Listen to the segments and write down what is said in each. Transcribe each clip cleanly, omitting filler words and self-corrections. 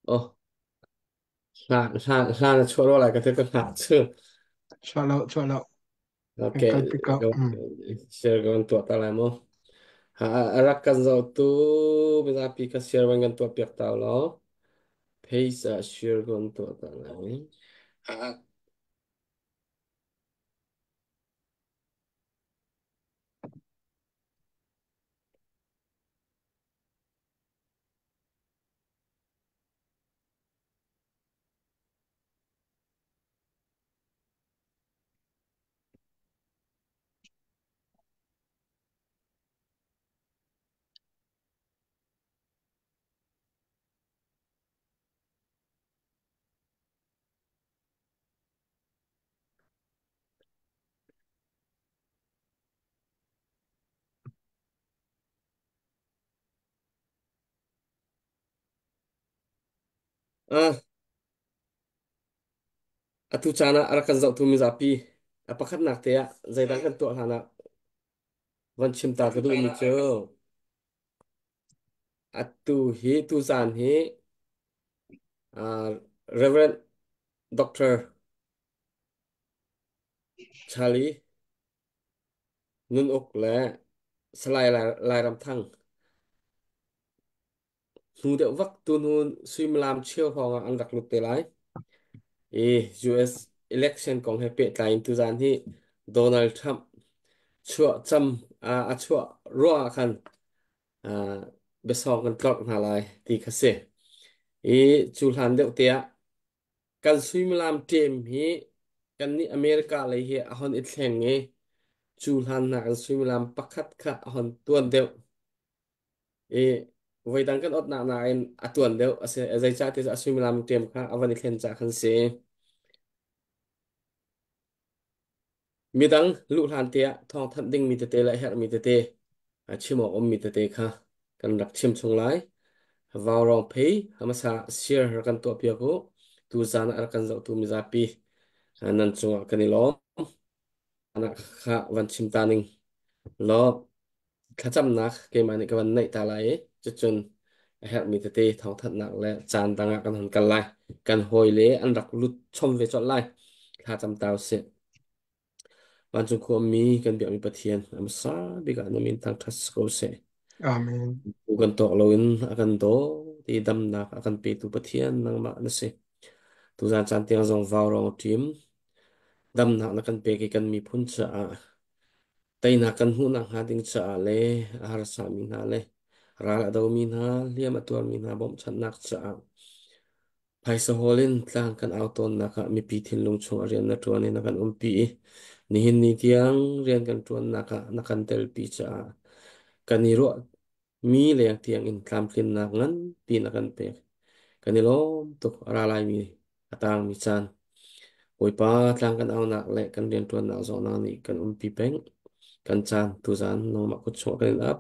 Oh, hla hla hla na chuah ro lai ka te ka hngah chu. Chuah lo, chuah lo. Kan Okay, kal pi ko. share kan tuah ta lai mu. Ha rak kan zoh tu mizapi ka share van kan tuah piak ta law. Page ah share kan tuah ta lai. Ah, atu caan ah rak kan zohtu mizapi a pakhatnak te ah zeidang kan tuah hlan ah van chim ta ka duhmi cu atu hi tu zan hi Reverend Dr. Charlie Nun Uk le Salai Lairamthang hnu deuh vak tu hnu suimilam cheu hrawng ah an rak lut te lai. I US election kong he pehtlai in tuzan hi Donald Trump chuah cam a chuah ruang ah khan biasawng kan tlorh hna lai ti kha si. I cu hlan deuh te ah kan suimilam ṭem hi kan nih America lei hi a hon i thleng i cu hlan hna kan suimilam pakhat kha a hon tuan deuh. I voidang kan otnak nain a tuan deuh a si. Zeicahtiah a suimilam ṭem kha a van i thlen caah khan si. Midang luh hlan te ah thawngthanh dingmi tete le herhmi tete a chim awk ummi tete kha kan rak chim chung lai. Vaurawng phei hmasa share rak kan tuah piak u. Tu zan ah rak kan zohtu mizapi nan cungah kan i lawm. Kha van chim ta ning law thlacamnak keimah nih ka van neih ta lai i cucun a herhmi tete thawngthanhnak le caan dang ah kan hon kal lai. Kan hawile an rak lut chom ve colh lai. Thla cam ta usih. Vancung khuami kan biakmi Pathian a hmasa bik ah na min thangṭhat si ko seh. Amen. Tu kan tawk loin a kan daw ti damnak a kan petu Pathian nangmah na si. Tuzan caan tiang zong vaurawng ṭim damnak na kan pek i kan miphun caah teinak kan hmuhnak hnga ding caah le a harsami hna le ral a domi hna hliam a tuarmi hna bawmhchanhnak caah phaisa hawl in tlang kan au tawnnak ah mipi thinlung chung a rian na ṭuan i na kan umpi i nihin ni tiang rian kan ṭuannak ah na kan telpi caah kan i ruah mi leng tiang in tlamtlinnak nganpi na kan pek. Kan i lawm tuk a ra laimi a tangmi caan. Bawipa tlang kan aunak le kan rianṭuannak zawhnak nih kan umpi peng. Kan caan tuzaan nangmah kut chungah kan in ap.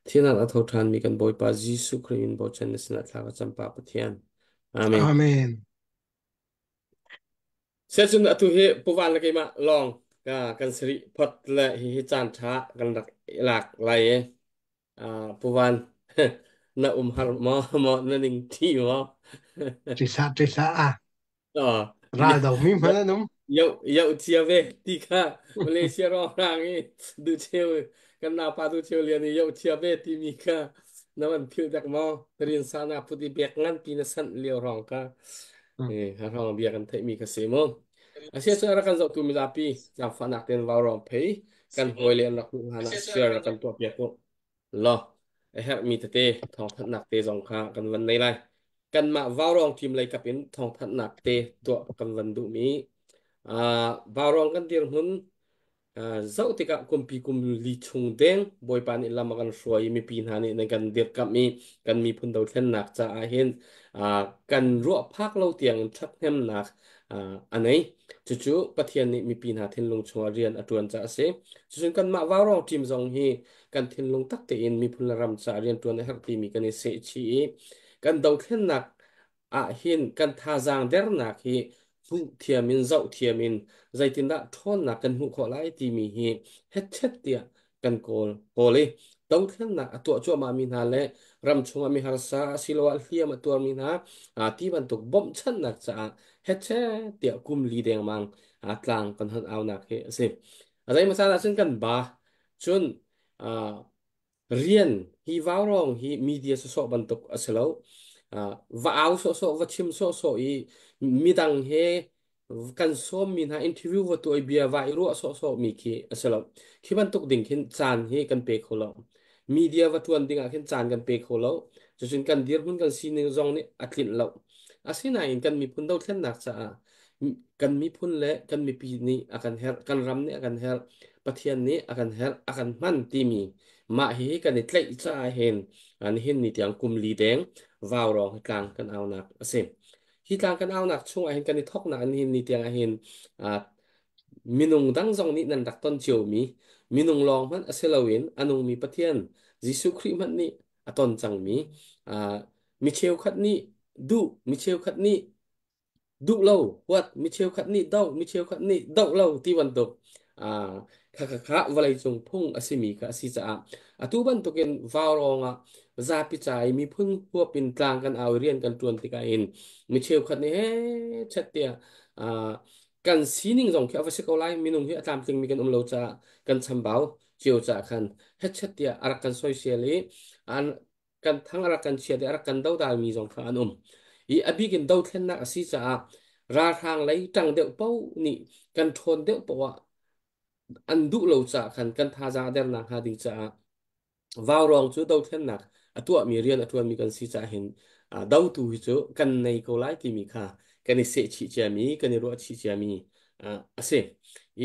Thinak a tho ṭhanmi kan Bawipa Jesuh Khrih min bochan na sinah thla ka cam Pa Pathian. Amen. Amen. Siacun atu hi Puvan le keimah lawng ka kan sari phot le hihi caan ṭha kan rak i lak lai i Puvan na um har maw maw na ning ṭi maw? Ṭisa ṭisa ah Oh, ral do mi hmanh an um. yo yo chia ve ti kha Malaysia ro rang i du cheu kan nau pa du cheu lian i yo chia ve ti mi kha na van phil dak maw rin sa na put i bek ngan pi na san lio rong ka ha rong bia kan theih mi kha si mu asia chu ra kan zoh tu mizapi zaangfahnak ten vau rong phei kan hawi le an rak hmuh hlan ah share kan tuah piak u law a herhmi tete thawngthanhnak te zong kha kan van nei lai. Kanmah Vaurawng team lei kap in thawngthanhnak te tuah kan van duhmi Vaurawng kan dirhmun zoh tikah kumpi kum li chung deng Bawipa nih lam a kan hruai i mipi hna nih nan kan dirkamh i kan miphun dothlennak caah hin kan ruah phak lo tiang in ṭhathnemnak a nei. Cucu Pathian nih mipi hna thinlung chungah rian a ṭuan caah a si. Cucun kanmah Vaurawng team zong hi kan thinlung tak tein miphun le ram caah rianṭuan a herh timi kan i sehchih i kan dothlennak ah hin kan thazaang dernak hi hmuh thiam in zoh thiam in zeitindah ṭhawnnak kan hmuh khawh lai timi hi hetchet tiah kan kawl kawl i Dothlennak a tuah cuahmahmi hna le ram chungah mi harsa asiloah hliam a tuarmi hna ti bantuk bawmhchanhnak caah hetchet tiah kum li dengmang tlang kan hon aunak hi a si. A zeimawcan ahcun kan ba. Cun rian hi vaurawng hi media sawsawh bantuk a si lo. Va au sawhsawh, va chim sawhsawh i midang he kan sawmmi hna interview va tuah i bia va i ruah sawhsawh mi khi a si lo. Khi bantuk ding khin caan hi kan pe kho lo. Media va tuan ding ah khin caan kan pe kho lo. Cucun kan dirhmun kan sining zong nih a tlinh lo. Asinain kan miphun dothlennak caah kan miphun le kan mipi nih a kan herh, kan ram nih a kan herh, Pathian nih a kan herh, a kan hman timi mah hihi kan i tlaih caah hin nihin ni tiang kum li deng vaurawng hi tlang kan aunak a si. Hi tlang kan aunak chungah hin kan i thoknak nihin ni tiang ah hin minung dang zong nih nan rak ton ciomi minung lawng hmanh a si loin a nungmi Pathian Jesuh Khrih hmanh nih a ton cangmi mi cheukhat nih duh, mi cheukhat nih duh lo huat, mi cheukhat nih doh, mi cheukhat nih doh lo ti bantuk kha kha kha vawleicung phung a simi kha a si caah atu bantukin vaurawng ah zapi ca i miphun huap in tlang kan au i rian kan ṭuan tikah hin mi cheukhat nih he chet tiah kan sining zong khi a va si ko lai. Minung hi a tlamtlingmi kan um lo caah kan chambau cio caah khan hetchet tiah a rak kan soisel i an kan thang a rak kan chiat i a rak kan dodalmi zong kha an um. I a bik in dothlennak a si caah ralhrang lei ṭang deuh paoh nih kan ṭhawn deuh paoh ah an duh lo caah khan kan thazaang a dernak hnga ding caah vaurawng cu dothlennak a tuahmi rian a ṭuanmi kan si caah hin dotu hi cu kan nei ko lai timi kha kan i sehchih ciami kan i ruahchih ciami a si.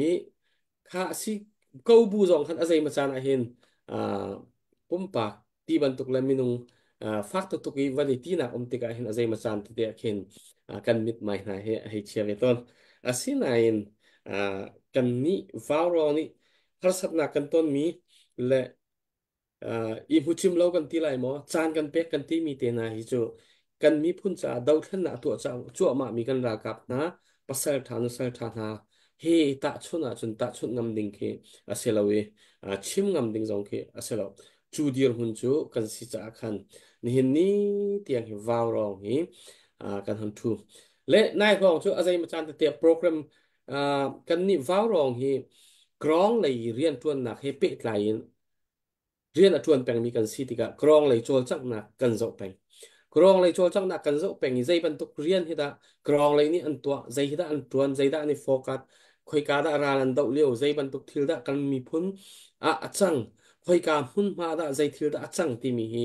I kha a si ko bu zong khan a zeimaw caan ah hin pumpak ti bantuk le minung fak tuktuk i van i tinak um tikah hin a zeimaw caan tete ah khin kan mithmai hna hi a hei chia ve tawn. Asinain kan nih vaurawng nih harsatnak kan tonmi le i hmuchim lo kan ti lai maw, caan kan pek kan timi te hna hi cu kan miphun caah dothlennak tuah cuahmah mi kan ralkap hna pasal ṭha nusal ṭha hna he tahchunh ahcun tahchunh ngam ding khi a si lo i chim ngam ding zong khi a si lo. Cu dirhmun cu kan si caah khan nihin ni tiang hi vaurawng hi kan hon ṭhu le nai hrawng cu a zeimaw caan tete program kan nih vaurawng hi krong lei rianṭuannak he pehtlai in rian a ṭuan pengmi kan si tikah krawng lei cawlcanghnak kan zoh peng. Krawng lei cawlcanghnak kan zoh peng i zei bantuk rian hi dah krawng lei nih an tuah, zei hi dah an ṭuan, zei dah an i focus, khoika dah ral an doh lio, zei bantuk thil dah kan miphun ah a cang, khoika hmunhma dah zei thil dah a cang timi hi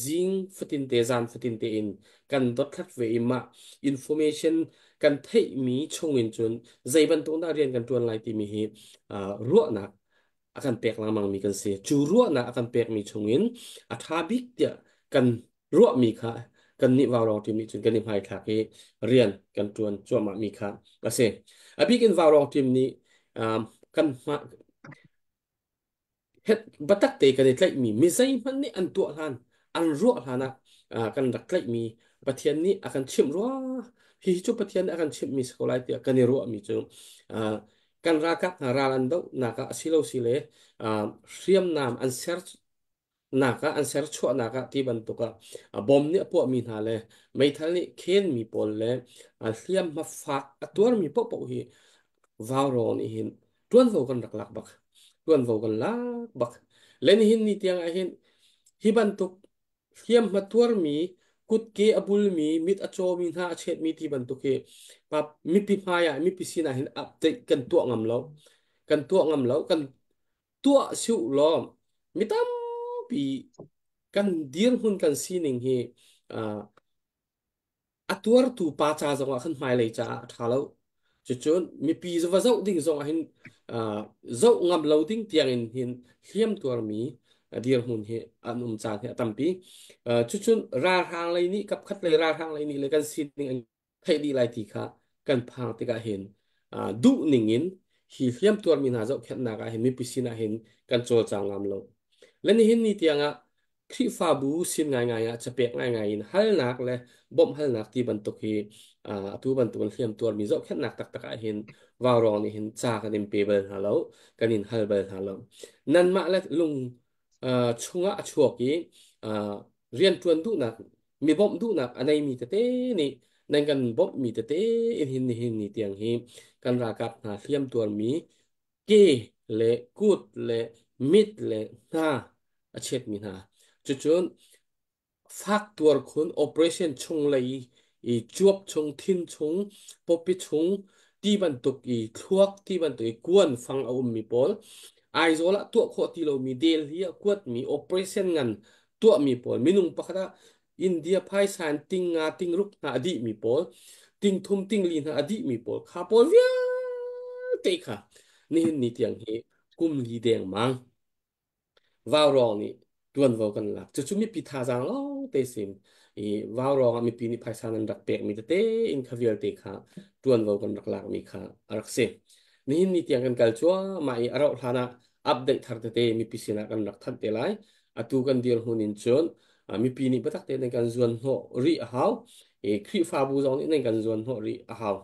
zing fatin te zan fatin te in kan dothlat ve i mah information kan theihmi chungin cun zei bantuk dah rian kan ṭuan lai timi hi ruahnak a kan pek lengmangmi kan si. Cu ruahnak a kan pekmi chungin a ṭha bik tiah kan ruahmi kha kannih vaurawng team nih cun kan i hmaithlak i rian kan ṭuan cuahmahmi kha a si. A bik in vaurawng team nih kan hma het batak te kan i tlaihmi mi zeihmanh nih an tuah hlan an ruah hlan ah kan rak tlaihmi Pathian nih a kan chimh rua, hihi cu Pathian nih a kan chimhmi si ko lai tiah kan i ruahmi cu kan ralkap hna ral an dohnak ah asilo si le hriamnam an ser nak ah an ser chuahnak ah ti bantuk ah bom nih a puahmi hna le meithal nih khenmi pawl le hliamhma fak a tuarmi paohpaoh hi vaurawng nih hin tuanvo kan rak lak bak, tuanvo kan lak bak le nihin ni tiang ah hin hi bantuk hliamhma tuarmi kutke a bulmi mit a cawmi hna a chetmi ti bantuk hi pa mipi hmai ah mipi sinah hin update kan tuah ngam lo, kan tuah ngam lo. Kan tuah siu law mi tampi kan dirhmun kan sining hi a tuartu pa ca zongah khan hmailei caah a ṭha lo. Cucun mipi va zoh ding zongah hin zoh ngam lo ding tiangin hin hliam tuarmi dirhmun hi an um caan hi a tampi. Cucun ralhrang lei nih kapkhat lei ralhrang lei nih le kan sining an theih dih lai ti kha kan phang tikah hin duh ning in hi hliam tuarmi hna zohkhenhnak ah hin mipi sinah hin kan cawlcang ngam lo. Le nihin ni tiangah Khrihfabu sin ngaingai ah capek ngaingai in halnak le bawmh halnak ti bantuk hi atu bantuk in hliam tuarmi zohkhenhnak taktak ah hin vaurawng nih hin ca kan in pe bal hna lo, kan in hal bal hna lo. Nanmah le lung Chungah a chuak i rianṭuan duhnak mi bawmh duhnak a neimi tete nih nan kan bawmhmi tete in hin nihin ni tiang hi kan ralkap hna hliam tuarmi ke le kut le mit le hna a chiatmi hna cucun fak tuar khun operation chunglei i cuap chung thin chung pawpi chung ti bantuk i thluak ti bantuk i kuan fang a ummi pawl Aizawl ah tuah khawh ti lomi Delhi ah kuatmi operation ngan tuahmi pawl minung pakhat ah India phaisa in ting nga ting ruk hna a dihmi pawl ting thum ting li hna a dihmi pawl kha pawl vialte kha nihin ni tiang hi kum li dengmang Vaurawng nih ṭuanvo kan lak. Cucu mipi thazaang lawngte sim i vaurawng ah mipi nih phaisa nan rak pekmi tete in kha vialte kha ṭuanvo kan rak lakmi kha a rak si. Nihin ni tiang kan kal cuahmah i a rauh hlan ah update thar tete mipi sinah kan rak thanh te lai. Atu kan dirhmun in cun mipi nih biatak tein nan kan zuan hnawh rih a hau. I Khrihfabu zong nih nan kan zuan hnawh rih a hau.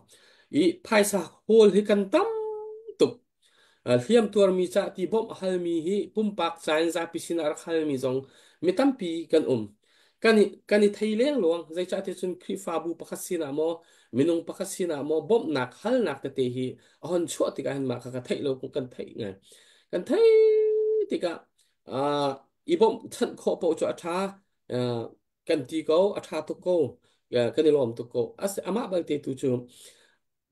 I phaisa hawl hi kan tam tuk. Hliamtuarmi cah ti bawmh a halmi hi pumpak ca in zapi sinah rak halmi zong mi tampi kan um. Kan i thei lengluang. Zeicahtiah cun Khrihfabu pakhat sinah maw, minung pakhat sinah maw bawmhnak halnak tete hi a hon chuah tikah hin mah kha ka theih lo kan theih ngai. Kan theih tikah i bawmh chanh khawh paoh cu a ṭha. Kan ti ko, a ṭha tuk ko, kan i lawm tuk ko. Amah balte tu cu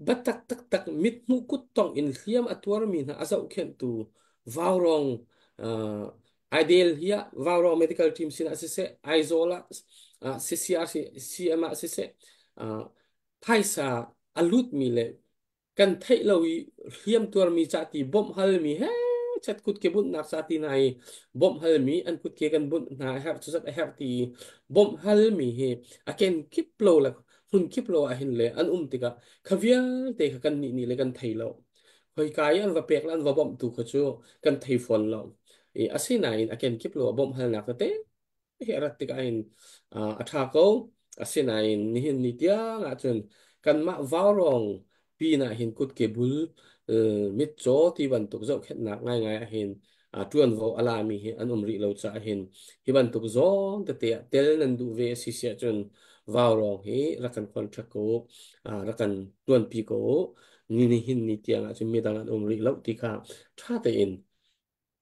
biatak taktak mithmuh kuttongh in hliam a tuarmi hna a zohkhenhtu Vaurawng Ideal hi ah Vaurawng Medical Team sinah siseh, Aizawl ah CCRC CM ah siseh, phaisa a lutmi le kan theih lo i hliam tuarmi ca ti bawmh halmi he chat kutke bunhnak ca ti hna i bawmh halmi an kutke kan bunh hna a herh cuzat a herh ti i bawmh halmi hi a ken kip lo le hmun kip lo ah hin le an um tikah kha vialte kha kan nih nih le kan thei lo khoika i an va pek le an va bawmh tu kha cu kan thei fawn lo i asinain a ken kip lo ah bawmh halnak tete hi a rat tikah hin a ṭha ko. Asinain nihin ni tiang ahcun kanmah vaurawng pinah hin kutke bul mitcaw ti bantuk zohkhenhnak ngaingai ah hin ṭuanvo a lami hi an um rih lo caah hin hi bantuk zawn tete ah tel nan duh ve a si si ahcun vaurawng hi rak kan contact ko u, rak kan ṭuanpi ko u. Ni nihin ni tiang ahcun midang an um rih lo ti kha ṭha tein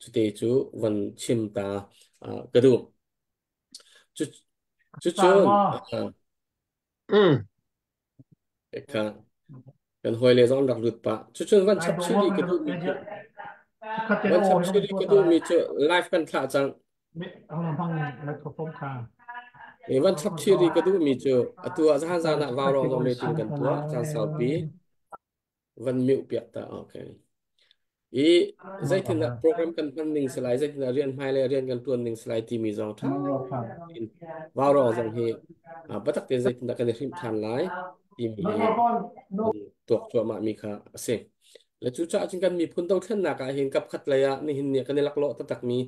cute cu van chim ta ka duh. Cu Sa cucun maw? Kha kan hawile zong an rak lut pah. Cucun van Lai chap dawh chih maw rih kan ka duhmi cu khatin van aw chap hi chih kan rih tua ka ta lai. duhmi cu live kan thlah cang. Hong hong lai tho fom kha. I van chap chih rih ka duhmi cu atu ah zahan zan ah vaurawng zong meeting kan tuah caan saupi van mute piak ta okay. I zeitindah program kan hman ning si lai, zeitindah rian hmai le rian kan tuan ning si lai timi zong ṭha in vaurawng zong hi biatak tein zeitindah kan i hrimh ṭhan lai timi hi tuak cuahmah mi kha a si. Le cucaah cun kan miphun dothlennak ah hin kapkhat lei ah nihin ni kan i laklawh taktakmi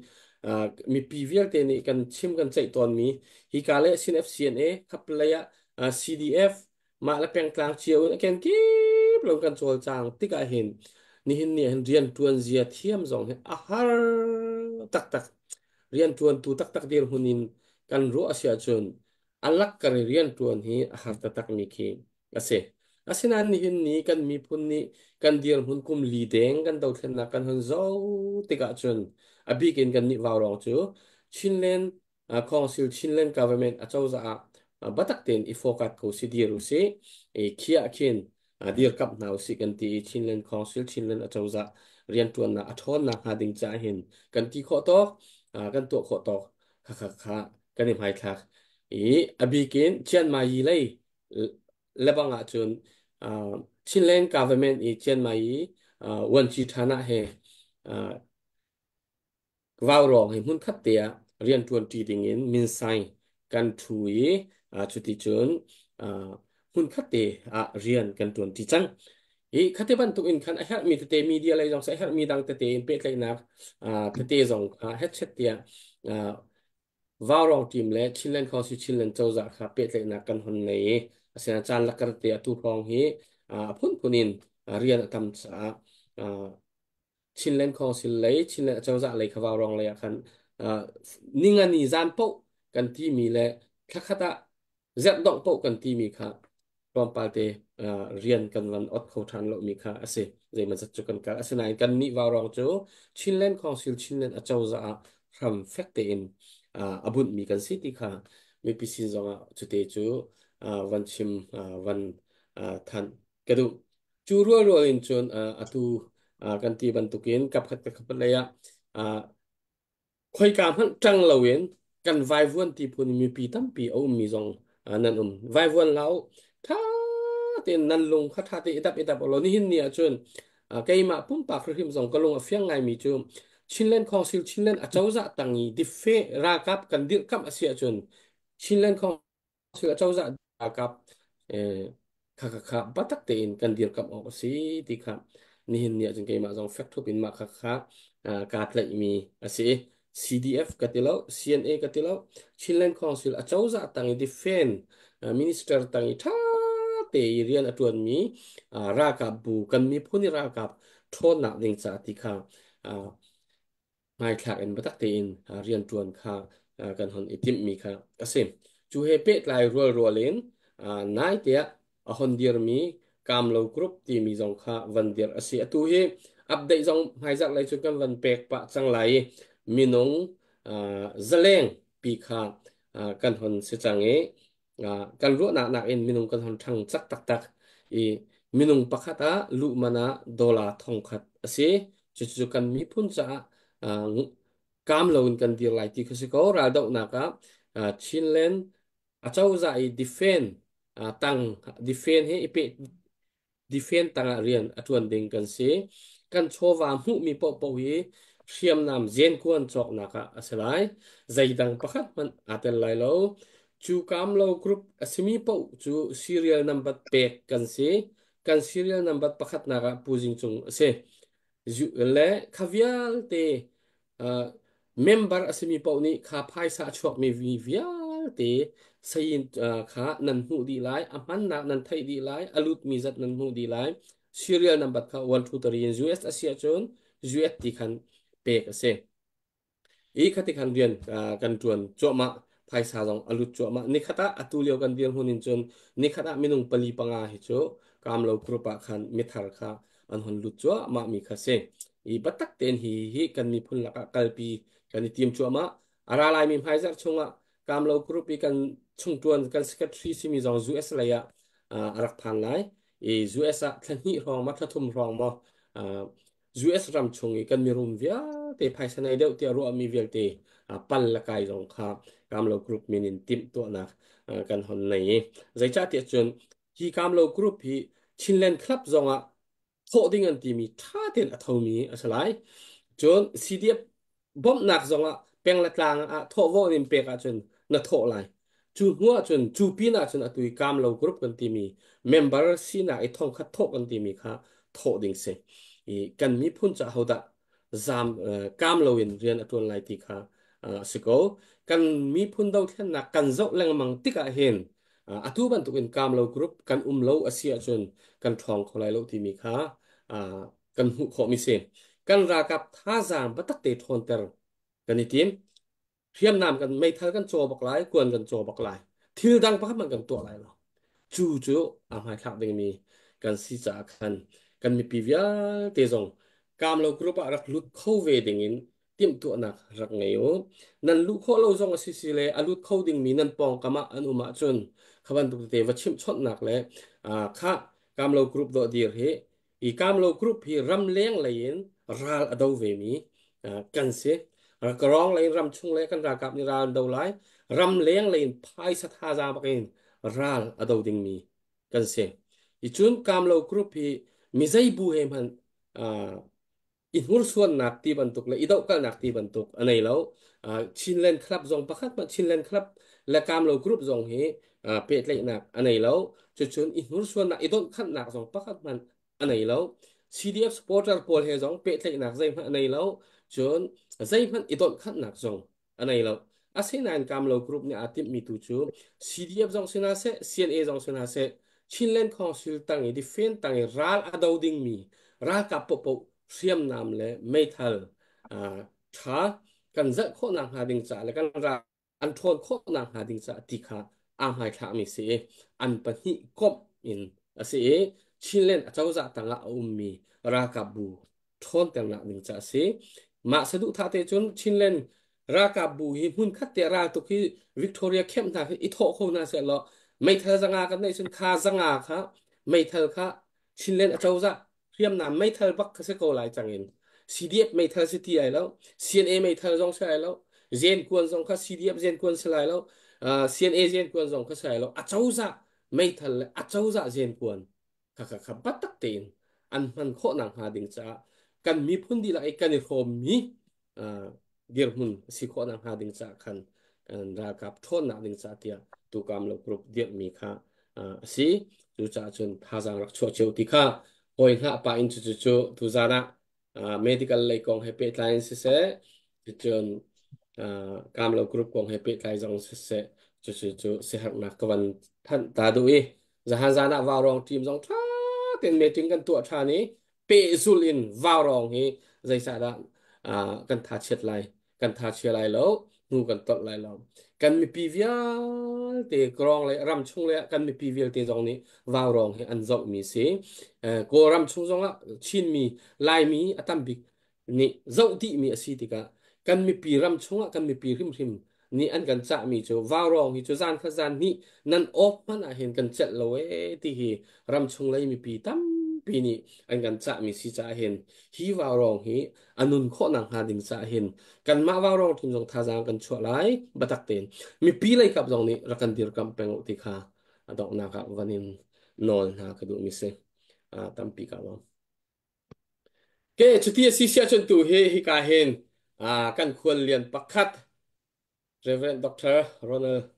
mipi vialte nih kan chim kan ceih tawnmi hika le CNFCNA khap lei ah CDF mah le pengtlang cio in a kenkip lo kan cawlcang tikah hin nihin ni hin rian ṭuan zia thiam zong hi a har taktak rian ṭuantu taktak dirhmun in kan ruah a si ahcun a lakkar i rian ṭuan hi a har taktakmi khi a si. Asinain nihin ni kan miphun nih kan dirhmun kum li deng kan dothlennak kan hun zoh tikah cun a bik in kannih vaurawng cu Chinland Council Chinland Government acozah ah biatak tein i fokat ko si dir u sih i khiah khin dirkamh hna usih kan ti i Chinland Council Chinland acozah rianṭuannak a ṭhawnnak hnga ding caah hin kan ti khawh tawk kan tuah khawh tawk kha kha kha kan i hmaithlak i a bik in Chiang Mai lei lebang ahcun Chinland government i Chiang Mai i vuanci ṭhan ah he Vaurawng hi hmunkhat te ah rianṭuanṭi dingin minsaing kan ṭhu i cuticun hmunkhat te ah rian kan ṭuanṭi cang. Hi khati bantuk in khan a herhmi tete media lei zong seh a herhmi dang tete in pehtlaihnak tete zong kha hetchet tiah Vaurawng team le Chinland Council Chinland cozah kha pehtlaihnak kan hon nei i asinain caan lakar te atu hrawng hi a phunphun in rian a tam caah Chinland Council lei, Chinland acozah lei kha vaurawng lei ah khan Ningani zan paoh kan timi le thlakhat ah zerh dongh paoh kan timi kha tlawmpal te rian kan van ot kho ṭhan lomi kha a si. Zeimawzat cu kan kal. Asinain kannih vaurawng cu Chinland Council Chinland acozah ah hram fek tein a bunhmi kan si ti kha mipi sin zongah cute cu van chim van thanh ka duh. Cu rualrual in cun atu kan ti bantukin kapkhat ka khat lei ah khoika hmanh ṭang loin kan vaivuan ti phun in mipi tampi a ummi zong nan um. Vaivuan hlah u. Ṭha tein nan lung kha ṭha tein i dap i dap law nihin ni ahcun keimah pumpak hrimhrim zong ka lung a fiang ngaimi cu Chinland Council Chinland acozah tang i dife ralkap kan dirhkamh a si ahcun Chinland Council acozah ralkap kha kha kha biatak tein kan dirkamh awk a si ti kha nihin ni ahcun keimah zong fek thup in mah kha kha kaa tlaihmi a si. CDF ka ti lo, CNA ka ti lo, Chinland Council acozah tang i defend minister tang i ṭha te i rian a ṭuanmi ralkap bu kan miphun i ralkap ṭhawnnak ding caah ti kha hmaithlak in biatak tein rianṭuan kha kan hon i timhmi kha a si. Cu he pehtlai rualrual in nai tiah a hon dirmi Kamlo Group timi zong kha van dirh a si. Atu hi update zong hmaizarh lei cu kan van pek pah cang lai i minung zaleng pi kha kan hon si cang i kan ruahnak nakin minung kan hon ṭhang cak taktak i minung pakhat ah luh man ah dollar 1000 a si. Cucu kan miphun caah kaam loin kan dir lai ti kha si ko. Raldohnak ah Chinland acozah i defend tang defend he i peh defend tangah rian a ṭuan ding kan si. Kan chawva hmuhmi paohpaoh hi hriamnam zenkuan cawknak ah a si lai. Zeidang pakhat hmanh aa tel lai lo. Cu kamlo group a simi paoh cu serial number pek kan si. Kan serial number pakhatnak ah Pu Zing Cung a si. Le kha vialte member a simi paoh nih kha phaisa a chuakmi vialte sayin kha nan hmuh dih lai, a hmannak nan theih dih lai, a lutmi zat nan hmuh dih lai. Serial number kha 1 2 3 in US a si ahcun US ti khan pek a si. I khati khan rian kan ṭuan cuahmah, phaisa zong a lut cuahmah. Nikhat ah atu lio kan dirhmun in cun nikhat ah minung pali panga hi cu Kamlo group ah khan mithar kha an hon lut cuahmah mi kha si. I biatak tein hi hi kan miphun lakah kalpi kan i tim cuahmah. A ra laimi hmaizarh chungah Kamlo group i kan chungṭuan kan secretary simi zong US lei ah a rak phan lai. I US ah thla hnih hrawng ma thla thum hrawng maw US ram chung i kan mirum vialte phaisa nei deuh tiah ruahmi vialte pal le kai zong kha Kamlo Group min in timh tuahnak kan hon nei i zeicahtiah cun hi Kamlo Group hi Chinland Club zongah thawh ding an timi ṭha tein a thomi a si lai. Cun CDF bawmhnak zongah peng le tlang ah thawhvo in pek ahcun na thawh lai. Cu hnu ahcun cu pin ahcun atu i Kamlo Group kan timi member sinak i thongkhat thawh kan timi kha thawh ding si. I kan miphun ca hodah zam kaam loin rian a ṭuan lai ti kha a si ko. Kan miphun dothlennak kan zoh lengmang tikah hin atu bantukin Kamlo Group kan um lo a si ahcun kan ṭhawng kho lai lo timi kha kan hmuh khawhmi si. Kan ralkap thazaang biatak te ṭhawnter kan i tim. Hriamnam kan meithal kan caw bak lai, kuan kan caw bak lai. Thil dang pakhat hmanh kan tuah lai lo. Cu cu aa hmaithlak dingmi kan si caah khan kan mipi vialte zong Kamlo group ah rak lut kho ve dingin timhtuahnak rak ngei u. Nan luh khawh lo zong a si si le a lut kho dingmi nan pawngkam ah an um ahcun kha bantuk tete va chimhchawnhnak le kha Kamlo group dawh dir hi i Kamlo group hi ramleng lei in ral a do vemi kan si. Karawng lei in ramchung lei kan ralkap nih ral an do lai. Ramleng lei in phaisa thazaang bak in ral a do dingmi kan si. I cun Kamlo group hi mizei bu he hmanh i hnursuannak ti bantuk le i dohkalhnak ti bantuk a nei lo. Chinland Club zong pakhat hmanh Chinland Club le Kamlo Group zong hi pehtlaihnak a nei lo. Cucun i hnursuannak i donhkhanhnak zong pakhat hmanh a nei lo. CDF supporter pawl he zong pehtlaihnak zeihmanh a nei lo. Cun zeihmanh i donhkhanhnak zong a nei lo. Asinain Kamlo Group nih aa timhmi tu cu CDF zong si hna seh, CNA zong si hna seh, Chinland Council tang i defend tang i ral a do dingmi ralkap paohpaoh hriamnam le meithal ṭha Kan zalh khawhnak hnga ding caah le kan ral an ṭhawn khawhnak hnga ding caah ti kha aa hmaithlakmi si i an pahnih komh in a si i Chinland acozah tangah a ummi ralkapbu ṭhawnternak ding caah a si. Mah saduhthah te cun Chinland ralkapbu hi hmunkhat te raltuk hi Victoria camp hna hi i thawh kho hna sehlaw meithal zanga kan neih cun kha zanga kha meithal kha Chinland acozah hriamnam meithal bak kha si ko lai cang in CDF meithal si ti ai lo, CNA meithal zong si ai lo, zenkuan zong kha CDF zenkuan si lai lo, CNA zenkuan zong kha si lai lo, acozah meithal le acozah zenkuan kha kha kha batak tein an hman khawh nak hnga ding caah kan miphun dihlak i kan i hrawmmi dirhmun si khawh nak hnga ding caah khan kan ralkap ṭhawnnak ding caah tiah tukam lo group dirhmi kha a si. Cucaah cun thazaang rak chuah cio ti kha hawi hngah pah in cucu cu tuzan ah medical lei kong he pehtlai in siseh, cucun kamlo group kong he pehtlai zong siseh, cucu cu siaherhnak ka van thanh ta duh i zahan zan ah vaurawng team zong ṭha tein meeting kan tuah ṭhan i pehzulh in vaurawng hi zeicahdah kan tha chiat lai, kan tha chia lai lo, hnu kan tolh lai lo. Kan mipi vialte krawng le ram chung le kan mipi vialte zong nih vaurawng hi an zohmi si. Kawlram chung zongah Chinmi, Laimi a tam bik nih zoh dihmi a si tikah kan mipi ram chungah kan mipi hrimhrim nih an kan cahmi cu vaurawng hi cu zan khat zan hnih nan off hmanh ah hin kan celh lo ee ti hi ram chung lei mipi tampi nih an kan cahmi si caah hin hi vaurawng hi a nun khawh nak hnga ding caah hin kanmah vaurawng team zong thazaang kan chuah lai batak tein mipi lei kap zong nih rak kan dirkamh peng u ti kha a donghnak ah van in nawl hna ka duhmi si. Tampi ka lawm. Ke cuti a si siah cun tu hi hika hin kan khual lian pakhat Reverend Dr. Ronald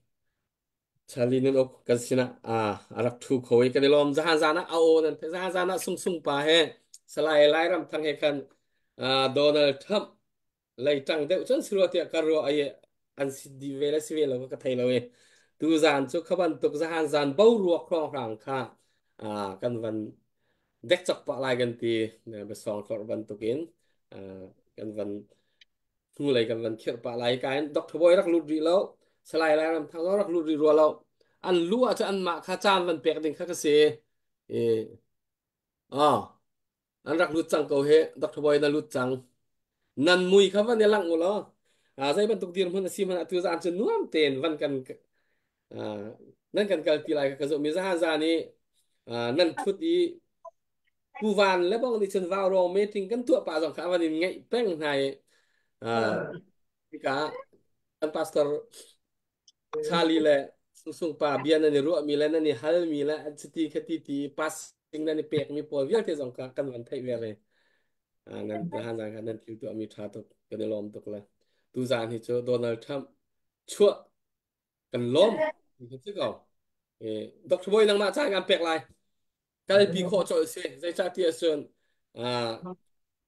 Charlie nan uk kan sinah a rak thu kho i kan i lawm. Zahan zan ah a aw nan theih, zahan zan ah Sung Sung pa he Salai Lairam Thang he khan Donald Trump lei ṭang deuh cun si rua tiah ka ruah i an si di ve le si ve lo ka thei lo i tu zan cu kha bantuk zahan zan boruak hrawnghrang kha kan van dek chak pah lai kan ti biasawng tlorh bantukin kan van hnulei kan van khirh pah lai. Ka in Dr. Boy rak lut rih lo, Salai Lairam Thang zong rak lut rih rua lo. An lu ah cun anmah kha caan van pek ding kha ka si i ah an rak lut cang ko he. Dr. Boy, na lut cang, nan mui kha van i langh u law zei bantuk dirhmun a si hmanh ah tu zan cu nuam tein van kan nan kan kal ti lai ka zoh mi zahan zan i nan thut i Pu Van le bang nih cun vaurawng meeting kan tuah pah zong kha van in ngaih peng hna i tikah kan pastor Charlie le Sungsung pa bia nan i ruahmi le nan i halmi le an chiti khati ti passing nan i pekmi pawl vialte zong kha kan van theih ve re. Nan han zan kha nan thil tuahmi ṭha tuk, kan i lawm tuk le tu zan hi cu Donald Trump chuah kan lawm si ko. Dr. Boy, nangmah caan kan pek lai, kalpi khawh colh si, zeicahtiah cun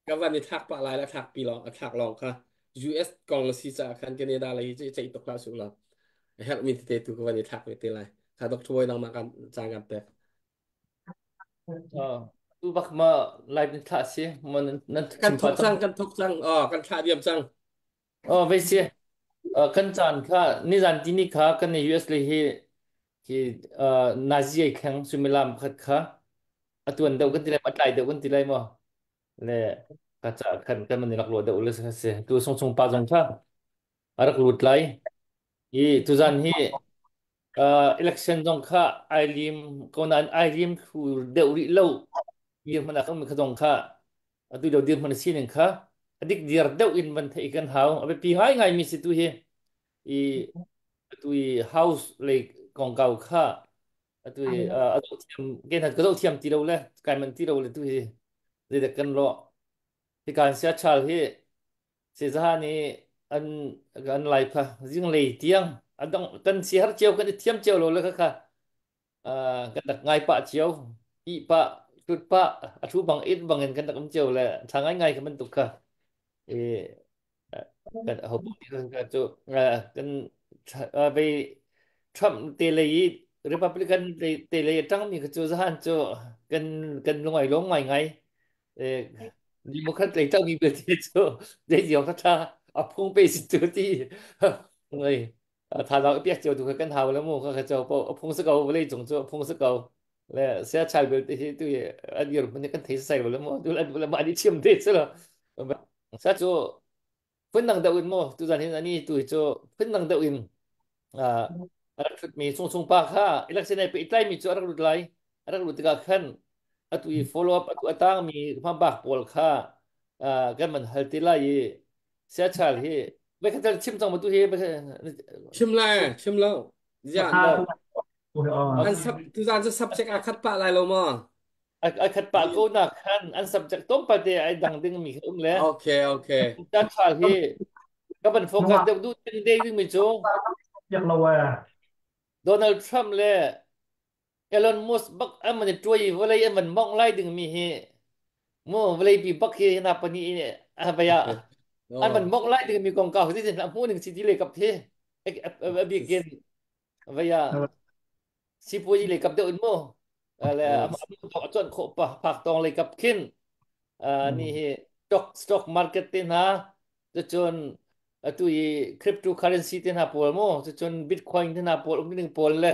ka van i thlak pah lai le thlak pi lawng a thlak lawng kha US kong a si caah khan Canada lei hi ceih tuk hlah su law a herhmi tete tu ka van i thlak ve te lai kha. Dr. Boy, nangmah kan caan kan pek. Tu bak ma live in thlah si ma nan Kan chim thok pa cang, kan thok cang, oh, kan thlah diam cang. Oh, vei si. Kan caan kha nizan tini kha kan i US le hi hi nazi ai kheng suimilam pakhat kha atuan deuh kan ti lai ma tlai deuh kan ti lai maw le ka ca kan kan man rak lo deuh le se tu sung sung pa zong kha a rak lut lai i tuzan hi election zong kha ai lim ko nain ai lim thlu deuh rih lo dir hmanh ah kan kha zong kha atu lio dir hmanh sining kha adik dir deuh in van theih kan hau. A biapi ngai ngai mi si tu hi i atu i house lei kongkau kha atu i a zoh thiam ke hna ka zoh thiam ti lo le kai man ti lo le tu hi zeidak kan lo hi kan sia chal hi Sezahan i an lai kha zinglei tiang adong kan siar cio, kan i thiam cio lo le kha kha kan rak ngai pah cio, i pah tut pah a thu bang it bang in kan rak um cio le tha ngai ngai kha bantuk kha i kan ho kan cu kan ve Trump te lei i Republican te lei tang mi kha cu zahan cu kan kan lungai lawm ngai ngai. Democrat lei tang mi belte cu zei diong kha tha. A phung pe si tu ti ngei thazaang piak cio tu kha kan hau le mu kha kha cho po a phung sa ko vawlei cung cu a phung sa ko le sia chai bel te hi tu an dir mun kan thei sai le mu tu an le ma ni chim te chu lo sa chu phun dang deuh in mu tu zan hin ani tu hi chu phun dang deuh in a rak thut mi sung sung pa kha election ai pe tlai mi chu a rak lut lai a rak lut tikah khan atu i follow up atu atang mi hmabak pawl kha kan man hal te lai i siachal hi vai khatal chim cang ma tu hi Chim lai, chim lo. Ziah. chim lo. An sub tuzaan cu subject aa khat pah lai lo maw? A khat pah ko na khan an subject tom pa te ai dang ding mi um le Okay, okay. siachal hi ka van focus deuh du ding ding mi cu Piak lo eh. Donald Trump le Elon Musk bak an man i tuai i vawlei an van mongh lai ding mi hi mu vawlei pi bak hi na pani a vaya an van Oh. mongh lai ding mi kong ka hi tin hmu ning si ti le kap thi a bikin vaya sipuazi le kap deuh in mu le Oh. am am chon kho pa phak tong le kap khin ni hi stock stock market te hna cucun atu i cryptocurrency te hna pawl mu cucun bitcoin te hna pawl um ding pawl le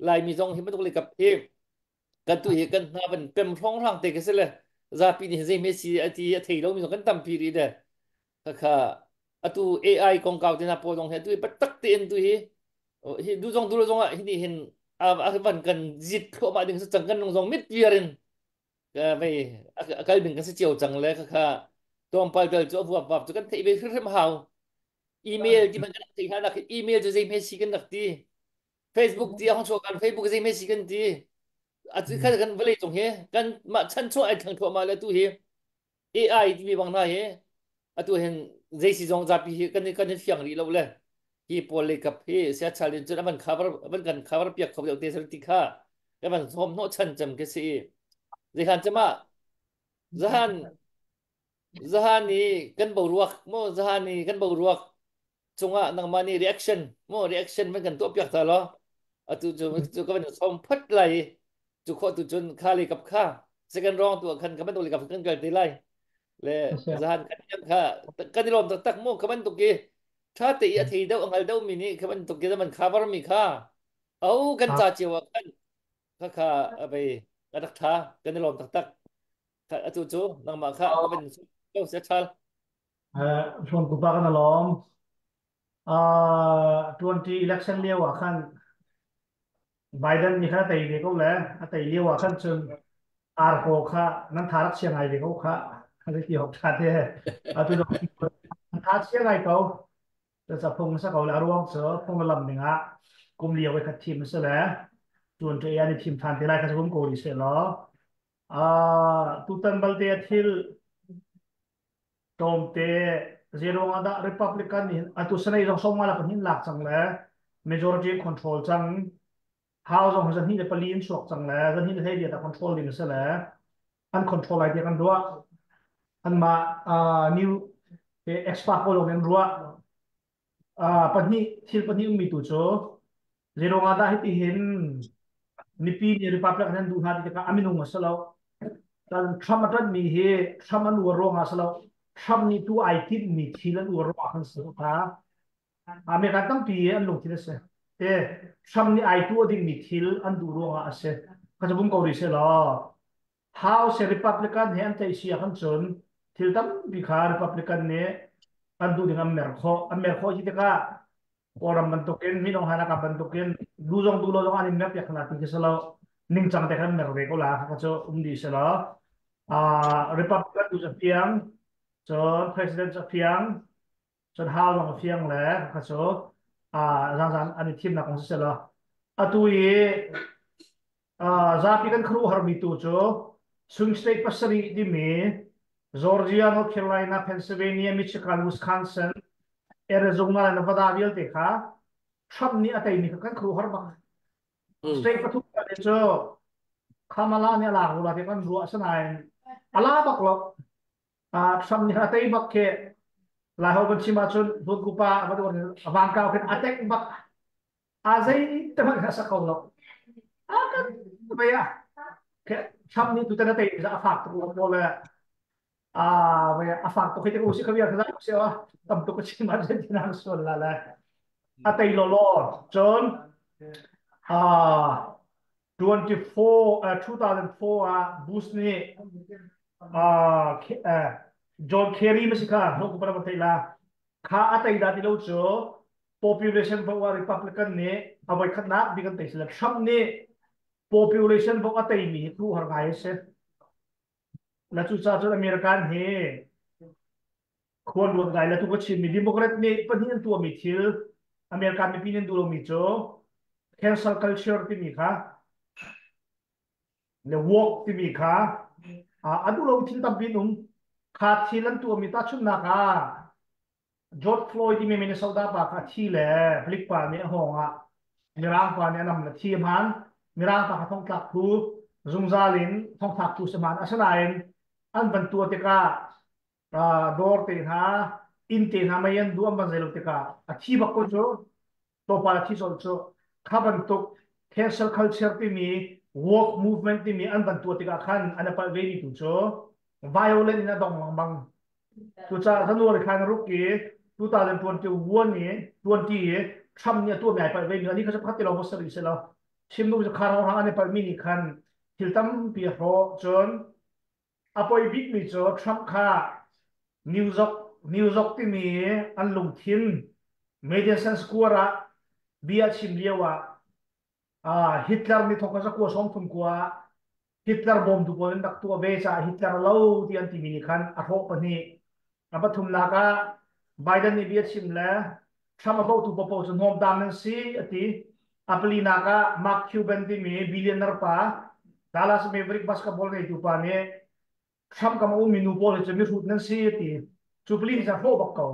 Laimi zong hi bantuk le kap hi kan tu hi kan hna van pem hrong hrang te ka si le zapi nih zei me si ati a thei lo mi zong kan tampi rih de khakha atu AI kongkau te hna pawl zong hi atu hi patak te in tu hi hi du zong du lo zong ah hi ni hin a van kan zit thluahmah ding si cang kan nung zong mit viar in vei a kal ding kan si cio cang le khakha tlawmpal tal cu a vuap vap cu kan theih ve hrimhrim hau. Email ti man kan theih hna nak email cu zei hme si kan rak ti, Facebook ti a hong chuak kan Facebook zei hme si kan ti atu kha kan vawlei cung hi kan mah chan chuah ai thang thluahmah le tu hi AI timi bang hna hi atu hin zei si zong zapi hi kan kan fiang rih lo le hi pawl le kap hi sia chal in cun avan cover avan kan cover piak kho deuh te sar ti kha kan van som hnawh chan cem ke si zeikhan cema zahan zahan i kan boruak mo zahan i kan boruak cungah nangmah nih reaction mo reaction man kan tuah piak ta lo atu cu cu ka van som phot lai cu kho tu cun kha le kap kha second round tu khan ka ban le kap kan kal te lai le zahan kan yang kha kan i lawm taktak mu ka ban tuk i tha te i a thei deuh angal deuh mi nih ka ban tuk i man cover mi kha au kan ca chiu ah khan kha kha abai ka rak tha kan i lawm taktak atu cu nangmah kha ka ban ko se thal. Hruan pupa kan alawm. 20 election lio ah khan Biden nih khan a tei ve ko le a tei lio ah khan cun arko kha nan tha rak chia ngai ve ko kha a ti hok tha te atu tha chia ngai ko ca phung sa ko le a ruang cu phung le lam ning ah kum lio i khat thim a si le tuan ṭe an i thim than te lai kha cu um ko rih seh law tutan balte thil tlawmte zeiruang ah dah Republican nih atu Senate zong sawm nga la pahnih lak cang le majority control cang. House zong zan hnih le pali in chuak cang le zan hnih le hlei ta control ding a si le an control lai tiah kan ruah. Anmah new expert pawl zong an ruah. Pahnih thil pahnih ummi tu cu zeiruang ah dah hiti hin mipi nih Republican an duh hna ti tikah a minung a si lo. Trump a ṭanhmi hi Trump an uar ruangah a si lo. Trump nih tu ai tinhmi thil an uar ruangah khan si kha American tampi an lungthin a si. Te Trump nih ai tuah dingmi thil an duh ruangah a si. Kha cu bung ko rih seh law House Republican he an tlaih si ahkhan cun thil tampi kha Republican nih an duh ding an mer khawh. An mer khawh hi tikah Kawlram bantukin minung hanak bantukin du zong du lo zong an in mer piak hna ti khi si lo. Ningcang te khan mer ve ko la kha cu um dih si lo. Republican tu cu fiang, cun President cu fiang, cun hau zong a fiang le kha cu zangzang an i thimnak kong si si lo. Atu i Zapi kan khuaruahharmi tu cu swing state pasarih timi Georgia, North Carolina, Pennsylvania, Michigan, Wisconsin, Arizona le Nevada vialte kha Trump nih a teimi kha kan khuaruahhar bak. State pathum vialte cu Kamala nih a lak rua ti kan ruah asinain a la bak lo. Trump nih a tei bak khi Lai ho kan chim ahcun Vunkupa a vangkau khin a tek bak. A zei te hmanh kha sak ko lo a kan vei ah Trump nih tutan a tei a fak tuk lo maw le. Ah, vai a fak tuk hi te u si khawiar kha si a tam tuk chim Argentina sual la le a tei lo lo cun ah 24 2004 ah Bush nih ah John Kerry ma si kha no ko para thei la kha a tei da ti lo cu population vote Republican nih a voi khatnak bi kan tei sila Trump nih population vote a tei mi hi thu har ngai si. Na cucaah cun American hi khual ruat ngai le tu ka chimmi Democrat nih pahnih an tuahmi thil American mipi nih an duh lomi cu cancel culture timi kha le woke timi kha a duh lo thil tampi an um. Kha thil an tuahmi tahchunhnak ah George Floyd timi Minnesota pa kha thi le palik pa nih a hngawng ah Mirang pa nih a nam le thi a hman. Mirang pa kha thongtlak phu zungzal in thongthlak phu si hman. Asinain an van tuah tikah dawr te hna, inn te hna mei an duh an van zei lo tikah a thi bak ko cu. Tlawmpal a thi colh cu. Kha bantuk cancel culture timi woke movement timi an van tuah tikah khan an i palh ve mi tu cu violent in a dong lengmang. Cucaah January thla na ruk i 2021 i 20 i Trump nih a tuahmi ai palh ve mi ani kha cu pakhat te lawng va si rih selaw chim duh cu kha rang an i palhmi nih khan thil tampi a hrawh. Cun a poi bikmi cu Trump kha New York New York timi an lungthin Madison Square ah bia a chim lio ah Hitler nih thawk zakua 30 kua Hitler bawmtu pawl an rak tuah ve caah Hitler lo ti an timi nih khan a hrawh pahnih. A pathumnak ah Biden nih bia chim le Trump a votu paohpaoh cu hnawmtam nan si a ti. A palinak ah Mark Cuban timi billionaire pa Dallas Maverick basketball ngeitu pa nih Trump kam a ummi nu pawl hi cu mihrut nan si ti. Cu pali nih cun hrawh bak ko.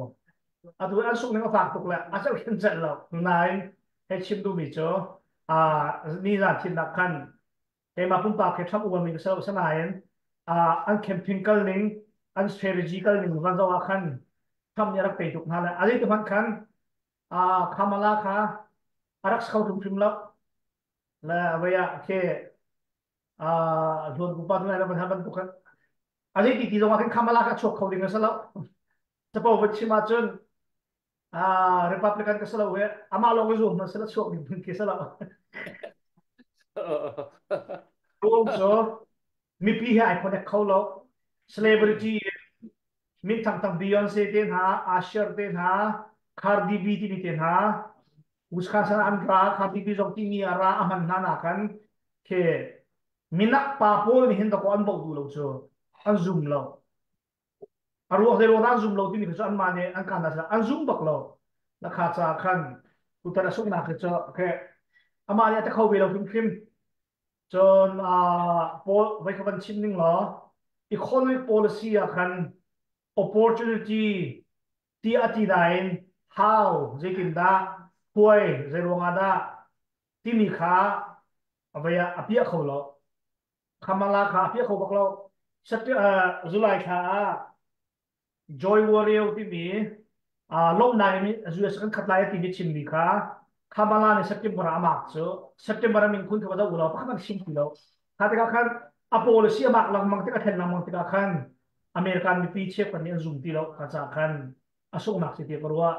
Atu an sungh ning a fak tuk le a celh khin celh lo. Nain hei chim duhmi cu nizan thimnak khan keimah pumpak he Trump uarmi ka si lo. Asinain an campaign kal ning, an strategy kal ning van zoh ah khan Trump nih a rak tei tuk hna le a zeitik hmanh khan Kamala kha a rak si kho hrimhrim lo. Le vei ah khi hluan pupa tu lai ban bantuk khan a zei ti ti zong ah khin Kamala kha chuak kho ding a si lo. Capo van chim ahcun Republican ka si lo he amah lawng i zuam hmanh sila chuak ding phun khi si lo. Ruang cu mipi he ai connect kho lo. Celebrity min thangthang Beyonce te hna, Usher te hna, Cardi B timi te hna, Wisconsin an ra, Cardi B zong timi a ra a hman hna na kan khi minak pa pawl nih hin dakaw an vote duh lo cu an zum lo. A ruak zei ruang dah an zum lo timi khi cu anmah nih an kaan an zum bak lo. Na kha caah khan tutan a sunghnak hi cu okay amah nih a ti kho ve lo hrimhrim. Cun Paul voi kha van chim ning law economic policy ah khan opportunity ti a ti nain how zeitindah huai zei ruangah dah timi kha a vei ah a piah kho lo. Kamala kha a piah kho bak lo. July thla ah Joy Warrior timi lawmhnak in US kan khat lai timi chimmi kha Kamala nih September ah a mak cu September ah min khun kha va zoh u law pakhat an chim ti lo. Kha tikah khan a policy a mak lengmang tik a thlen lengmang tikah khan American mipi cheukhat nih an zum ti lo kha caah khan a sunghnak si ti ka ruah.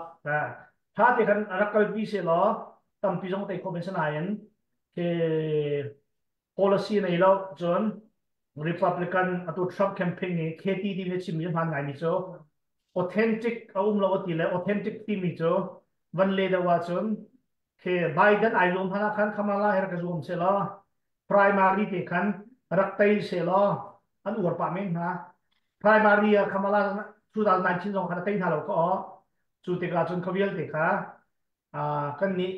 Tha te khan rak kalpi seh law tampi zong tei khawh men si nain khi policy nei lo cun Republican atu Trump campaign i KT timi chimmi hmaan ngaimi cu authentic a um lo ti le authentic timi cu van le deuh ahcun khi Biden ai zuam hmanh ah khan Kamala he rak i zuam selaw primary te khan rak tei selaw an uar pah men hna. Primary ah Kamala 2019 zong khan a tei hna lo ka aw cu tikah cun kha vialte kha kan nih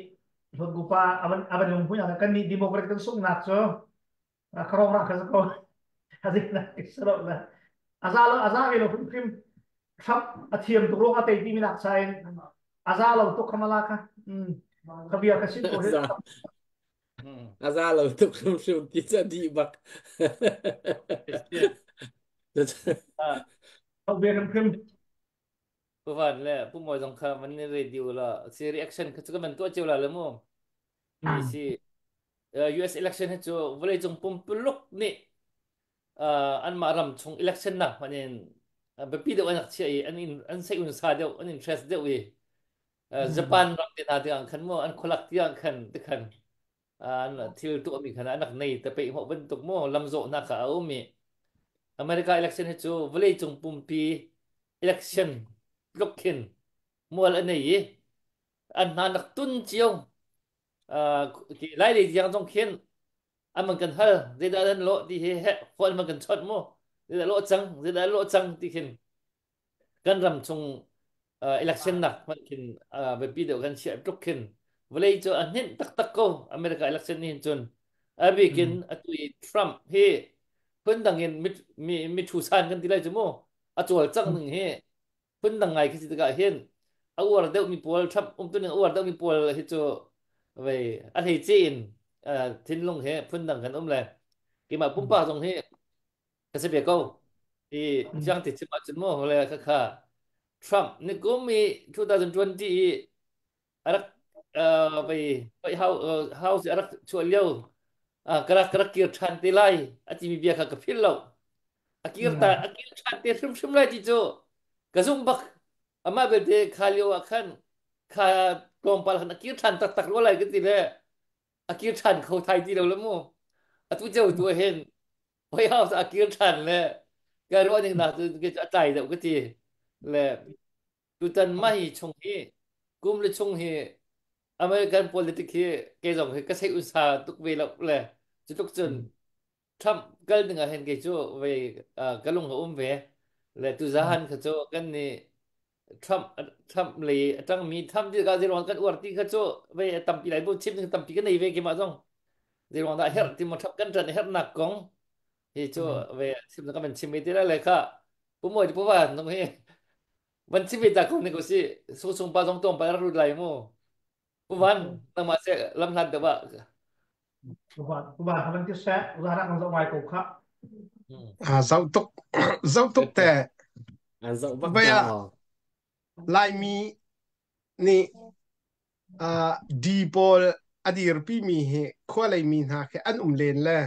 Hlawtgupa avan lung pui kan nih Democrat kan sunghnak cu kharong ra kha ko azina salo la aza lo aza ve lo hrim Trump a thiam tuk ruang a tei ti mi nak chain aza lo tuk khamala kha ka bia ka sim ko he aza lo tuk hrim hrim ti cha di bak Au bia hrim hrim Pu Van le Pu Mawi zong kha van ni radio la si reaction kha cu kan van tuah cio la le mu. Hi si US election hi cu vawleicung pumpuluk nih anmah ram chung election nak hmanh in Biapi deuh an rak chiah i an in an sei un sa deuh an interest deuh i Hmm. Japan ram te hna tiang khan mu an khualak tiang khan te khan an thil tuahmi khan an rak nei te peih hawh bantuk mu lamzawhnak kha a um i America election hi cu vawlei cung pumpi election tluk khin mual a nei i an hna nak tun cio lai lei tiang zong khin an man kan hal zeidah nan lawh ti hi he phone man kan chawt mu zeidah lawh cang zeidah lawh cang ti khin kan ram chung election nak hmanh khin biapi deuh kan chiah tluk khin vawlei cu a hninh taktak ko America election ni hin cun a bikin atu i Trump hi phundang in mi mi thu san kan ti lai cu mu a cawlcangh ning hi phundang ngai khi si tikah hin a uar deuh mi pawl Trump umtuning a uar deuh mi pawl hi cu vei a hleice in thinlung he phundang kan um le keimah pumpak zong hi ka si ve ko i fiang te chim ahcun mu le kha kha Trump ni kum i 2020 i a rak vei White House a rak chuah lio ka rak kir ṭhan te lai a timi bia kha ka philh lo. A kir ta a kir ṭhan te hrimhrim lai ti cu ka zumh bak. Amah belte kha lio ah khan kha tlawmpal khan a kir ṭhan taktak rua lai ka ti le a kir ṭhan kho thai ti lo le mu. Atu ceu tu ah hin White House a kir ṭhan le ka ruah ning nak cu a tlai deuh ka ti le tutan mah hi chung hi kum le chung hi American politics hi kei zong hi ka sei unsa tuk ve lo le cu tluk cun Trump kal ding ah hin kei cu ve ka lung a um ve le tu zahan kha cu kan nih Trump Trump lei a ṭangmi Trump ti ka zeiruang kan uar ti kha cu ve tampi lai bu chim ding tampi ka nei ve keimah zong zeiruang dah herh ti mo Trump kan ṭan herhnak kong hi cu ve chim ka van chim ve ti lai le kha pu moi pu van nong hi van chim ve ta ko ni ko si su sung pa zong tong pa rak lut lai mu pu van nangmah se lam hlat deuh ah. Uban halan ti seh zara kan zoh ngai ko kha. A zoh tuk zoh tuk te. An zoh bak Baya na aw. Laimi nih D pawl a dirpi mi hi khualei mi hna khi an um len le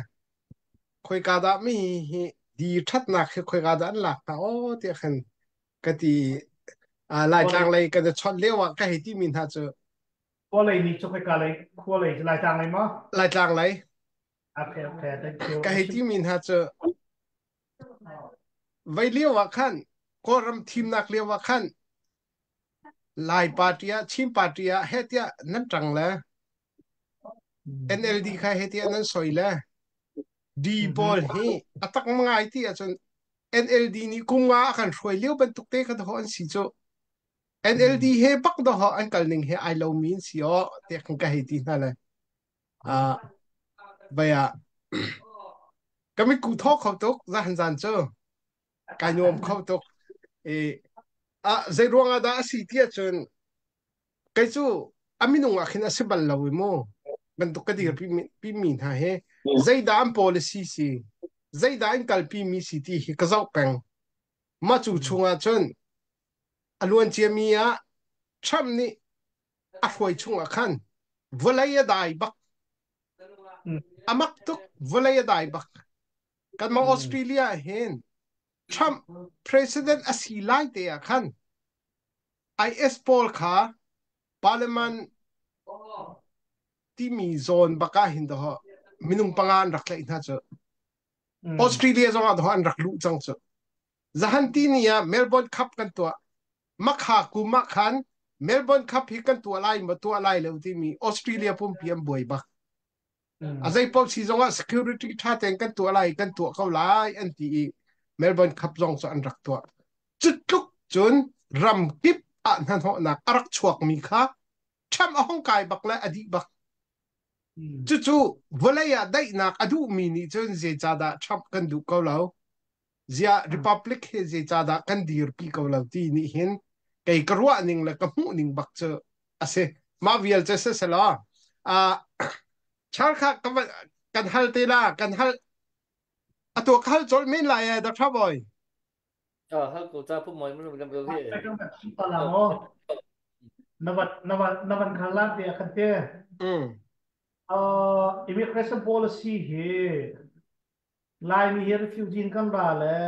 khoika dah mi hi D ṭhatnak hi khoika dah an lak hna aw tiah khan ka ti. Laitlang lei kan i chawnh lio ah ka hei ti mi hna cu Khualei mi cu khoika lei khualei cu Laitlang lei maw? Laitlang lei. Okay, okay, thank you. Ka hei ti mi hna cu vei lio ah khan Kawlram thimnak lio ah khan Lai party ah Chin party ah heh tiah nan ṭang le NLD kha heh tiah nan soi le D pawl hi a tak ngai ti ahcun NLD nih kum nga a kan hruai lio bantuk te kha dawh an si cu. NLD he bak dawh an kal ning he ai lomi an si aw tiah kan ka hei ti hna le. Ah baya kami ku thaw kho tuk zahan zan cu kai nuam kho tuk i ah zei ruang ah dah a si ti ahcun kei cu a minung ah khin a si bal lo i mu bantuk ka dir pi mi hna hi zeidah an policy si zeidah an kalpi mi si ti hi ka zoh peng mah cu chungah cun a luan ciami ah Trump nih a hruai chungah khan vawlei a dai bak amak tuk vawlei a dai bak kanmah Australia hin Trump president a si lai te ah khan IS pawl kha parliament timi zawn bak ah hin doh minung panga an rak tlaih hna cu Australia zong ah doh an rak luh cang cu zahan ti ni ah Melbourne Cup kan tuah makha kum ah khan Melbourne Cup hi kan tuah lai ma tuah lai lo timi Australia pumpi an buai bak A zeipaoh si zongah security ṭha tein kan tuah lai kan tuah ko lai an ti i Melbourne Cup zong cu an rak tuah. Cu tluk cun ram kip ah hnahnawhnak a rak chuakmi kha Trump a hung kai bak le a dih bak. Cucu vawlei ah daihnak a duhmi nih cun zeicahdah Trump kan duh ko lo? Ziah Republic hi zeicahdah kan dirpi ko lo ti nih hin kei ka ruah ning le ka hmuh ning bak cu a si. Mah vial cu si selaw Char kha kan hal te la kan hal atu ka hal colh men lai e Dr. Boy. Hal ko ta pu moi mun lam hi. Na van na van khal lan te kan te. Immigration policy hi Laimi hi refugee in kan ra le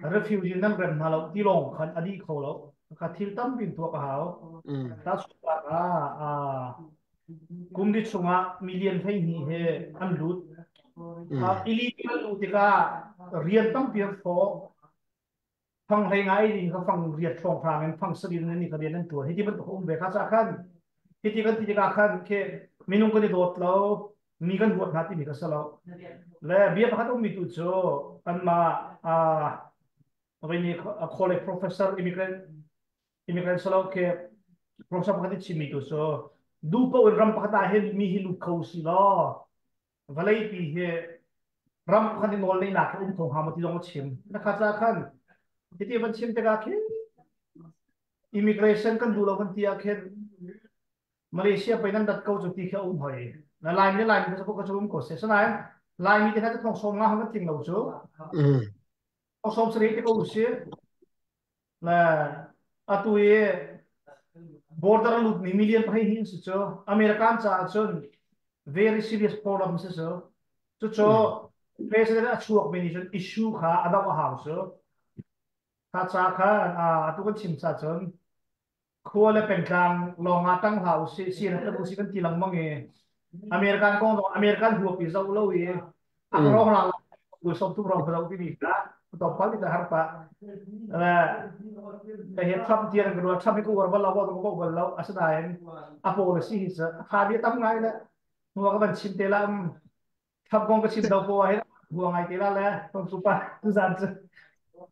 Refugee nan rem hna lo ti lawng khan a dih kho lo. Ka thil tampi in tuak a hau. Ta chuak ah kum li chungah million 12 he an lut. Illegal luh tikah rian tampi an hrawh. Fang hlei ngai ding kha fang riat hrawng hrang in fang sarih in ni kha rian an tuan. Hi ti bantuk a um ve kha ca khan hi ti kan ti tikah khan khi minung kan i dawt lo mi kan huat hna timi kha si lo. Le bia pakhat ummi tu cu kanmah ni college professor immigrant immigrant salo khi professor pakhat i chimmi tu cu duh paoh in ram pakhat ah hin mi hi lut kho si law vawleipi hi ram pakhat i nawl neihnak hi um kho hnga maw ti zong a chim. Na kha ca khan hiti van chim tikah khin immigration kan duh lo kan ti ah khin Malaysia pei nan dat ko cu ti khi a um hoi. Na Laimi le Laimi ka ka um ko se. Sanain Laimi te kha thong som nga hang tling lo cu. Thong som sari te ko si. Le atu i border lut mi million pahnih hin si cu American caah cun very serious problem si cu. Cucu president a chuak mi nih cun issue kha a doh a hau cu. Kha ca kha atu kan chim ca cun khua le pengtlang lawng ah tang hlah usih sian kan usih kan ti lengmang i American kong zong American huap i zoh lo i a rong lang kul som tum rong lo timi kha to pal ti har pa le ka he Trump tiang ka ruah Trump hi ka uar bal lo ka ko bal lo asinain a policy hi cu a kha tam ngai le hnuah ka van chim te la Trump kong ka chim do po ah hin hua ngai te la le tong tu pa tuzan cu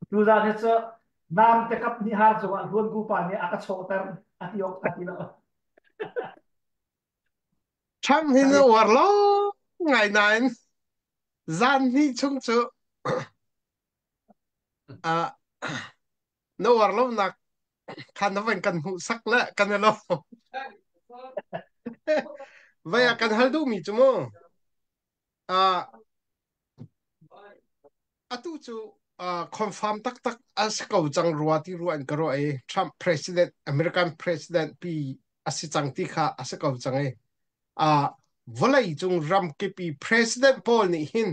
tuzan hi cu nam te kap ni har cu ah hluan ku pa nih a ka chawhter a ti ok a ti lo. Trump hi na uar lo ngai nain zan hnih chung cu uh, na uar lo nak khan na van kan hmuh sak le kan i lo. Vai ah kan hal duhmi cu mu. Uh, atu cu confirm taktak a si ko cang rua ti rua in ka ruah i Trump president American president pi a si cang ti kha a si ko cang i vawlei cung ramkip i president pawl nih hin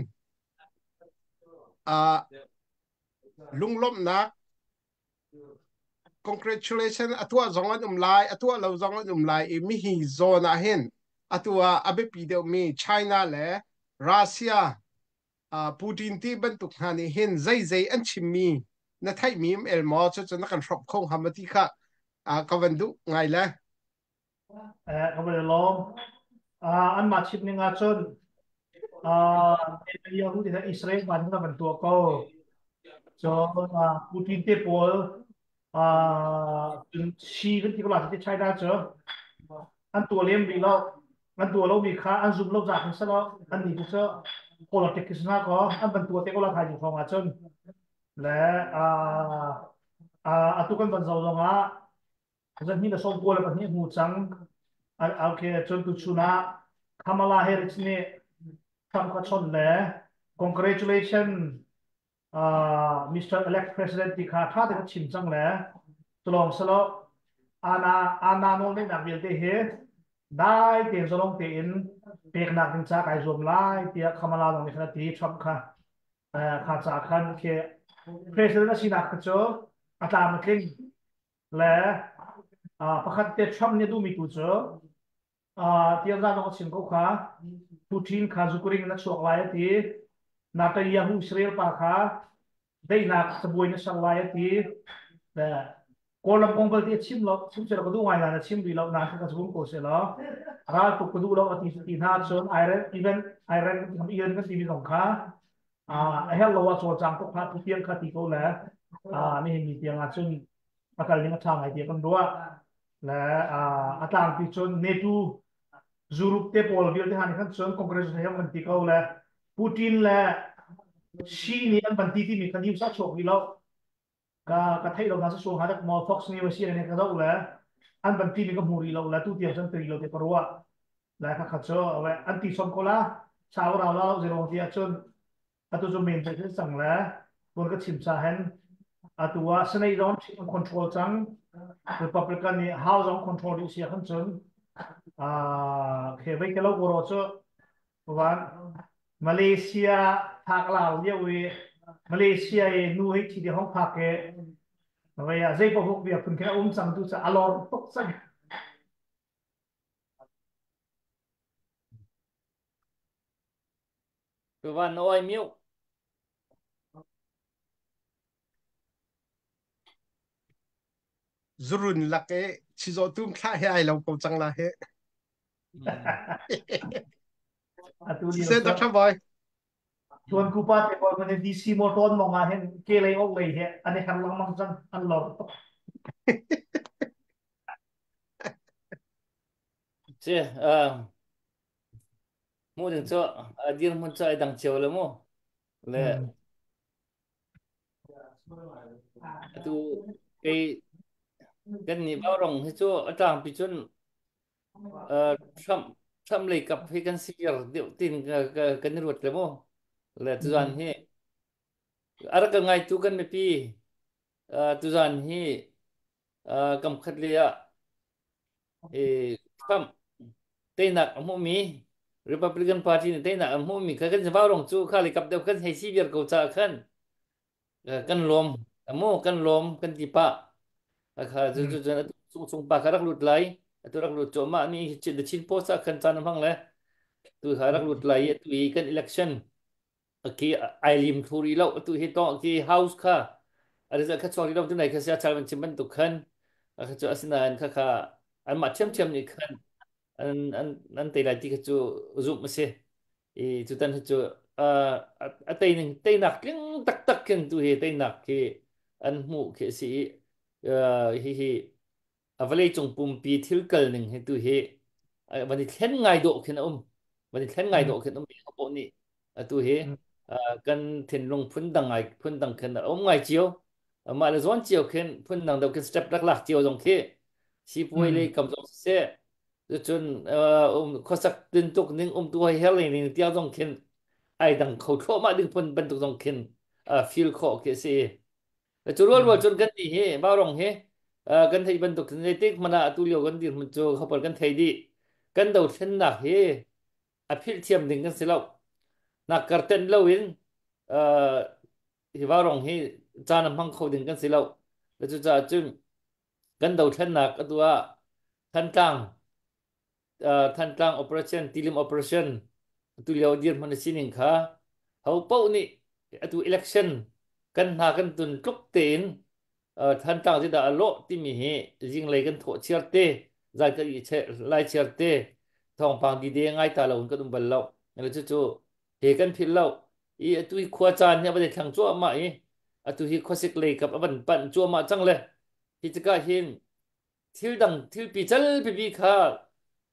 lunglawmhnak congratulation a tuah zong an um lai a tuah lo zong an um lai i mihi zawn ah hin atu ah a biapi deuhmi China le Russia Putin ti bantuk hna nih hin zeizei an chimmi na theihmi um el maw? Cucu na kan hrawmh kho hnga maw ti kha ka van duh ngai le. Ka van lawm. Anmah chim ning ahcun Netanyahu nih Israel van na van tuah ko. Cun Putin te pawl cun Xi kan ti ko la ti China cu an tuah lem rih lo. An tuah lomi kha an zum lo ca khan si lo. An nih cu politics hna ko an van tuah te ko la thai ding hrawng ahcun le atu kan van zoh zong ah zahnih le 94 hmu cang. Okay, cun tuchun ah Kamala Harris nih Trump kha chawnh le congratulation Mr. Elect President ti kha ṭha tein a chim cang le tulawng salo ana ana nawl neihnak vialte hi dai tein zalong tein peknak ding ca kai zuam lai tiah Kamala zong nih khan a ti Trump kha kha ca khan khi president a sinak kha cu a tlam a tling le pakhat te Trump nih a duhmi tu cu tiang zan a chim ko kha Putin kha zukuring na chuak lai a ti Netanyahu Israel pa kha daihnak cabuai na ser lai a ti le Kawlram kong belte a chim lo chim seh ka duh ngai na chim rih lo na ka zum ko se lo ral tuk ka duh lo a ti ti hna cun Iran even Iran Iran kan timi zong kha a herh lo ah cawlcang tuk kha tu tiang kha ti ko le nihin ni tiang ah cun a kal ding a ṭha ngai tiah kan ruah le a tlangpi cun NATO Europe te pawl vialte hna nih khan cun Congress he kan ti ko le Putin le Xi nih an van ti timi kha news a chuak rih lo ka ka theih lo na sa suang ha maw Fox News si ne ka zoh le an van ti mi ka hmu rih lo le tu tiang cun ti lo te ka ruah le kha kha cu an ti som ko la sau rau la lo zero ti ahcun atu cu men pe cang le tun ka chim cha hen atu ah Senate zong control cang Republican nih House zong control dih sia khan cun khe vei ke lo ko ro cu wan Malaysia thak lau lio i. Malaysia i nu hi thi di hong phak ke vei ah zei paoh bia phun khin a um cang tu cu a lor tuk cang. Tuvan na oi miu. Zurun lak e chizawh tum thlah he ai lo ko cang la he. Atu lio Siseh cu Dr. Boy. Tuan kupa te pawl kan DC motor mong ah hin ke lei ok lei he an i her lengmang cang an lor tuk. Ci mu ding cu dir hmun cu ai dang cio le mu. Le atu kei kan nih rong hi cu a tlangpi cun Trump Trump lei kap hi kan si deuh tin kan i ruat le mu. Le tuzan hi a rak ka ngaitu kan mipi tuzan hi kam khat le ah Trump teinak a hmuhmi Republican Party nih teinak a hmuhmi kha kan vau rong cu kha le kap deuh kan hei si viar ko caah khan kan lawm mu kan lawm kan ti pah kha cu cu cun atu chung pa kha rak lut lai atu rak lut cu mah ni The Chin Post ah khan caan hmang le tu kha rak lut lai atu i kan election khi ai lim thlu rih lo atu hi to khi house kha a result kha chuak rih lo tu nai kha sia chal man chim bantuk khan kha cu asinain kha kha anmah thiamthiam nih khan an an an tei lai ti kha cu zumh a si i tutan hi cu a tei ning teinak tling taktak khin tu hi teinak khi an hmuh khi a si i hi hi a vawlei cung pumpi thil kal ning hi tu hi van i thlen ngai dawh khin a um van i thlen ngai dawh khin um mi poh nih atu hi kan thinlung phun dang ngai phun dang khin a um ngai cio mah le zawn cio khin phun dang deuh khin step rak lak cio zong khi sipuai lei kam zong siseh cun um khuasak tintuk ning um tu hei her ning tiang zong khin ai dang kho thluahmah ding phun bantuk zong khin feel khawh khi a si. Cu rual rual cun kan nih hi Vaurong hi kan theih bantuk zeitik hmanh ah atu lio kan dirhmun cu khopal kan thei dih. Kan dothlennak hi a philh thiam ding kan si lo. Nak karten loin hi Vaurong hi caan a hmang kho ding kan si lo. Cucaah cun kan dothlennak atu ah Thantlang Thantlang operation, Tilim operation atu lio dirhmun a sining kha ho paoh nih atu election kan hna kan tun tluk tein Thantlang zeidah a lawh timi hi zinglei kan thawh chiar te zai kan i lai chiar te thawngpang dide ngai ta lo in kan um bal lo. Cucu he kan philh lo. I atu hi khua caan hi a van i thlang cuahmah i atu hi khuasik lei kap a van panh cuahmah cang le hi tikah hin thil dang thil pical pipi kha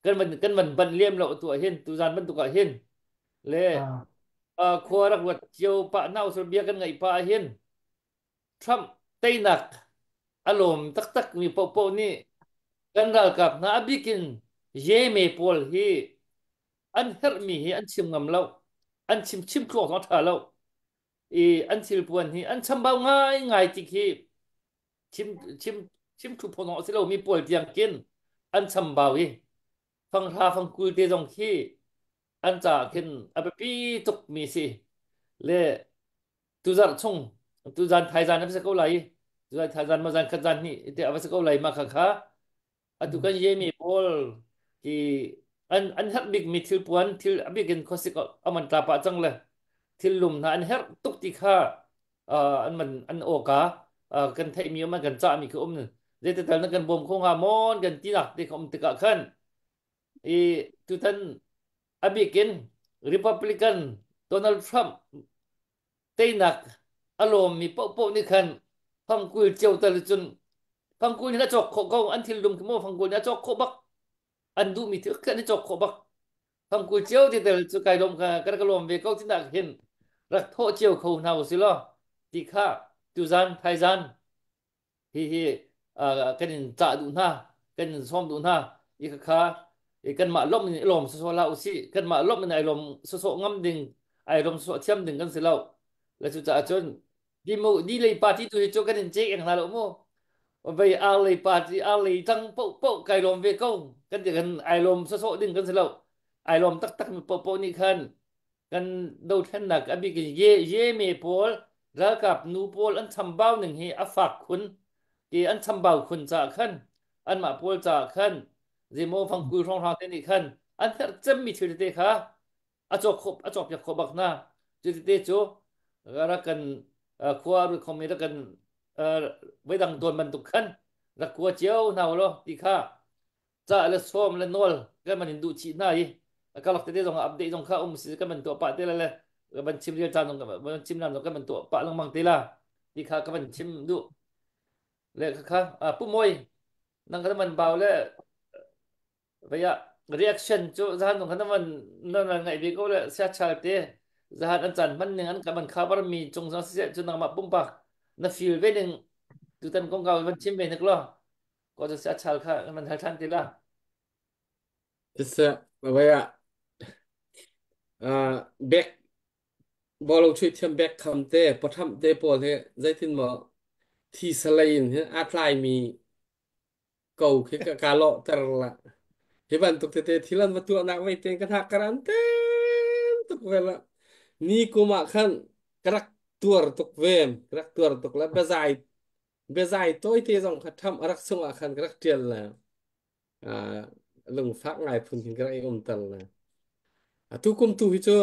kan van banh liam lo tu ah hin tuzan bantuk ah hin le khua rak ruat cio pah nau sur bia kan ngaih pa ah hin Trump teinak a lawm taktak mi popo nih kan ralkap hna a bikin Yeme pawl hi an herhmi hi an chim ngam lo an chim chim thluak zong tha lo i an thilpuan hi an chambau ngai ngai ti khi chim chim chim thu phone a si lo mi pawl tiang kin an chambau i fanghra fangkul te zong khi an ca khin a biapi tuk mi si le tuzarh chung tuzan thaizan a si ko lai tuzan thaizan ma zan khat zan hnih te a si ko lai ma kha kha Atu kan yemi pawl hi an herh bikmi thil puan thil a bik in khuasik aman tla pah cang le thil lum hna an herh tuk ti kha an man an awka kan theihmi um an kan cahmi kha um zeitital na kan bawm kho hnga maw kan tinak te kha um tikah khan i tutan a bik in Republican Donald Trump teinak a lawmmi paohpaoh nih khan fangkul cio tal cun fangkul nih a cawk khawh ko an thil dum khi maw fangkul nih a cawk khawh bak an duhmi thil khi an i cawk khawh bak fangkul cio ti tel cu kai lawm kha kan ka lawm ve ko tinak hin rak thawh cio kho hna usih law ti kha tuzan thaizan Hihi kan in cah duh hna, kan in sawm duh hna. I khakha kanmah lawmh in i lawm sawsawh hlah usih. Kanmah lawmh in ai lawm sawsawh ngam ding, ai lawm sawsawh thiam ding kan si lo. Le cucaah cun di mu di lei party tu hi cu kan in cek eng hna lo mu. Vei ar lei party ar lei tang poh poh kai lawm ve ko. Kan ti kan ai lawm sawsawh ding kan si lo. Ai lawm taktak mi poh poh nih khan kan dothlennak a bik in ye ye me pawl Ralkap nu pawl an chambau ning hi a fak khun ti an chambau khun caah khan anmah pawl caah khan zeimaw fangkul hrawnghrang te nih khan an herh cemmi thil tete kha a cawk khawh a cawkpiak khawh bak hna. Cu tete cu rak kan khua ru khomi rak kan voidang tawn bantuk khan rak kua cio hna u law ti kha ca le sawm le nawl kan man in duh chih hna i a karlak tete zong ah update zong kha um si kan man tuah pah te la le kan van chim rial caan zong kan van chim lan zong kan van tuah pah lengmang te la ti kha ka van chim duh le kha kha pu moi nang kan man bau le vaya reaction cu zahan zong kan man nan ngai ve ko le sia chal te zahan an chan man ning an kan man cover mi chung zong si cu nangmah pumpak na feel ve ning tutan kong kau van chim ve nek lo ko cu sia chal kha man hal than ti la. Siseh, vai ah back bawlung chuih thiam back kham te patham te pawl hi zeitin maw thi salai in hin aa tlaimi ko khi ka ka lawhter la. Hi bantuk tete thil an va tuahnak vei ten ka thak karan ten tuk ve la. Ni kum ah khan ka rak tuar tuk ve, ka rak tuar tuk la. Biazai biazai tawite zong kha tham a rak sung ah khan ka rak ṭial la. Lungfak ngai phun khin ka rak i umter le atu kum tu hi cu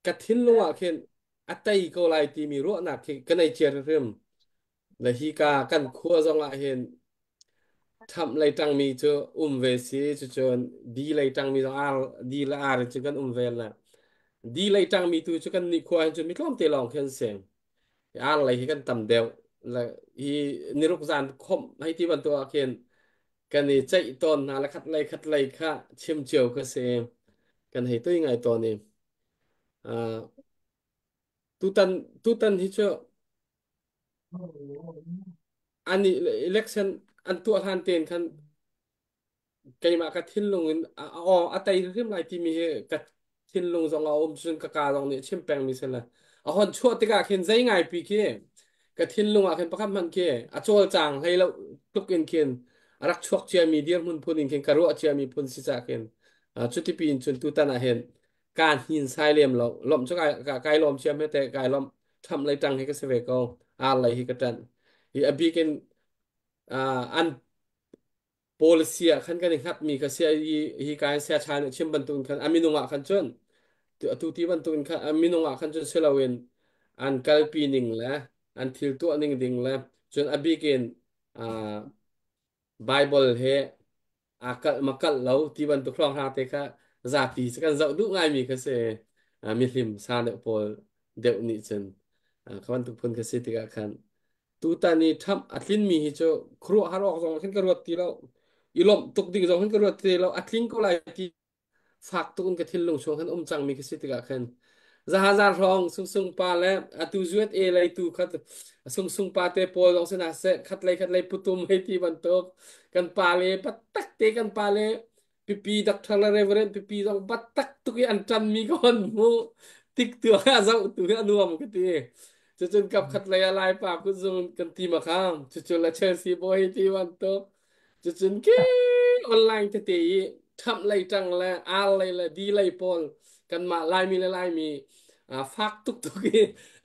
ka thinlung ah khin a tei ko lai timi ruahnak khi ka nei cia hrim le hi ka kan khua zong ah hin thamh lei ṭangmi cu um ve si cucun di lei ṭangmi zong ar di le ar cu kan um ve le di lei ṭangmi tu cu kan nih khua hin cu mi tlawmte lawng khi an si. Ar lei hi kan tam deuh le hi niruk zan khomh hei ti bantuk ah khin kan i ceih tawn hna le khat lei kha chim cio ka si kan hei tui ngai tawn i tutan tutan hi cu an i election an tuah hlan tein khan keimah ka thinlung in a aw a tei hrim lai timi hi ka thinlung zong a um cun ka ka zong nih a chim pengmi si le a hon chuah tikah khin zei ngai pi khi ka thinlung ah khin pakhat hmanh khi a cawlcang hlei lo tluk in khin a rak chuak ciami dirhmun phun in khin ka ruah ciami phun si ca khin cuti pi in cun tutan ah hin kaa hnin sai lem lo lawmh cu kai lawm ciam he te kai lawmh thamh lei tang hi ka si ve ko ar lei hi ka ṭanh hi a bik in an policy ah khan kan i hngatmi kha sia hi hi ka in sia chan nih chim bantuk in khan a minung ah khan cun atu ti bantuk in khan a minung ah khan cun si loin an kalpi ning le an thil tuah ning ding le cun a bik in Bible he aa kalh ma kalh lo ti bantuk hrawng hna te kha zapi cu kan zoh duh ngaimi kha si. Mihlim sa deuh pawl deuh nih cun kha bantuk phun kha si tikah khan tutan i Trump a tlinmi hi cu khuaruahhar awk zong khin ka ruat ti lo i lawmh tuk ding zong khin ka ruat ti lo a tling ko lai ti fak tuk in ka thinlung chung khan um cangmi ka si tikah khan zahazar hrawng sungsung pa le atu USA lei tu khat sungsung pa te pawl zong sina seh khat lei khat lei putum hei ti bantuk kan pa le patak te kan pa le pipi doctor le reverend pipi zong batak tuk i an ṭanmi ka hon hmu tik tu ah zoh tu hi a nuam ka ti. Cucun kap khat lei ah Laipa kutzung kan ti ma kha cucu le Chelsea boy ti bantuk cucun ke online tete i ṭhamh lei ṭang le ar lei le di lei pawl kanmah Laimi le Laimi fak tuk tuk i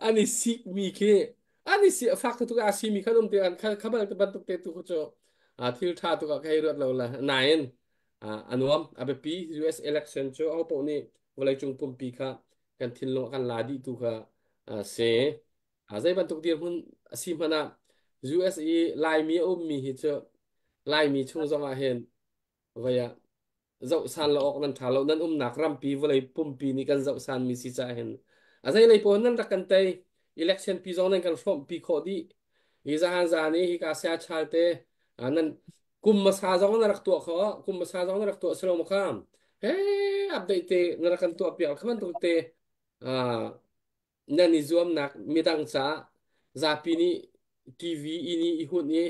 an i sikmi khi an i si fak tuk tuk a simi khan um ti an kha kha bantuk te tu cu thil ṭha tuk ah ka hei ruat lo la nain a nuam a biapi US election cu ahopaoh nih vawleicung pumpi kha kan thinlung a kan la dih tu kha si. Zei bantuk dirhmun a si hmanh ah US i Laimi a ummi hi cu Laimi chung zong ah hin vei ah zohsan lo awk nan ṭha lo nan umnak rampi vawlei pumpi nih kan zohsan mi si caah hin a zei lei pawn nan rak kan tei election pi zong nan kan hrawmhpi khawh dih hi zahan zan i hika sia chal te nan kum hmasa zong na rak tuah kho kum hmasa zong na rak tuah silo ma kham he update te na rak kan tuah piak kha bantuk te nan i zuamnak midang caah zapi nih TV i nih i hun i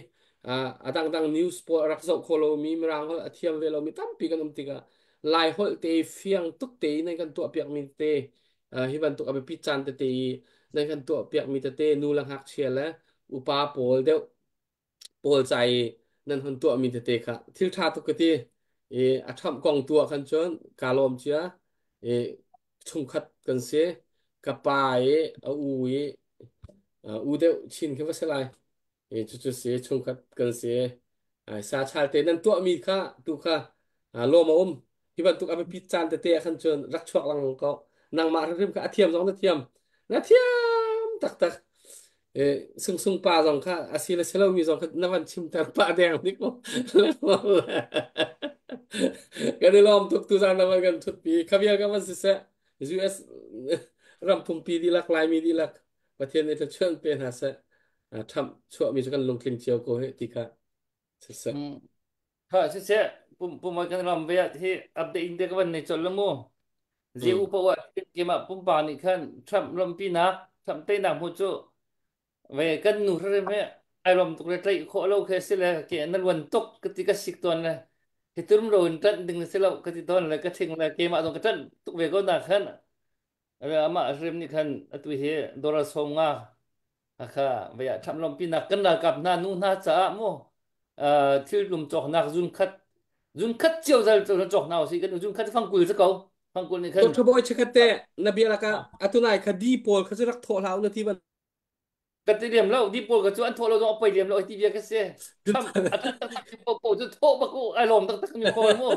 a dangdang news pawl a rak zoh kho lomi mirang holh a thiam ve lomi tampi kan um tikah Lai holh te fiang tuk te in nan kan tuahpiakmi tete hi bantuk a biapit caan tete i nan kan tuahpiakmi tete nu le ngakchia le upa pawl deuh pawl ca i nan hun tuahmi tete kha thil ṭha tuk ka ti i a ṭhamh kong tu ah khan cun kaa lawm cia i chungkhat kan si ka pa i a u i. U deuh chin khi va si lai. Cucu si chungkhat kan si. Sa chal te nan tuahmi kha tu kha lawm a um. Hi bantuk a biapit caan tete ah khan cun rak chuak lengmang ko. Nangmah hrimhrim kha a thiam zong na thiam. Na thiam taktak. Sung sung pa zong kha a si le si lomi zong kha na van chimter pah deng dik maw? Kan i lawm tuk tuzaan na van kan thutpi. Kha vial ka van siseh US ram pumpi dihlak Laimi dihlak Pathian nih thluachuah pe hna seh. Trump chuahmi cu kan lungtling cio ko hih ti kha siseh. Ha siseh pum pum kan ram ve hi update in te ka van nei chol la mu. Zi u pa wa kema pumpa nih khan Trump lompi nak Trump te nak mu chu ve kan nu hrim he ai rom tuk le tlai khawh lo khe si le ke na luan tuk ka ti ka sik ton le hi turum ro in tan ding si lo ka ti ton le ka thing le keimah zong ka tan tuk ve ko na khan amah hrim nih khan atu hi dollar 50 kha vei ah ṭham lawmpinak kan ralkap hna nu hna caah mu thil lum cawknak zun khat zun khat cio zal cawk hna usih kan zun khat fangkul si ko fangkul nih khan Dr. Boy chikhat te na bia laka atunai kha di pawl kha chu rak thawh hlah na ti ban ka ti liam lo di pawl ka cu an thawh lo zong a poi liam lo ti bia ka si Trump a tak tak mi po po cu thawh bak u ai lawm tak tak mi pawl mu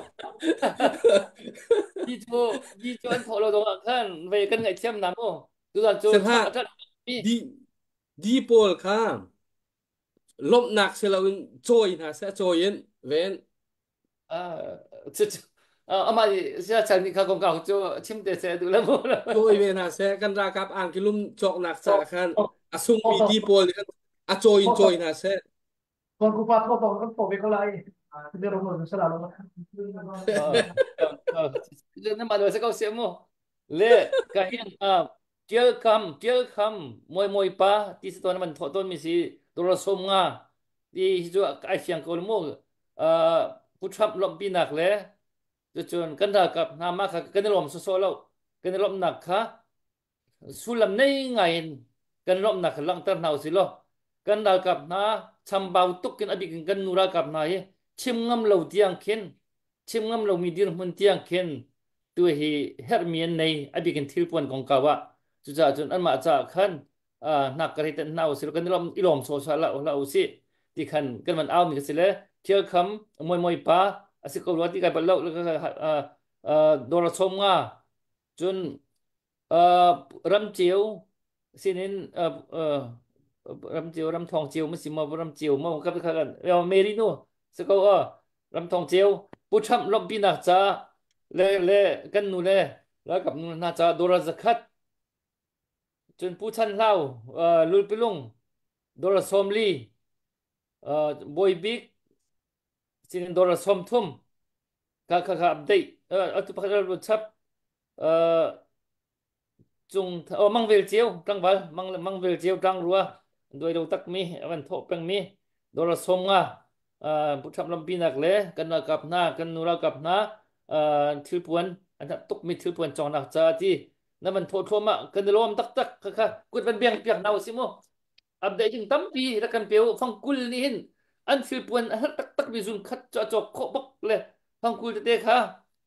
di cu di cu an thawh lo zong ah khan ve kan ngaihthiam na mu tuzan cu Sangha Trump a ṭhat mi di di pawl kha lawmhnak si loin cawi hna seh cawi in ven amah sia chan nih kha kong kau cu chim te se duh le mu cawi ve hna seh kan ralkap angkilum cawknak caah khan a sungmi ti pawl nih khan a cawi in cawi hna seh. Kon rupa tho to kan to ve ko lai. Ti ro mo sala lo. Na ma lo se ko se mu le ka hin tial kam tial kham moi moi pa ti si ton man tho ton mi si doro som nga ti hi chu ai fiang ko mu Pu Trump lawmhpi nak le cucun kan ralkap hna mah kha kan i lawm sawsawh lo kan i lawmhnak kha sullam nei ngai in kan lawmhnak kha langhter hna usih law kan ralkap hna chambau tuk in a bik in kan nu ralkap hna hi chim ngam lo tiang khin chim ngam lomi dirhmun tiang khin tu hi herhmi an nei a bik in thilpuan kongkau ah cucaah cun anmah caah khan hnak ka rei hna usih kan i lawm sawsawh hlah hlah usih ti khan kan van au mi ka si le thil kham moi moi pa a si ko rua ti kai bal lo dawr som nga cun ramceu sinin ramceu ramthong ceu ma si ma ramceu ma ka kha kan Mary nu si ko ramthong ceu pu Trump lawmhpinak ca le le kan nu le ralkap nu hna ca dollar zakhat cun pu Chan Hlau lulpilung dollar 40 bawi bik sinin dollar 30 kha kha kha update atu pakhat chap cung oh mangvel ceu tlangval mang mangvel ceu tlang rua duai lo tak mi avan thawh peng mi dollar 50 pu Trump lampi nak le kan ralkap hna kan nu ralkap hna thilpuan an tuk mi thilpuan cawng nak ca ti na van thawh thluahmah kan i lawm taktak kha kha kut van beng piak hna usih mu update ding tampi rak kan pe u fangkul nih hin an thilpuan a herh taktak mi zun khat cu a cawk khawh bak le fangkul tete kha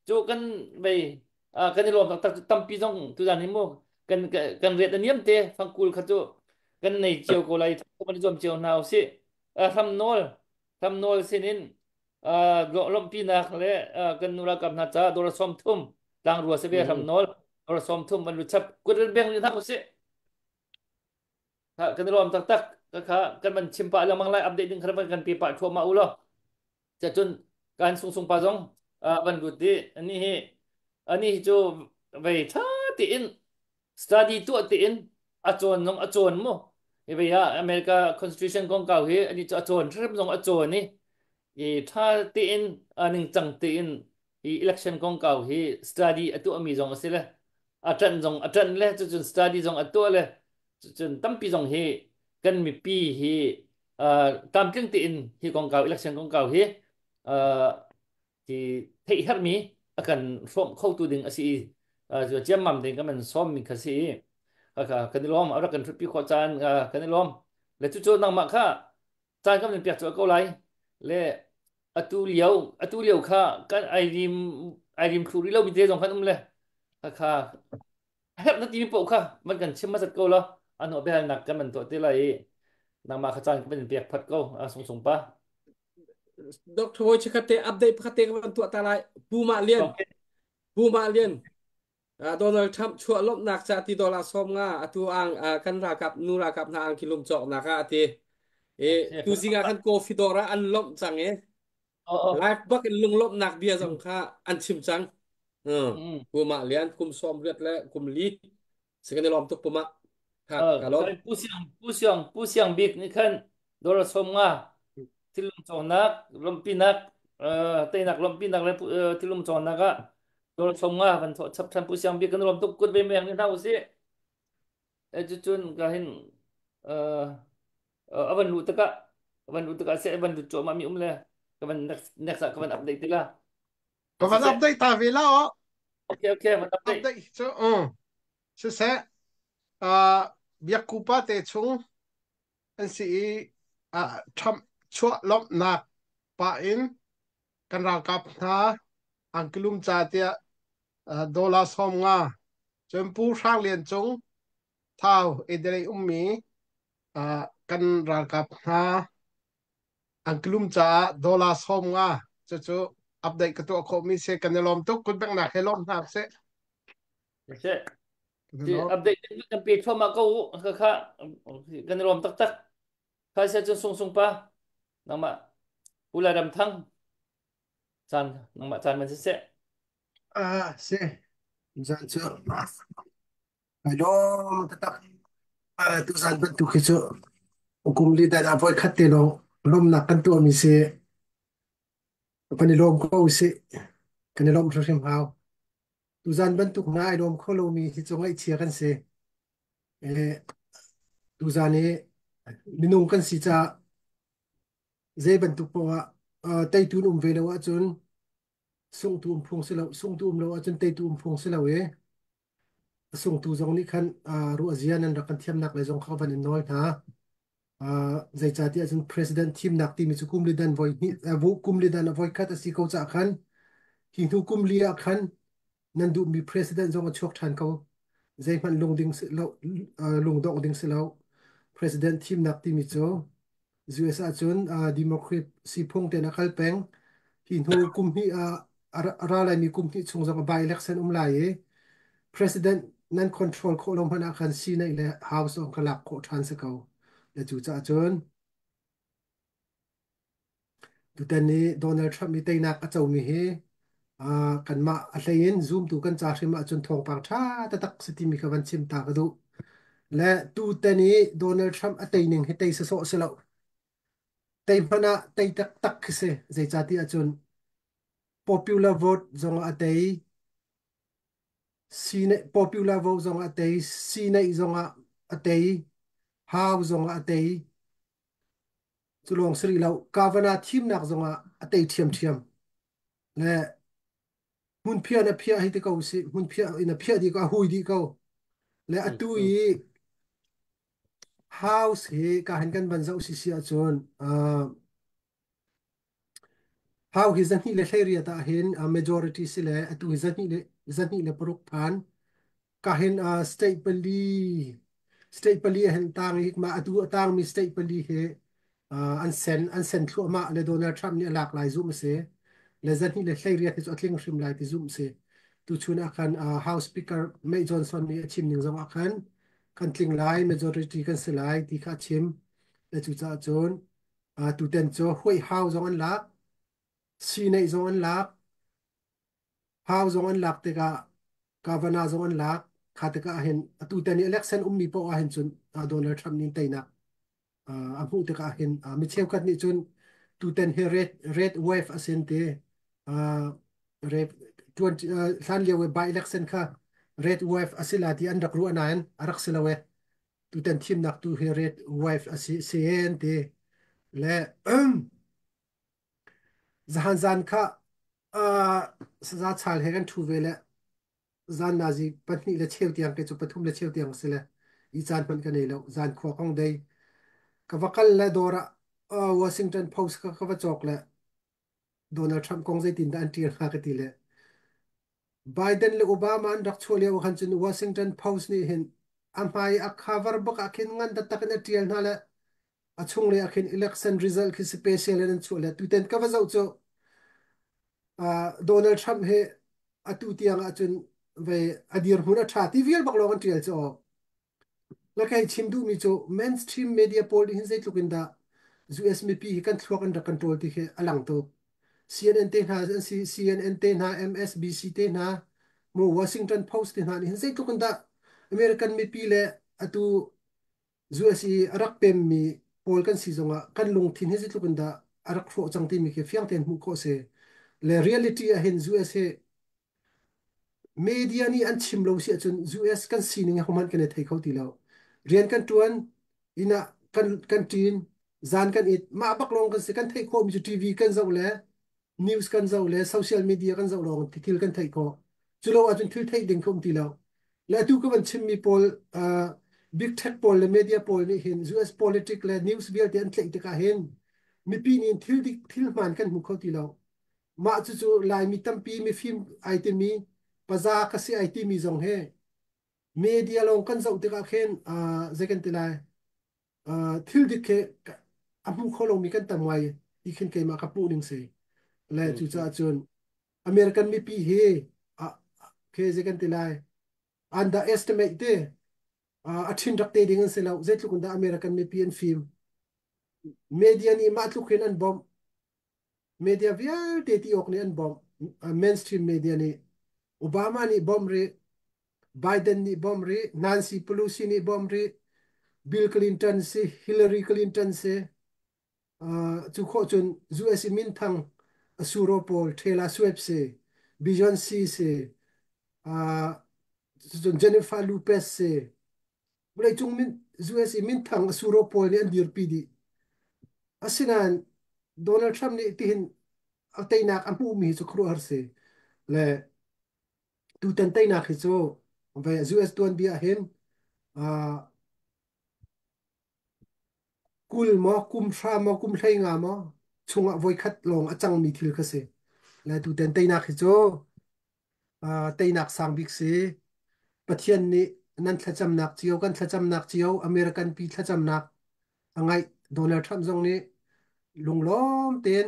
cu kan vei kan i lawm taktak tampi zong tuzan hi mu kan kan riat a niam te fangkul kha cu kan nei cio ko lai kan i zuam cio hna usih hram nawl hram nawl sinin lawmhpinak le kan nu ralkap hna ca dollar 30 tlangrua se ve hram nawl dollar 30 van lu chap kut beng ni hna usih kan i lawm taktak kha kan van chim pah lengmang lai update ding kha van kan pe pah thluahmah u law cun kan sung sung pa zong van lut di ani hi ani hi cu vei tha tiin study tuah tiin a cawn zong a cawn mu hi vei ah America Constitution kong kau hi ani cu a cawn hrim zong a cawn i i tha tiin ningcang tiin hi election kongkau hi study a tuahmi zong a si le a ṭanh zong a ṭanh le cucun study zong a tuah le cucun tampi zong hi kan mipi hi tlamtling tein hi kongkau election kongkau hi hi theih herhmi a kan hrawmh khotu ding a si i ciammam ding kan man sawmmi kha si i kan i lawm a rak kan hrutpi khawh caan kan i lawm le cucu nangmah kha caan kan in pek cu ko lai le atu lio atu lio kha kan ai rim ai rim thlu rih lo mi te zong khan um le kha kha herh na ti mi paoh kha man kan chim hmasat ko la. Anu biahalnak kan man tuah ti lai i nangmah kha caan ka van pek phat ko a sung sung pa. Dr. Hoi chikhat te update pakhat te ka van tuah ta lai. Pu Ma Lian, Okay. Pu Ma Lian, Donald Trump chuah lawmhnak ca ti dollar 50 atu ang kan ralkap nu ralkap hna ang kilum cawk nak ah ati. E Okay. tu zing ah khan coffee dawr ah an lawmh cang e. Oh, oh. Live bak in lunglawmhnak bia zong kha an chim cang. Mm. Pu Ma Lian kum 80 le kum li. Sikan i lawm tuk puma. Ha, ka lawm. Kan Pu Siang Pu Siang Pu Siang Bik nih khan dollar 50 thilum cawknak lawmhpinak teinak lawmhpinak le thilum cawknak ah dollar 50 van thawh chap than Pu Siang Bik kan lawm tuk kut ve meng ni hna usih. Cucun ka hin avan lu takah avan lu takah se avan lut cuahmah mi um le ka van next next ah ka van update te la. Ka van update ta ve la o. Okay okay van update. Update cu siseh biakku pa te chung an si i Trump chuah lawmhnak pa in kan ralkap hna angkilum ca tiah dollar 50 cun Pu Hrang Lian Cung Thau Adelaide ummi kan ralkap hna angkilum caah dollar 50 cucu update ka tuah khawhmi si kan i lawm tuk kutbengnak he lawm hna sih. Ti update kan pe thluahmah ko kha kha kan i lawm taktak. Kha sia cun sung sung pa nangmah Pu Lai Ram Thang caan nangmah caan man siseh. Ah, si. Zan cu ai lawm taktak. Ah, tu zan bantuk hi cu kum li dan ah voi khat te lawng lawmnak kan tuahmi si. Kan i lawm ko usih. Kan i lawm hrimhrim hau. Tuzan bantuk hna ai lawm kho lomi hi cu ngaihchia kan si. Eh, tuzan hi minung kan si caah zei bantuk poah ah teitu um ve lo ahcun sungtu um phung si lo, sungtu um lo ahcun teitu um phung si lo i a sungtu zong nih khan ruah zia nan rak kan thiamnak le zong kha van in nawl hna. Zeicahtiah cun president thimnak timi cu kum li dan voi hnih kum li dan a voi khat a si ko caah khan hi hnu kum li ah khan nan duhmi president zong a chuak ṭhan ko. Zeihmanh lung ding si lo, lungdongh ding si lo. President thimnak timi cu US ahcun Democrat siphung tein a kal peng. Hi hnu kum hnih ah a ra laimi kum hnih chung zong by election um lai i president nan control khawh lo hmanh ah khan Senate le House zong kha lak khawh ṭhan si ko. Le cucaah cun tutan i Donald Trump i teinak a comi hi kanmah a hlei in zumtu kan ca hrim ahcun thawngpang ṭha taktak si timi kha van chim ta ka duh. Le tutan i Donald Trump a tei ning hi tei sawsawh si lo. Tei hmanh ah tei taktak khi si. Zeicahtiah cun popular vote zong ah a tei. Popular vote zong ah a tei. Senate zong ah a tei. House zong ah a tei. Cu lawng si rih lo. Governor thimnak zong ah a tei ṭhiamṭhiam. Le hmunphiah na phiah hei ti ko usih. Hmunphiah in a phiah dih ko, a hui dih ko. Le atu i House hi ka han kan van zoh sisi ahcun Hau hi 218 ah hin majority si le atu hi 226 phan. Ka hin state pali hin tang hi ma atu a tangmi state pali hi an sen thluahmah le Donald Trump nih a lak lai zum a si. Le 218 hi cu a tling hrim lai ti zum si. Tuchun ah khan House Speaker Mike Johnson nih a chim ning zong ah khan kan tling lai majority kan si lai ti kha a chim. Le cucaah cun tutan cu huaihau zong an lak, sineih zong an lak, hau zong an lak tikah Kavanaugh zong an lak. Kha tikah hin atutan i election ummi paoh ah hin cun Donald Trump nih teinak a hmuh tikah hin mi cheukhat nih cun tutan hi red wave a sin ti red 20 hlan lio i by election kha red wave a si la ti an rak ruah nain a rak si lo e. Tutan thimnak tu hi red wave a si si an ti. Le zahan zan kha saza chal he kan ṭhu ve le zan nazi pahnih le cheu tiang ke cu pathum le cheu tiang si le i caan hmanh ka nei lo zan khua kong dei ka va kal le dawr ah Washington Post ka ka va cawk le Donald Trump kong zeitin dah an ṭial hnga ka ti le Biden le Obama an rak chuah lio khan cun Washington Post nih hin. A hmai a cover bak ah khin ngan taktak in a ṭial hna le a chunglei ah khin election result khi special in an chuah le tuten ka va zoh cu Donald Trump hi atu tiang ahcun vei a dirhmun a ṭha ti vial bak lawng an ṭial cu aw. La kei chim duhmi cu mainstream media pawl nih hin zeitluk in dah US mipi hi kan thluak an rak kan ṭawl ti khi a lang tuk. CNN te hna an si, CNN te hna, MSBC te hna, mu Washington Post te hna nih hin zeitluk in dah American mipi le atu US i a rak pemmi pawl kan si zongah kan lungthin hi zeitluk in dah a rak hrawh cang timi khi fiang tein hmuh khawh a si. Le reality ah hin US hi media nih an chim lo si ahcun US kan sining hi hohmanh kan i thei kho ti lo. Rian kan ṭuan, inn ah kan ṭin, zan kan it, mah bak lawng kan si. Kan theih khawhmi cu TV kan zoh le news kan zoh le social media kan zoh lawng thil kan theih khawh. Cu lo ahcun thil theih ding kha um ti lo. Le atu ka van chimmi pawl big tech pawl le media pawl nih hin US politic le news vialte an tlaih tikah hin mipi nih thil dik thil hmaan kan hmu kho ti lo. Mah cucu Laimi tampi mifim ai timi paza ka si ai timi zong hi media lawng kan zoh tikah khin zei kan ti lai thil dik khi a hmu kho lomi kan tam ngai ti khin keimah ka hmuh ning si. Le cucaah cun American mipi hi khi zei kan ti lai underestimate te a ṭhin rak te ding an si lo. Zeitluk in dah American mipi an fim. Media nih mah tluk hin an bawmh. Media vialte ti awk nih an bawmh. Mainstream media nih Obama nih bawmh rih, Biden nih bawmh rih, Nancy Pelosi nih bawmh rih, Bill Clinton si, Hillary Clinton si, cu khawh cun US i minthang Asuro pawl Taylor Swift si, Beyonce si, cun Jennifer Lopez si, vawleicung min US i minthang Asuro pawl nih an dirpi dih. Asinain Donald Trump nih tihin a teinak a hmuhmi cu khuaruahhar si. Le tutan teinak hi cu US tuanbia ah hin 20 maw, kum hra maw, kum 15 maw chungah voikhat lawng a cangmi thil kha si. Le tutan teinak hi cu teinak sang bik si. Pathian nih nan thlacamnak cio, kan thlacamnak cio, American pi thlacamnak a ngaih. Donald Trump zong nih lunglawm tein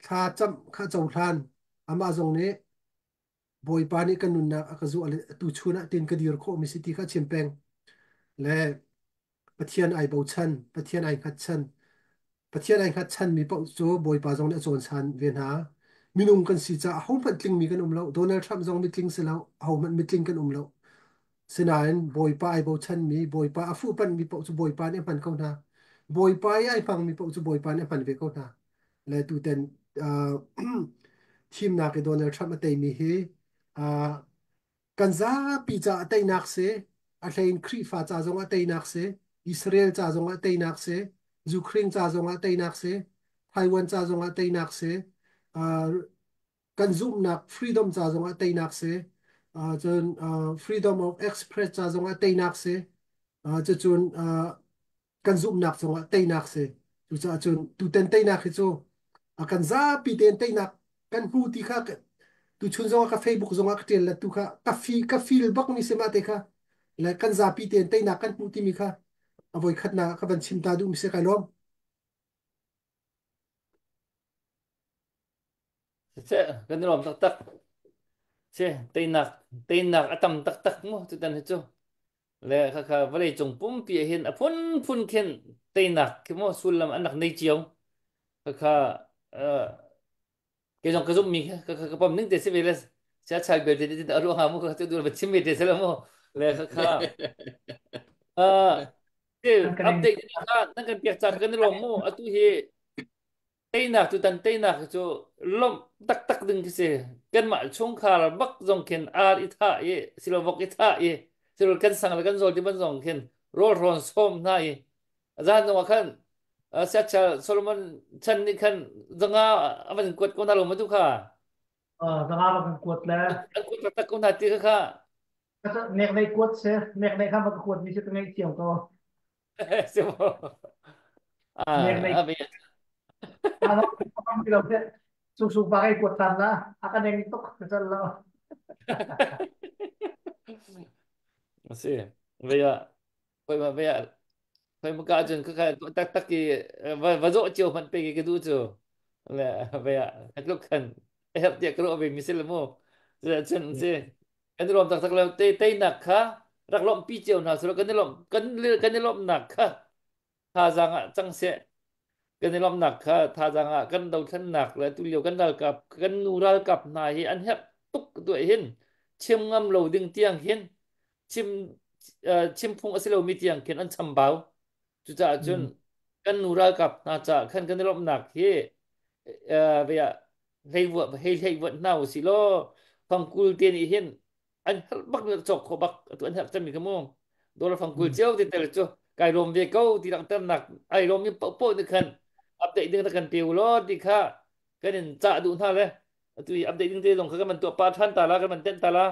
thla cam kha cohlan. Amah zong nih Bawipa nih ka nunnak a ka zuah le tu chun ah tin ka dir khawhmi si ti kha a chim peng. Le Pathian ai bochan, Pathian ai hngatchan. Pathian ai hngatchanmi paoh cu Bawipa zong nih a cawnsan ve hna. Minung kan si caah ahohmanh tlingmi kan um lo. Donald Trump zong mitling si lo, ahohmanh mitling kan um lo. Sinain Bawipa ai bochanmi, Bawipa a fuhpanhmi paoh cu Bawipa nih a hman ko hna. Bawipa i ai hmangmi paoh cu Bawipa nih a hman ve ko hna. Le tuten thimnak i Donald Trump a teimi hi kan zapi caah teinak si, a hleiin Khrihfa ca zongah teinak si, Israel ca zongah teinak si, Ukraine ca zongah teinak si, Taiwan ca zongah teinak si, kan zumhnak freedom ca zongah teinak si, cun freedom of express ca zongah teinak si, cucun kan zumhnak cungah teinak si. Cucaah cun tutan teinak hi cu a kan zapi tein teinak kan hmu ti kha tuchun zongah ka Facebook zongah ka ṭial le tu kha ka fi ka feel bak mi si mah te kha le kan zapi tein teinak kan hmu timi kha a voi khatnak ah ka van chim ta duh mi si kai lawm. Siseh, kan i lawm taktak. Si, teinak, teinak a tam taktak mu tutan hi cu. Le khakha vawlei cung pumpi ah hin a phunphun khin teinak khi mu sullam an rak nei cio. Khakha kei zong ka zumhmi kha ka ka pom ning te si ve le sia chai bel te te a ruang mu ka tu va chim ve te se la mu. Le khakha An kan update kha nan kan piak ca kan i lawm mu. Atu hi Teinak cu tan teinak cu lawmh taktak ding khi si. Kanmah chungkhar bak zong khin ar i thah i silo vok i thah i silo kan sang le kan zawl ti ban zong khin rawl hrawn sawm hna i zan zong ah khan siakchal Solomon chan nih khan zanga a van kuat ko hna lo ma tu kha Zanga va kan kuat le an kuat taktak ko hna ti kha kha nek nei kuat se nek nei kha va ka kuat mi si ka ngeih thiam ko si mo nek nei a ve ano ti lo se su su pa kai kuat tan la a ka neng tuk ka chal lo si. Vei ah Koi ma vei ah koi ma ka cun ka ka tak tak i va va zawh cio hmanh pe ka duh cu. Le vei ah ka tluk khan a herh tiah ka ruah ve mi si le mu. Cun si kan i lawm taktak lo te teinak kha rak lawmhpi cio hna selaw kan i lawmh kan kan i lawmhnak kha thazaang ah cang seh. Kan i lawmhnak kha thazaang ah kan dothlennak le tulio kan ralkap kan nu ralkap hna hi an herh tuk tuah hin chim ngam lo ding tiang hin chim chim phung a si lomi tiang khin an chambau. Cucaah cun kan nu ralkap hna caah khan kan i lawmhnak hi vei ah hlei hei hlei vuat hna usih law fangkul te nih hin an herh bak mi cawk kho bak atu an herh cemmi kha mu dollar fangkul cio te tel cu kai lawm ve ko ti langhternak ai lawm mi paohpaoh nih khan update ding rak kan pe u law ti kha kan in cah duh hna le atu i update ding te zong kha kan van tuah pa than ta la kan van tenh ta la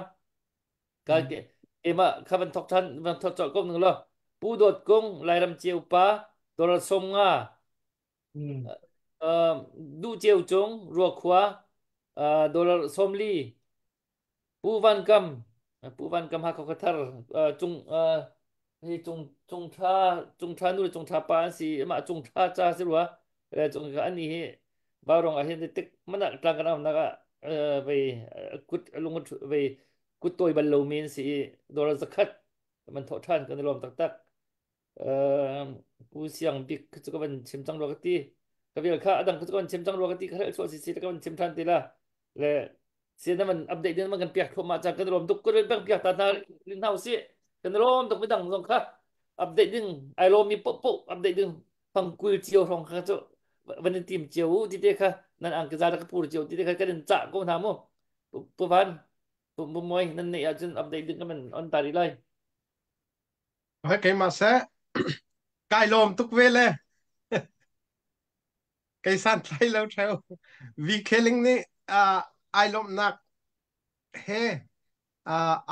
ka keimah kha van thok than van thok cawk ko ning law Pu Dawt Kung Lairam Ceu pa dollar 50 Duh Ceu Cung Ruakhua dollar 40 Pu Van Kam Pu Van Kam Hakha Khuathar cung hi cung cung tha cung tha nu le cung tha pa an si amah cung tha ca si rua cung ani hi vaurong ah hin tik mana tlang kan am nak ah vei kut lung vei kut tawi bal lo mi an si i dollar zakhat man thawh than kan i lawm taktak. Pu Siang Bik cu ka van chim cang rua ka ti. Ka vial kha adang cu ka van chim cang rua ka ti. Ka hrelh chuah si si ka van chim than ti la. Le si na van update din man kan piak thluahmah cang kan lawm tuk kan bang piak ta hna lin hau si kan lawm tuk midang zong kha update ding ai lawm mi po po update ding fangkul cio hrawng kha cu van in tim cio u ti te kha nan ang ka za ka pur cio ti te kha kan in cah ko hna mu pu van pu moi nan neih ahcun update ding kan man on ta rih lai. Hai keimah seh kai lawm tuk ve le kei san tlai lo theo VK Ling nih ai lawmhnak he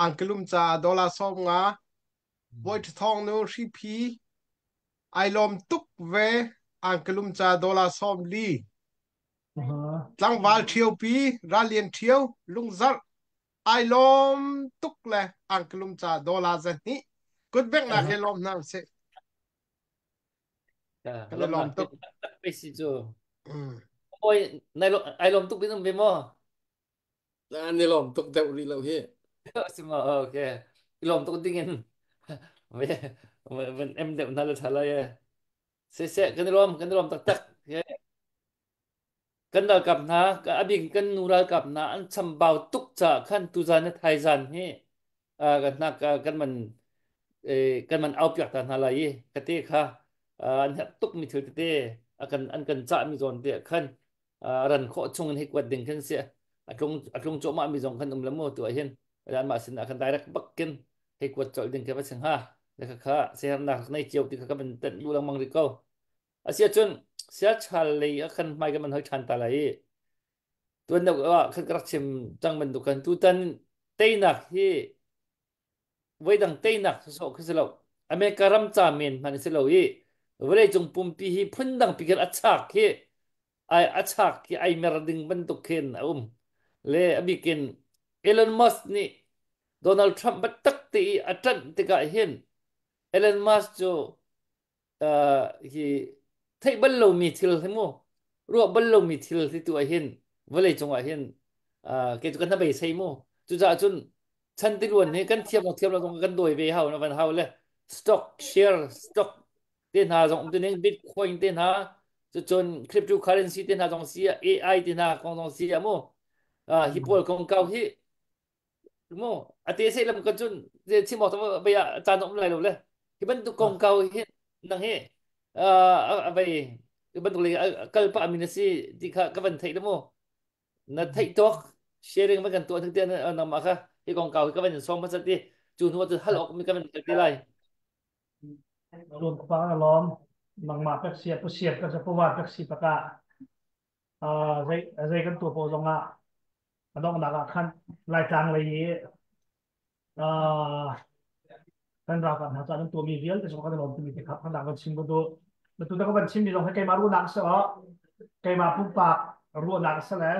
angkelum ca dollar 50 Bawi Thawng nu hriphi ai lawm tuk ve angkelum ca dollar 40 tlangval ṭhiopi rallian ṭhio lungzarh ai lawm tuk le angkelum ca dollar 200 kutbeknak he lawm hna usih. Kan i lawm tuk. Si cu. Oi, nai ai lawm tuk bin um ve maw? An i lawm tuk deuh rih lo hi. Si ma, okay. I lawm tuk ding in ve van em deuh na le tha lai e. Se se kan i lawm, kan i lawm taktak. Kan ralkap hna, a bik kan nu ralkap hna an chambau tuk caah khan tuzan le thaizan hi kan hna kan man kan man au piak ta hna lai i ka te kha an herh tuk mi thil tete a kan an kan cah mi zawn te khan ran khawh chung in hei kuat ding khan si a tlung a tlung cuahmah mi zong khan um la mu tu ah hin anmah sin ah khan direct bak kin hei kuat colh ding khi va si hnga le kha kha siaherhnak nei cio ti kha ka van tenh lu lengmang rih ko. Asiahcun siachal lei ah khan hmai kan van hoi ṭhan ta lai i tuan deuh ah khan ka rak chim cang bantuk khan tutan teinak hi voidang teinak sawsawh khi si lo. America ram ca men hmanh a si lo i vawleicung pumpi hi phundang pi khin a chak hi ai a chak hi ai mer ding bantuk khin a um. Le a bikin Elon Musk nih Donald Trump biatak te i a ṭanh tikah hin Elon Musk cu hi theih bal lomi thil hi mu ruah bal lomi thil hi tu ah hin vawlei cungah hin kei cu kan hnabei mu cucaah cun chan tiluan hi kan thiam lo thiam lo zong kan dawi ve hau na van hau le stock share stock te hna zong um tuning bitcoin te hna cucun cryptocurrency te hna zong si AI te hna kong zong si mu hi pawl kong kau hi Mu a te se lam kan cun chim awk vei ah caan um lai lo le hi bantuk kongkau hi nang hi a vei hi bantuk le kal pah mi na si ti kha ka van theih le mu na theih tawk sharing van kan tuah thing te nangmah kha hi kongkau hi ka van in sawm hmasa ti cu hnu ah cun hal awk mi ka van hal ti lai. Lawm ka pang lawm nangmah pek sia pu siap ka pu wa pek si paka zei zei kan tuah po zongah a donghnak ah khan Laitlang lei i kan ralkap hna caah kan tuahmi vialte zong kan i lawm timi te kha kan van chim ka duh. Tu ka van chimmi zong hi keimah ruahnak a si lo. Keimah pumpak ruahnak a si le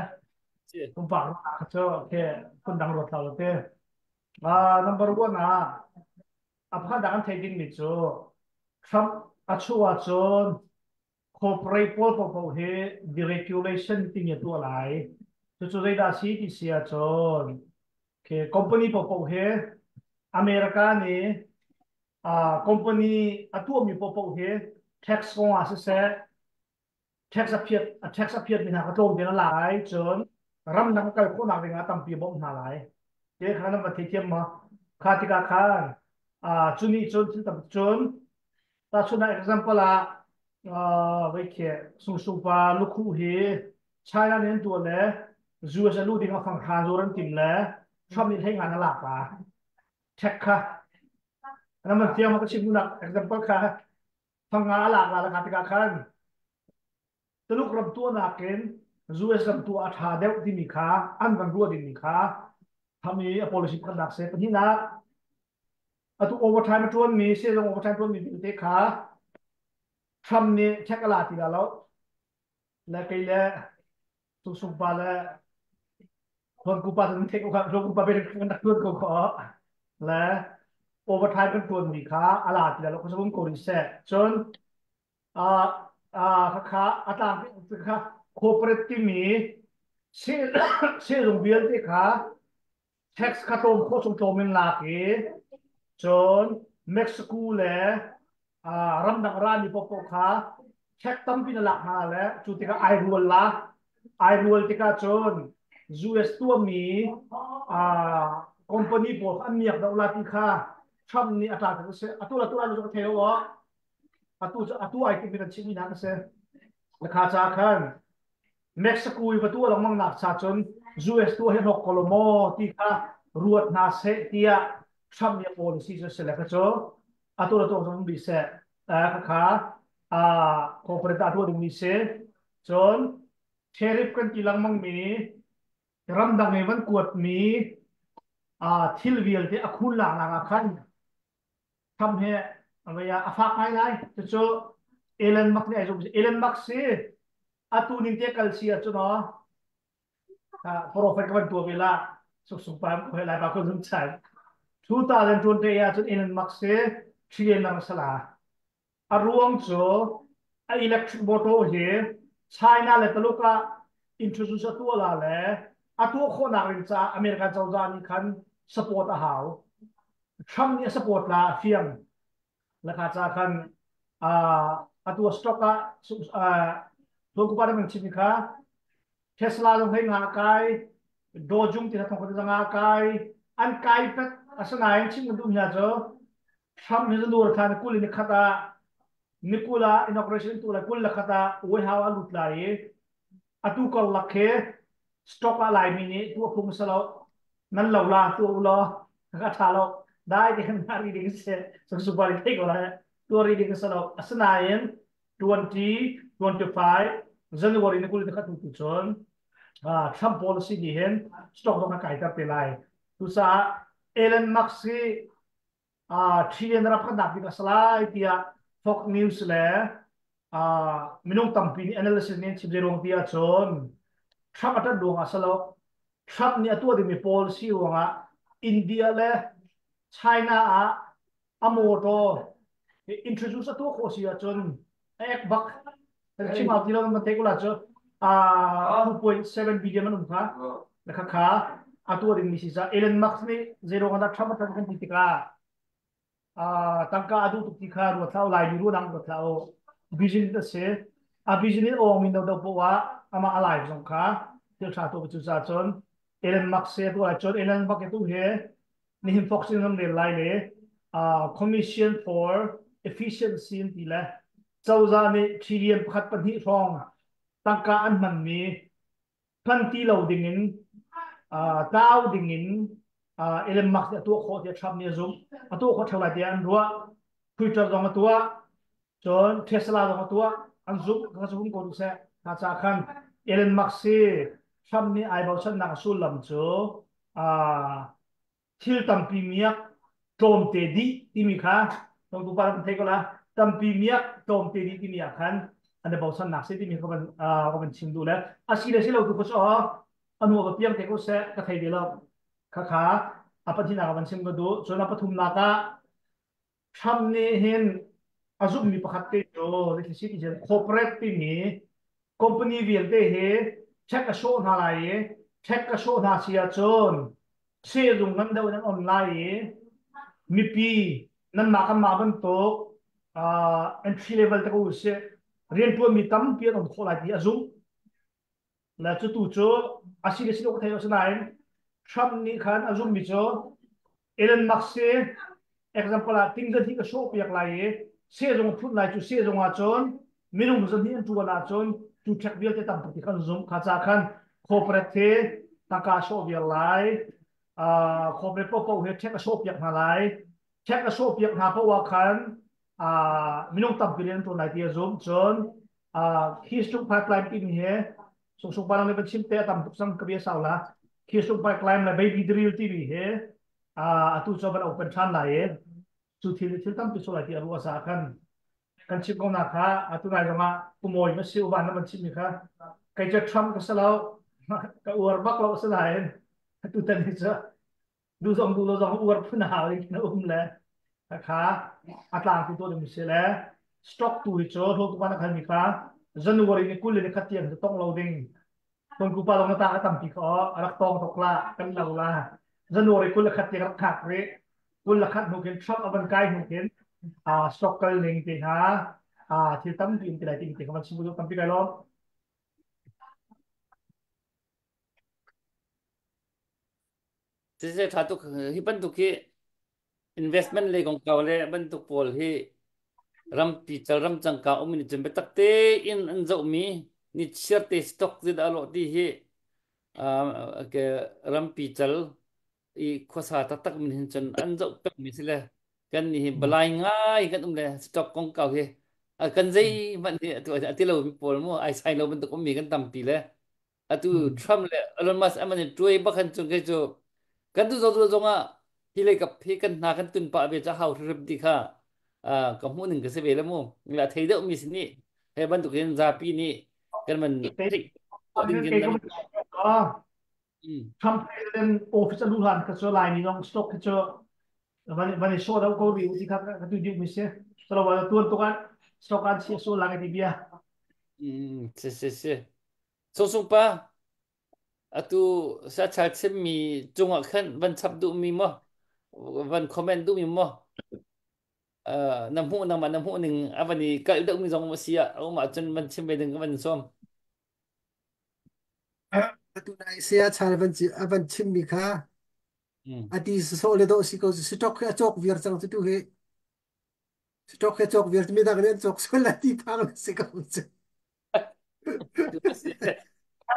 pumpak ruahnak cu okay phundang ruat lo te. Number one ah. A pakhat dah kan theih dingmi cu Trump a chuah ahcun corporate pawl paohpaoh hi deregulation timi a tuah lai. Cucu zeidah a si ti si ahcun okay, company paohpaoh hi America nih company a tuahmi paohpaoh hi tax kong ah siseh tax a phiat a tax a phiat mi hna kha tlawm tein a la lai cun ramdang kal khawhnak ding ah tampi a bawmh hna lai te kha nan va theithiam ma kha tikah khan cu nih cun thil tam cun tahchunhnak example ah vei khi sungsung pa lukhuh hi China nih an tuah le US a luh ding a fang hra zur an tim le Trump nih hlei ngan a lak pa check kha nan man thiam ka chim nak example kha fanga a lak la kha tikah khan Tuluk ram tuahnak in US ram tuah a ṭha deuh timi kha an van ruah dingmi kha tham i a policy pakhatnak se pahnihnak atu overtime a ṭuanmi sehzung overtime ṭuanmi vialte kha Trump nih check a la ti la lo le kei le sungsung pa le Thawngku pa cu thek kha thawngku pa kan rak tuan ko kho le overtime kan tuan mi kha a la ti lo ko um ko rih seh cun a a kha a tlang kha corporate timi se sehzung vialte kha tax kha tlawm khawh chung tlawm in lak i cun Mexico le ramdang rami paohpaoh kha check tampi na lak hna le cu tikah ai rual la ai rual tikah cun US tuahmi company pawl an miak deuh la ti kha Trump nih a ṭa ka si atu la tu la cu ka thei lo atu atu ai timi kan chimmi hna ka si kha ca khan Mexico i va tuah lengmang nak cha cun US tuah hi hnok ko lo maw ti kha ruat hna seh tiah Trump nih a policy cu si le kha cu atu le tuak zong bi seh kha corporate ah tuah dingmi si cun tariff kan ti lengmang mi ramdang i van kuatmi thil vialte a khul lak nak ah khan Trump he a fak ngai lai cucu Elon Musk nih ai zum Elon Musk si atu ning te kal si ahcun aw profit ka van tuah ve la suk pa ko lai pa ko zum chai 2020 ah cun Elon Musk si trillion lang sala a ruang cu a electric motor hi China le Taluk ah introduce a tuah la le a tuah khawhnak ring caah American cozah nih khan support a hau Trump nih a support la a fiang laka ca khan atu stock ah Tuan kupa man chim kha Tesla zong hei nga kai Dojung ti na thong kha nga kai an kai pet asanain chim kan duh hna cu Trump hi zanur khan kul in khat ah nikula inauguration tu la kul la khat ah warehouse a lut lai i atu karlak khi stock ah Laimi nih tuah phung salo nan lo la tuah u law ka tha lo dai te kan ri ding se suk super thei ko la tuah ri ding salo asinain 2025 January ni kul te khat tu cun Trump policy nih hin stock dong a kai ter te lai tucaah Elon Musk hi trillion ram khatnak bik a si lai tiah Fox News le minung tampi nih analysis nih an chim zei ruang ti ahcun Trump a ṭanh ruangah si lo Trump nih a tuah dingmi policy ruangah India le China ah a motor introduce a tuah khawh si ahcun a ek bak chim au ti lo man te ko la cu 2.7 billion man um kha na kha kha a tuah ding mi si ca Elon Musk nih zei ruang dah Trump a kan ti tikah tangka a duh tuk ti kha ruat hlah lai mi ruang ruat hlah business a si a business ong min do do po ah amah a live zong kha thil tha tu cu ca cun Elon Musk se tu ai cun Elon Musk tu he nihin Fox in ram rel lai le Commission for Efficiency an ti le cozah nih trillion pakhat pahnih hrawng tangka an hmanmi hman ti lo dingin tlau dingin Elon Musk nih a tuah khawh tiah Trump nih a zumh a tuah khawh theo lai tiah an ruah Twitter zong a tuah cun Tesla zong a tuah an zumh ka zum ko seh kha ca khan Elon Musk si Trump nih ai bochannak sullam cu thil tampi miak tlawmte dih timi kha tongtu pa kan thei ko la tampi miak tlawmte dih timi ah khan an i bochannak si timi ka van ka van chim duh le a si le si lo tu ko so anu va piang te ko seh ka thei ve lo kha kha a pathina ka van chim ka duh cun a pathumnak ah. Trump nih hin a zumhmi pakhat te cu zeiti si ti cun corporate timi company vialte hi check a sawh hna lai i check a sawh hna si ahcun sehzung ngan deuh in an on lai i mipi nanmah kanmah bantuk entry level te ko usih rianṭuanmi tampi an um khawh lai ti a zumh. Le cu tu cu a si le si lo ka thei lo asinain Trump nih khan a zumhmi cu Elon Musk si example ah ting zan hi ka sawh piak lai i sehzung a phut lai cu sehzung ah cun minung zan hi an ṭuan ahcun cu ṭhek vialte tam tuk ti khan zumh kha ca khan corporate he tangka a sawh viar lai corporate paohpaoh he ṭhek a sawh piak hna lai ṭhek a sawh piak hna paoh ah khan minung tampi rian an ṭuan lai ti a zumh cun Keystone pipeline timi hi sungsung pa nih van chim te a tam tuk cang ka bia sau la Keystone pipeline le baby drill timi hi atu cu van open ṭhan lai i cu thil thil tampi so lai ti a ruah sa khan kan chim ko na kha atu nai zongah pumawi ma si uvan na van chim mi kha kei cu Trump ka si lo ka uar bak lo si nain atu tan hi cu duh zong duh lo zong uar phun hau ding na um le kha a tlang tu to ding si le stock tu hi cu hlo tu na khal mi kha January ni 20 ni khat tiang cu tong lo ding ton ku pa long na ta ka tampi kho a rak tong tok la kan lo la January 21 tiang rak khak ri 21 hnu khin Trump avan kai hnu khin a stock kal ning te hna a thil tampi in ti lai ting te ka van simu tampi kai lom. Siseh ṭha tuk hi bantuk hi investment lei kongkau le bantuk pawl hi rampi cal ram cangka um in cun biatak tein an zohmi ni chiar te stock zit a lawh ti hi ke rampi cal i khuasa taktak min hin cun an zoh pekmi si le kan ni hi balai ngai kan um le stock kongkau hi kan zei hmanh hi atu ati lo mi pawl mu ai sai lo bantuk ummi kan tampi le atu Trump le Elon Musk an i tuai bak han cun kei cu kan tu zo zong ah hi lei kap hi kan hna kan tun pah ve cha hau hrim ti kha ka hmuh ning ka si ve le mu la thei deuh mi sin nih he bantuk in zapi nih kan man thei ding kin nan. Trump president office alu hlan ka chu lai ni dong stock chu van van i so deuh ko ri ti kha ka tu diu mi si salo wa tuan tukan stock an si so la ka ti bia. Si si si Sungsung pa, atu sachal chimmi cungah khan van chap duhmi maw? Van comment duhmi maw? Na hmuh nangmah na hmuh ning a van i kalh deuhmi zong a si ah a um ahcun van chim ve ding ka van sawm. Atu nai saya chal van a van chimmi kha ati sawh le dawh si ko stock hi a cawk viar cang cu tu hi stock hi a cawk viar mi dang nih an cawk sual la ti phang na si ko cu.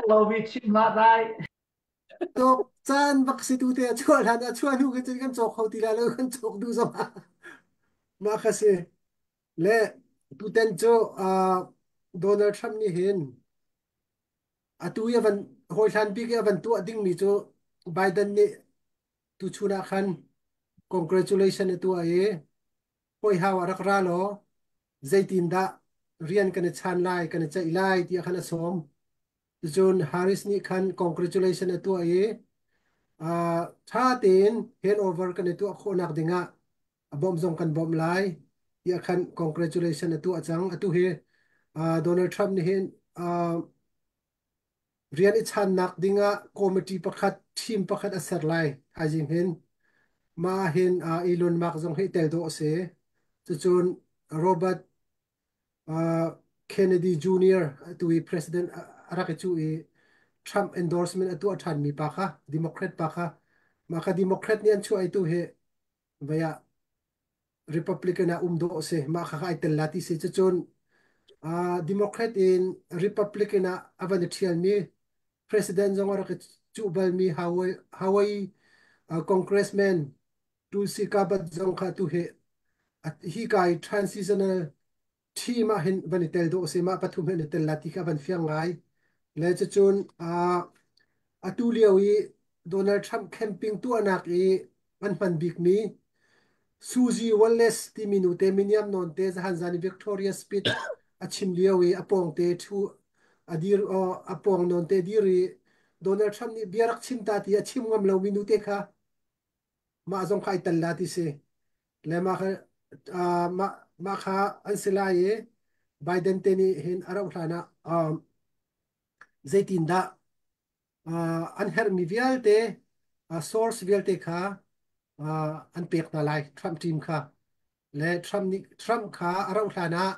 Lomi chim hlah dai. Cawk caan bak si tu te a chuah hlan a chuah hnu khi cun kan cawk kho ti lai lo kan cawk duh zong ah mah kha si le tuten cu Donald Trump nih hin atu i a van hawi hlan bik i a van tuah dingmi cu Biden nih tuchun ah khan congratulation a tuah i hawi hau ah rak ra law zeitindah rian kan i chan lai kan i ceih lai tiah khan a sawm. Cun Harris nih khan congratulation a tuah i ṭha tein handover kan i tuah khawhnak dingah a bawmh zong kan bawmh lai tiah khan congratulation a tuah cang. Atu hi Donald Trump nih hin rian i channak dingah committee pakhat team pakhat a ser lai thaizing hin. Mah hin Elon Musk zong hi tel dawh a si. Cucun Robert Kennedy Jr. atu i president a rak i cuh i Trump endorsement a tuah ṭhanmi pa kha Democrat pa kha mah kha Democrat nih an chuah i tu hi vei ah Republican ah um dawh a si. Mah kha ai tel la ti si. Cucun Democrat in Republican ah a van i ṭhialmi President zong a rak i cuh balmi Hawaii, Hawaii Congressman Tulsi Gabbard zong kha tu hi hi ka i transitional team ah hin van i tel dawh a si. Mah pathum hin i tel la ti kha van fiang ngai. Le cucun atu lio i Donald Trump camping tuahnak i an hman bikmi Suzy Wallace timi nute miniam nawn te zahan zan i Victoria Speech a chim lio i a pawng te thu a dir a pawng nawn te dir i Donald Trump nih bia rak chim ta ti a chim ngam lomi nute kha mah zong kha ai tel la ti si. Le mah kha Mah mah kha an si lai i Biden te nih hin a rauh hlan ah zeitindah an herhmi vialte source vialte kha an pek hna lai Trump team kha le Trump nih Trump kha a rauh hlan ah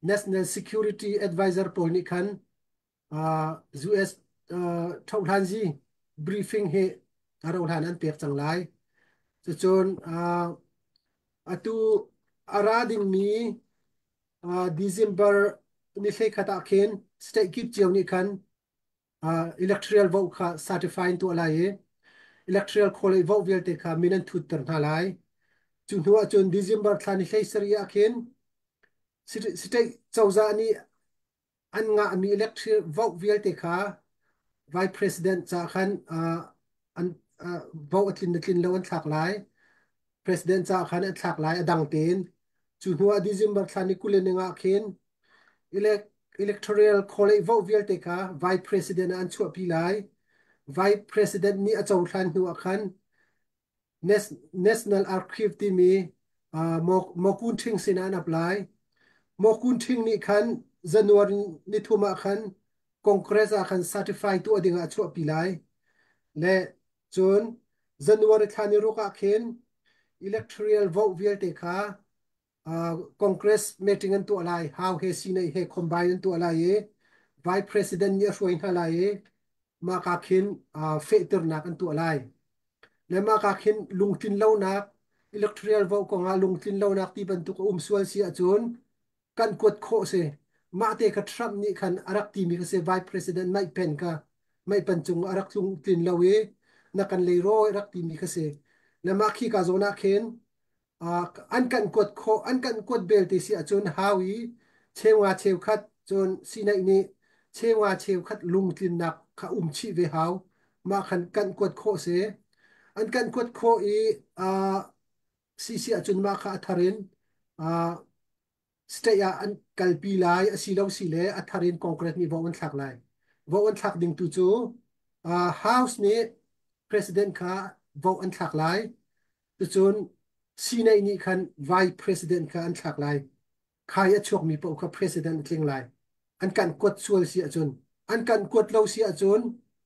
National Security Advisor pawl nih khan US ṭhohhlanzi briefing hi a rauh hlan an pek cang lai. Cucun atu a ra dingmi December ni 11 ah khin state kip cio nih khan electoral vote kha certify in tuah lai i electoral college vote vialte kha min an thutter hna lai. Cu hnu ahcun December thla ni 17 ah khin state cozah nih an ngahmi electric vote vialte kha vice president ca khan an vote a tlin a tlin lo an thlak lai. President ca khan an thlak lai a dang tein. Cu hnu ah December thla ni 25 ah khin electoral college vote vialte kha vice president ah an chuahpi lai. Vice president nih a cohlan hnu ah khan National Archive timi Mokun Ṭhing sinah an ap lai. Mokun Ṭhing nih khan January nithum ah khan Congress ah khan certify tuah dingah a chuahpi lai. Le cun January thla ni ruk ah khin electoral vote vialte kha Congress meeting an tuah lai. How he Senate he combine an tuah lai i Vice President nih a hruai hna lai i mah ka khin fehternak an tuah lai. Le mah ka khin lungtlin lonak electoral vote kongah lungtlin lonak ti bantuk a um sual si ahcun kan kuat khawh si. Mah te kha Trump nih khan a rak timi kha si Vice President Mike Pence kha Mike Pence cung a rak tlungtlin lo i na kan leirawi a rak timi kha si. Le mah khi ka zawn ah khin an kan kuat khawh an kan kuat belte si ahcun hau i cheunga cheukhat cun Sinai nih cheunga cheukhat lungtlinnak kha um chih ve hau mah khan kan kuat khawh si an kan kuat khawh i si si ahcun mah kha a thar in state ah an kalpi lai asilo si le a thar in Congress nih vote an thlak lai. Vote an thlak ding tu cu House nih President kha vote an thlak lai. Cucun Senate nih khan Vice President kha an thlak lai. Khai a chuakmi paoh kha President a tling lai. An kan kuat sual si ahcun an kan kuat lo si ahcun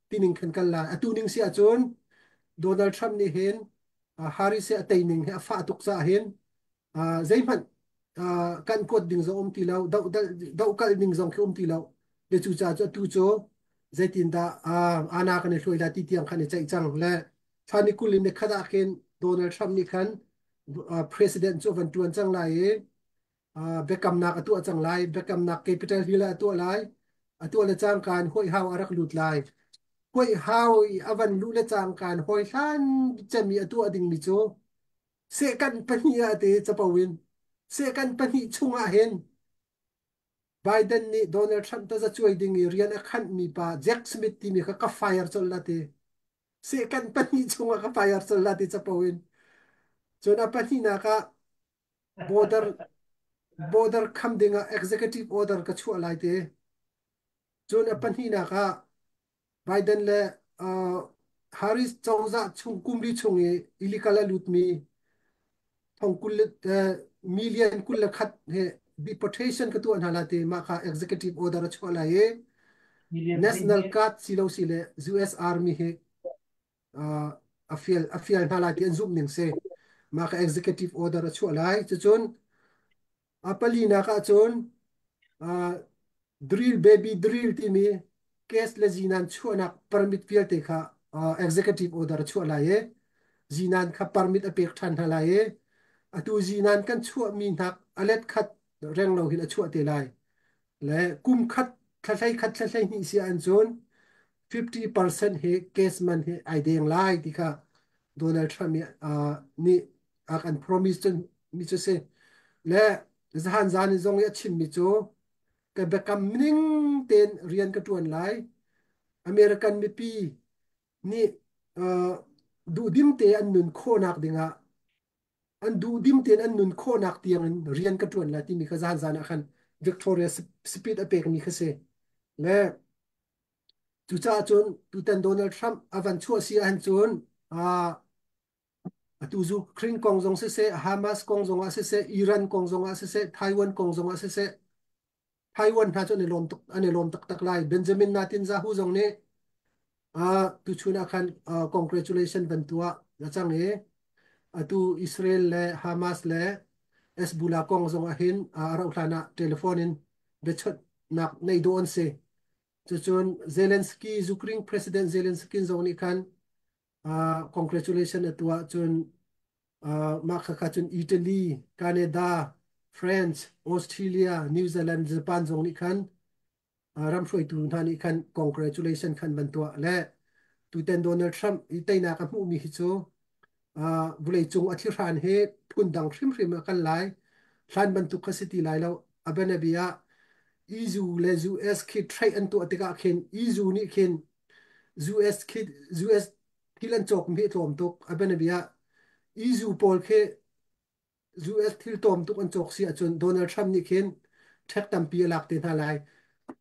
tining khan kal lai. Atu ning si ahcun Donald Trump nih hin Harris he a tei ning hi a fah tuk caah hin zeihmanh kan kuat ding zong um ti lo dohkalh ding zong khi um ti lo le cu ca cu atu cu zeitindah ana kan i hluai la ti tiang khan i ceih cang le thla ni 20 in ni khat ah khin Donald Trump nih khan president cu van tuan cang lai i biakamnak a tuah cang lai biakamnak Capitol Hill ah a tuah lai a tuah le cangka in huaihau a rak lut lai huaihau i a van luh le cangka in hawi hlan cem i a tuah dingmi cu Sehkanh pahnih ah ti capo in sehkanh pahnih chungah hin Biden nih Donald Trump tazacuai ding i rian a khanhmi pa Jack Smith timi kha ka fire colh la ti. Sehkanh pahnih chungah ka fire colh la ti capo in. Cun a pahnihnak ah border border kham dingah executive order ka chuah lai ti. Cun a pahnihnak ah Biden le Harris cozah chung kumli chung i illegal a lutmi thong 20 million 21 he deportation ka tuah hna la ti mah kha executive order a chuah lai i National Guard si lo si le US Army he a fial hna lai ti an zumh ning si mah kha executive order a chuah lai cucun a palinak ahcun drill baby drill timi gas le zinan chuahnak permit vialte kha executive order a chuah lai i zinan kha permit a pek ṭhan hna lai i atu zinan kan chuahmi hnak a let khat reng lo hin a chuah te lai le kum khat thla hlei khat thla hlei hnih si an cun 50% hi gas man hi ai deng lai ti kha Donald Trump nih a kan promise cun mi cu si le zahan zan in zong i a chimmi cu ka biakam ning tein rian ka ṭuan lai American mipi nih duhdim te an nun khawhnak dingah an duhdim tein an nun khawhnak tiangin rian ka ṭuan lai timi kha zan zan ah khan Victoria Speed a pekmi kha si le cucaah cun tutan Donald Trump a van chuah si ahcun. Atu Ukraine kong zong siseh, Hamas kong zong ah siseh, Iran kong zong ah siseh, Taiwan kong zong ah siseh, Taiwan hna cu an i lawm tuk an i lawm taktak lai. Benjamin Netanyahu zong nih tuchun ah khan congratulation van tuah a cang i atu Israel le Hamas le Hezbollah kong zong ah hin a rauh hlan ah telephone in biachawnhnak nei dawh an si. Cucun Zelensky, Ukraine President Zelensky zong nih khan congratulation a tuah cun mah khakha cun Italy, Canada, France, Australia, New Zealand, Japan zong nih khan ram hruaitu hna nih khan congratulation khan van tuah le tuten Donald Trump i teinak a hmuhmi hi cu vawleicung a thihran hi phundang hrimhrim a kal lai. Hlan bantuk kha si ti lai lo. A bianabia ah EU le US khi trade an tuah tikah khin EU nih khin US khi US thil an cawkmi hi a tlawm tuk. A bianabia ah EU pawl khi US thil tlawm tuk an cawk si ahcun Donald Trump nih khin ṭhek tampi a lak te hna lai.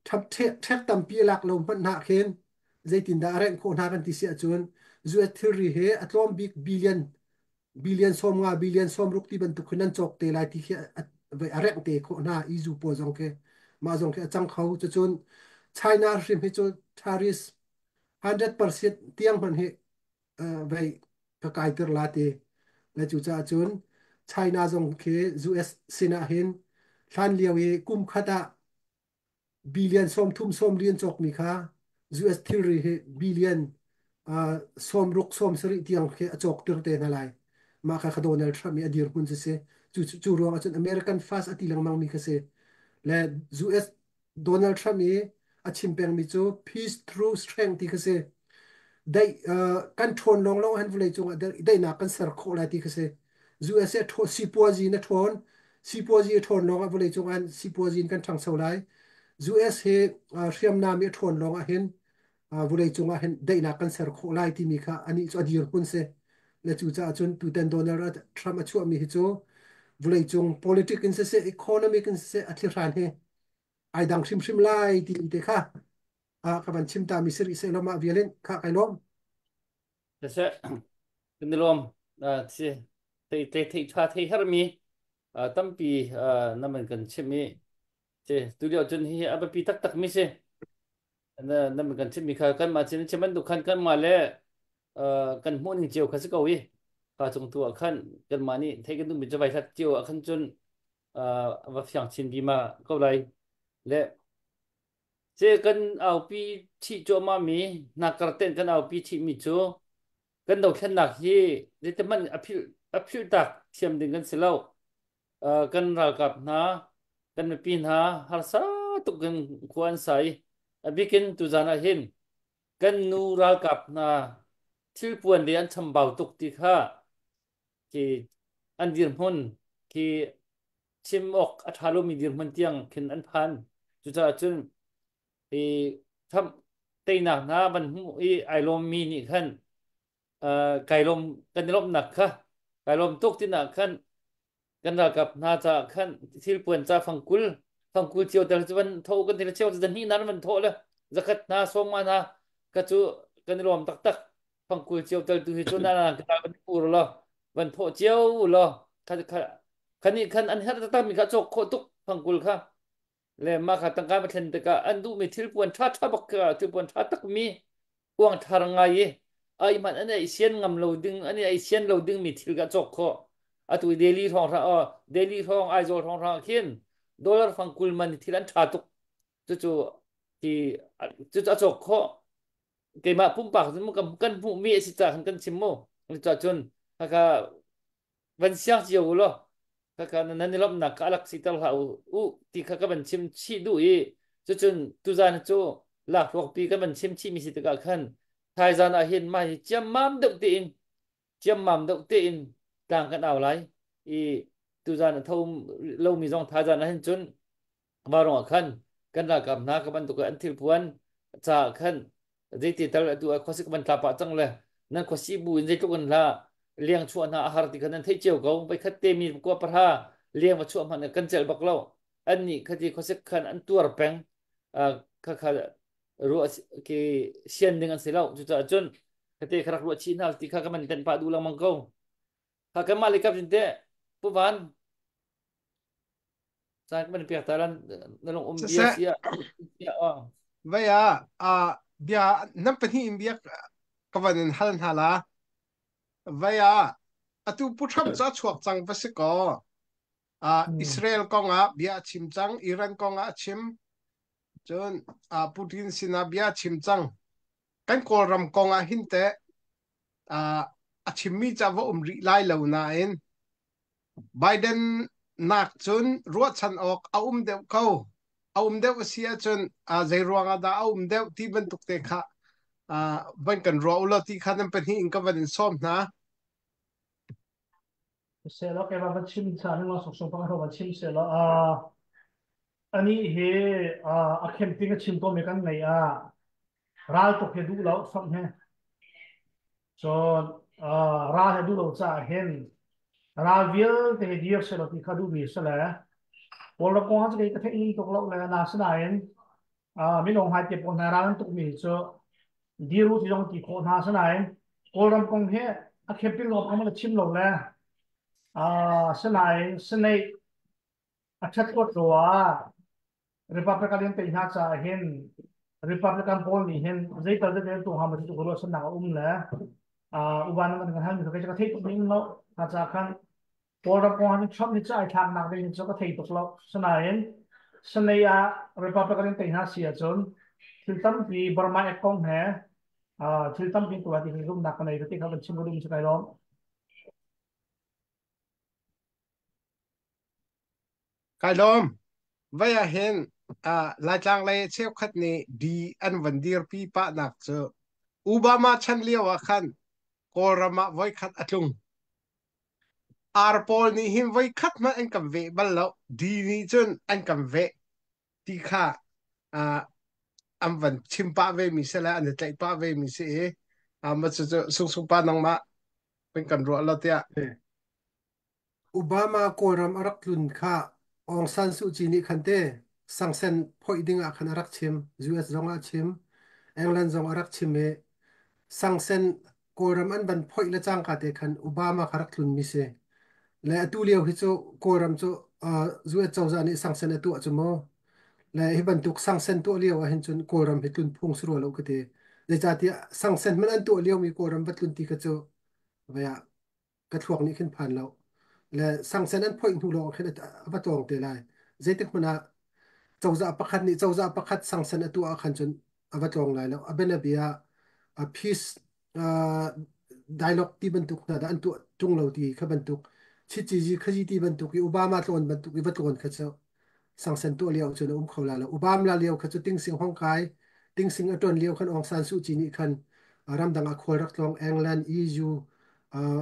Ṭhek tampi a lak lo hmanh hna khin zeitindah a rengh khawh hna kan ti si ahcun US thilri hi a tlawm bik billion billion 50 billion 60 ti bantuk khin an cawk te lai ti khi a rengh te khawh hna EU pawl zong khi mah zong khi a cang kho. Cucun China hrim hi cu tariffs 100% tiang hmanh hi vei ka kaiter la ti le cucaah cun China zong khi US sinah hin hlan lio i kum khat ah billion 30 40 an cawkmi kha US thilri hi billion 60 70 tiang khi a cawk tir te hna lai. Mah kha kha Donald Trump i a dirhmun cu si. Cu cu ruang ahcun American first a ti lengmang mi kha si. Le US Donald Trump i a chim pengmi cu peace through strength ti kha si. Daih kan ṭhawn lawnglawng han vawlei cungah daihnak kan ser khawh lai ti kha si. USA sipuazi na ṭhawn, sipuazi a ṭhawn lawngah vawlei cung ah sipuazi in kan ṭhangcho lai. US hi hriamnam i a ṭhawn lawngah hin vawlei cungah hin daihnak kan ser khawh lai timi kha anih cu a dirhmun si. Le cucaah cun tutan Donald Trump a chuahmi hi cu vawleicung politic in siseh, economic in siseh a thlihran hi ai dang hrimhrim lai ti te kha ka van chim ta mi si rih seh mah vial in kha kai lawm. Siseh, kan i lawm. Si thei thei thei tha thei hermi tampi na man kan chim i si tu lio cun hi a biapi taktak mi si. Na na man kan chim mi kha kan mah chin chim an duk khan kan mah le kan hmuh ning cio kha si ko i ka cung tu ah khan kan mah nih thei kan duh mi cu vai hlat cio ah khan cun va fiang chin bima ko lai le ce kan aupi chih cuahmah mi nakar ten kan aupi chih mi cu kan dothlennak hi zeitihmanh a philh tak thiam ding kan si lo. Kan ralkap hna kan mipi hna harsa tuk in khua an sa i a bikin tuzan ah hin kan nu ralkap hna thilpuan le an chambau tuk ti kha khi an dirhmun khi chim awk a ṭha lomi dirhmun tiang khin an phan. Cucaah cun i tham teinak hna van hmuh i ai lawmmi nih khan kai lawm kan i lawmhnak kha kai lawm tuk tinak khan kan ralkap hna caah khan thilpuan ca fangkul fangkul cio tel cu van tho kan til cheu zan hnih nan van tho le zakhat hna sawma hna ka cu kan i lawm taktak fangkul cio tel tu hi cu na na ka van pur lo van tho cio lo kha kha khani khan an her taktak mi kha chok kho tuk fangkul kha le mah kha tangka va thlen tikah an duhmi thilpuan ṭha ṭha bak kha thilpuan ṭha takmi uang thar ngai i ai hmanh an ei sian ngam lo ding an ei sian lo ding mi thil ka cawk khawh atu Delhi hrawng hra Delhi hrawng Aizawl hrawng hra khin dollar fang kul man thil an ṭha tuk cucu ti cucu a cawk khawh keimah pumpak kan kan hmuh mi a si ca kan chim mu cucaah cun haka van siang cio u law khakha nan i lawmhnak kha alak siter hlah u u ti kha ka van chim chih duh i cucun tuzan cu lakhruakpi kan van chim chih mi si tikah khan thaizan ah hin mah hi ciammam deuh tein ciammam deuh tein tlang kan au lai i tuzan a tho lomi zong thaizan ah hin cun Mah ruangah khan kan ralkap hna ka bantuk an thilpuan caah khan zeiti tal atu ah khuasik van tla pah cang le nan khuasi bu in zeitluk in hla liang chuah hna a har ti kha nan theih cio ko. Voikhat te mi kua pahra liang va chuah hmanh kan celh bak lo. An nih khati khuasik khan an tuar peng. Kha kha ruah ke sian ding an si lo. Cucaah cun khate kha rak ruah chih hna ti kha ka man tenh pah duh lengmang ko. Kha kanmah le kap cun teh Pu Van caan kan pek ta lan na lung um bia Siseh si ah ah vai ah bia nan pahnih in bia ka van in hal hna la. Vai ah atu Pu Trump cu a chuak cang va si kaw Israel kong ah bia a chim cang, Iran kong ah a chim, cun Putin sinah bia a chim cang. Kan Kawlram kong ah hin teh a chimmi ca va um rih lai lo nain Biden nak cun ruahchan awk a um deuh ko. A um deuh a si ahcun zei ruang ah dah a um deuh ti bantuk te kha van kan ruah u law ti kha nan pahnih in ka van in sawm hna. Selaw keimah van chim ca ning law sawksawk bang van chim selaw ani hi a camping a chim tawnmi kan nei ah ral tuk hi duh lo Trump he cun ral he duh lo caah hin ral vialte hi dir selaw ti kha duhmi si le Kawlram kong ah cu kei ka theih ning tuk lo le na sinain minung hai te pawl hna ral an tukmi cu dir u ti zong ti khawh hna sinain Kawlram kong hi a camping lo kong a chim lo le sinain Senate a ṭhat kuat ruah Republican in tei hna caah hin Republican pawl nih hin zeital zeital tu hama cu ruahchannak a um le uban man kan hal mi ka thei tuk ning lo ka ca khan Kawlram kong ah Trump nih ca ai thlaknak ding cu ka thei tuk lo sinain Senate ah Republican in tei hna si ahcun thil tampi Burma Act kong he thil tampi tuah ti zumnak ka nei ka ti kha van chim ka dum si kai lawm. Kai lawm. Vai ah hin Laitlang lei cheukhat nih D an van dirpi pahnak cu Obama chan lio ah khan Kawlram ah voikhat a tlung. Ar pawl nih hin voikhat hmanh an kan veh bal lo. D nih cun an kan veh ti kha an van chim pah ve mi si le an i tlaih pah ve mi si i mah cucu Sungsung pa nangmah kan kan ruah lo tiah. Obama Kawlram a rak tlun kha Aung San Suu Kyi nih khan te sangsen phoih ding ah khan a rak chim. US zong ah a chim. England zong a rak chim i sangsen Kawlram an van phoih le cangka te khan Obama kha rak tlun mi si. Le atu lio hi cu Kawlram cu US cozah nih sangsen a tuah cu mu. Le hi bantuk sangsen tuah lio ah hin cun Kawlram hi tlun phung si rua lo ka ti. Zeicahtiah sangsen hmanh an tuah lio mi Kawlram va tlun ti kha cu vei ah ka thluak nih khin phan lo le sangsen an phoih hnu lawng khin a va tlawng te lai zeitik hmanh ah cozah pakhat nih cozah pakhat sangsen a tuah ah khan cun a va tlawng lai lo a bianabia a peace dialogue ti bantuk hna dah an tuah ṭung lo ti kha bantuk chiciji khaji ti bantuk i Obama tlawn bantuk i va tlawn kha cu sangsen tuah lio cun a um kho la lo. Obama lio kha cu tingsing hong kai, tingsing a ṭuan lio khan Aung San Suu Kyi nih khan ramdang ah khual rak tlawng England, EU,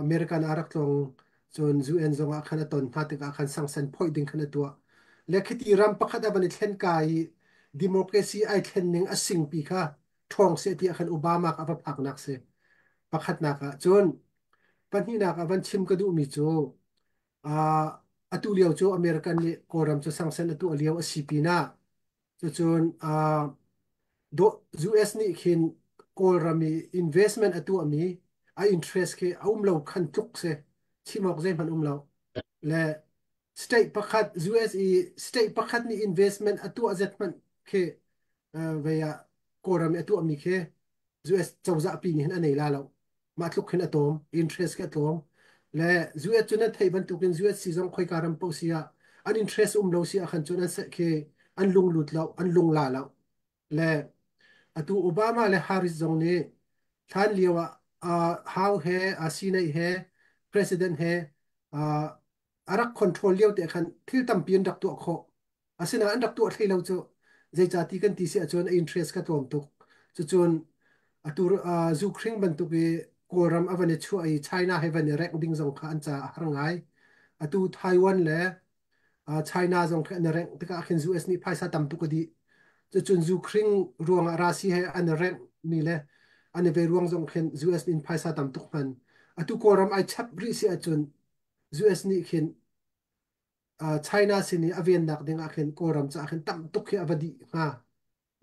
American ah rak tlawng cun UN zong ah khan a ton hna tikah khan sangsen phoih ding khan a tuah. Le khiti ram pakhat a van i thlen ka i democracy ai thlen ning a singpi kha ṭhawng seh tiah khan Obama a va phaknak si. Pakhatnak ah cun pahnihnak ah van chim ka duhmi cu atu lio cu American nih Kawlram cu sangsen a tuah lio a si pinah cucun US nih khin Kawlram i investment a tuahmi a interest khi a um lo khan tluk si chim awk zeihmanh um lo le state pakhat US i state pakhat nih investment a tuah zet hmanh khi vei ah Kawlram i a tuahmi khi US cozah pi nih hin a nei la lo. Mah tluk khin a tlawm, interest khi a tlawm. Le US cu nan theih bantukin US si zong khoika ram paoh si ah an interest um lo si ah khan cun an khi an lung lut lo, an lung la lo. Le atu Obama le Harris zong nih hlan lio ah Hau he Senate he President he a rak control lio te khan thil tampi an rak tuah khawh. Asinain an rak tuah hlei lo cu zeicati kan ti si ahcun a interest kha tlawm tuk. Cucun atu zukhring bantuk i Kawlram a van i chuah i China he van i rengh ding zong kha an caah a har ngai. Atu Taiwan le China zong khi an i rengh tikah khin US nih phaisa tam tuk a dih. Cucun zukhring ruangah Russia he an i rengh mi le an i ve ruang zong khin US nih phaisa tam tuk hman. Atu Kawlram ai chap rih si ahcun US nih khin China sin i a vennak ding ah khin Kawlram caah khin tam tuk khi a va dih hnga.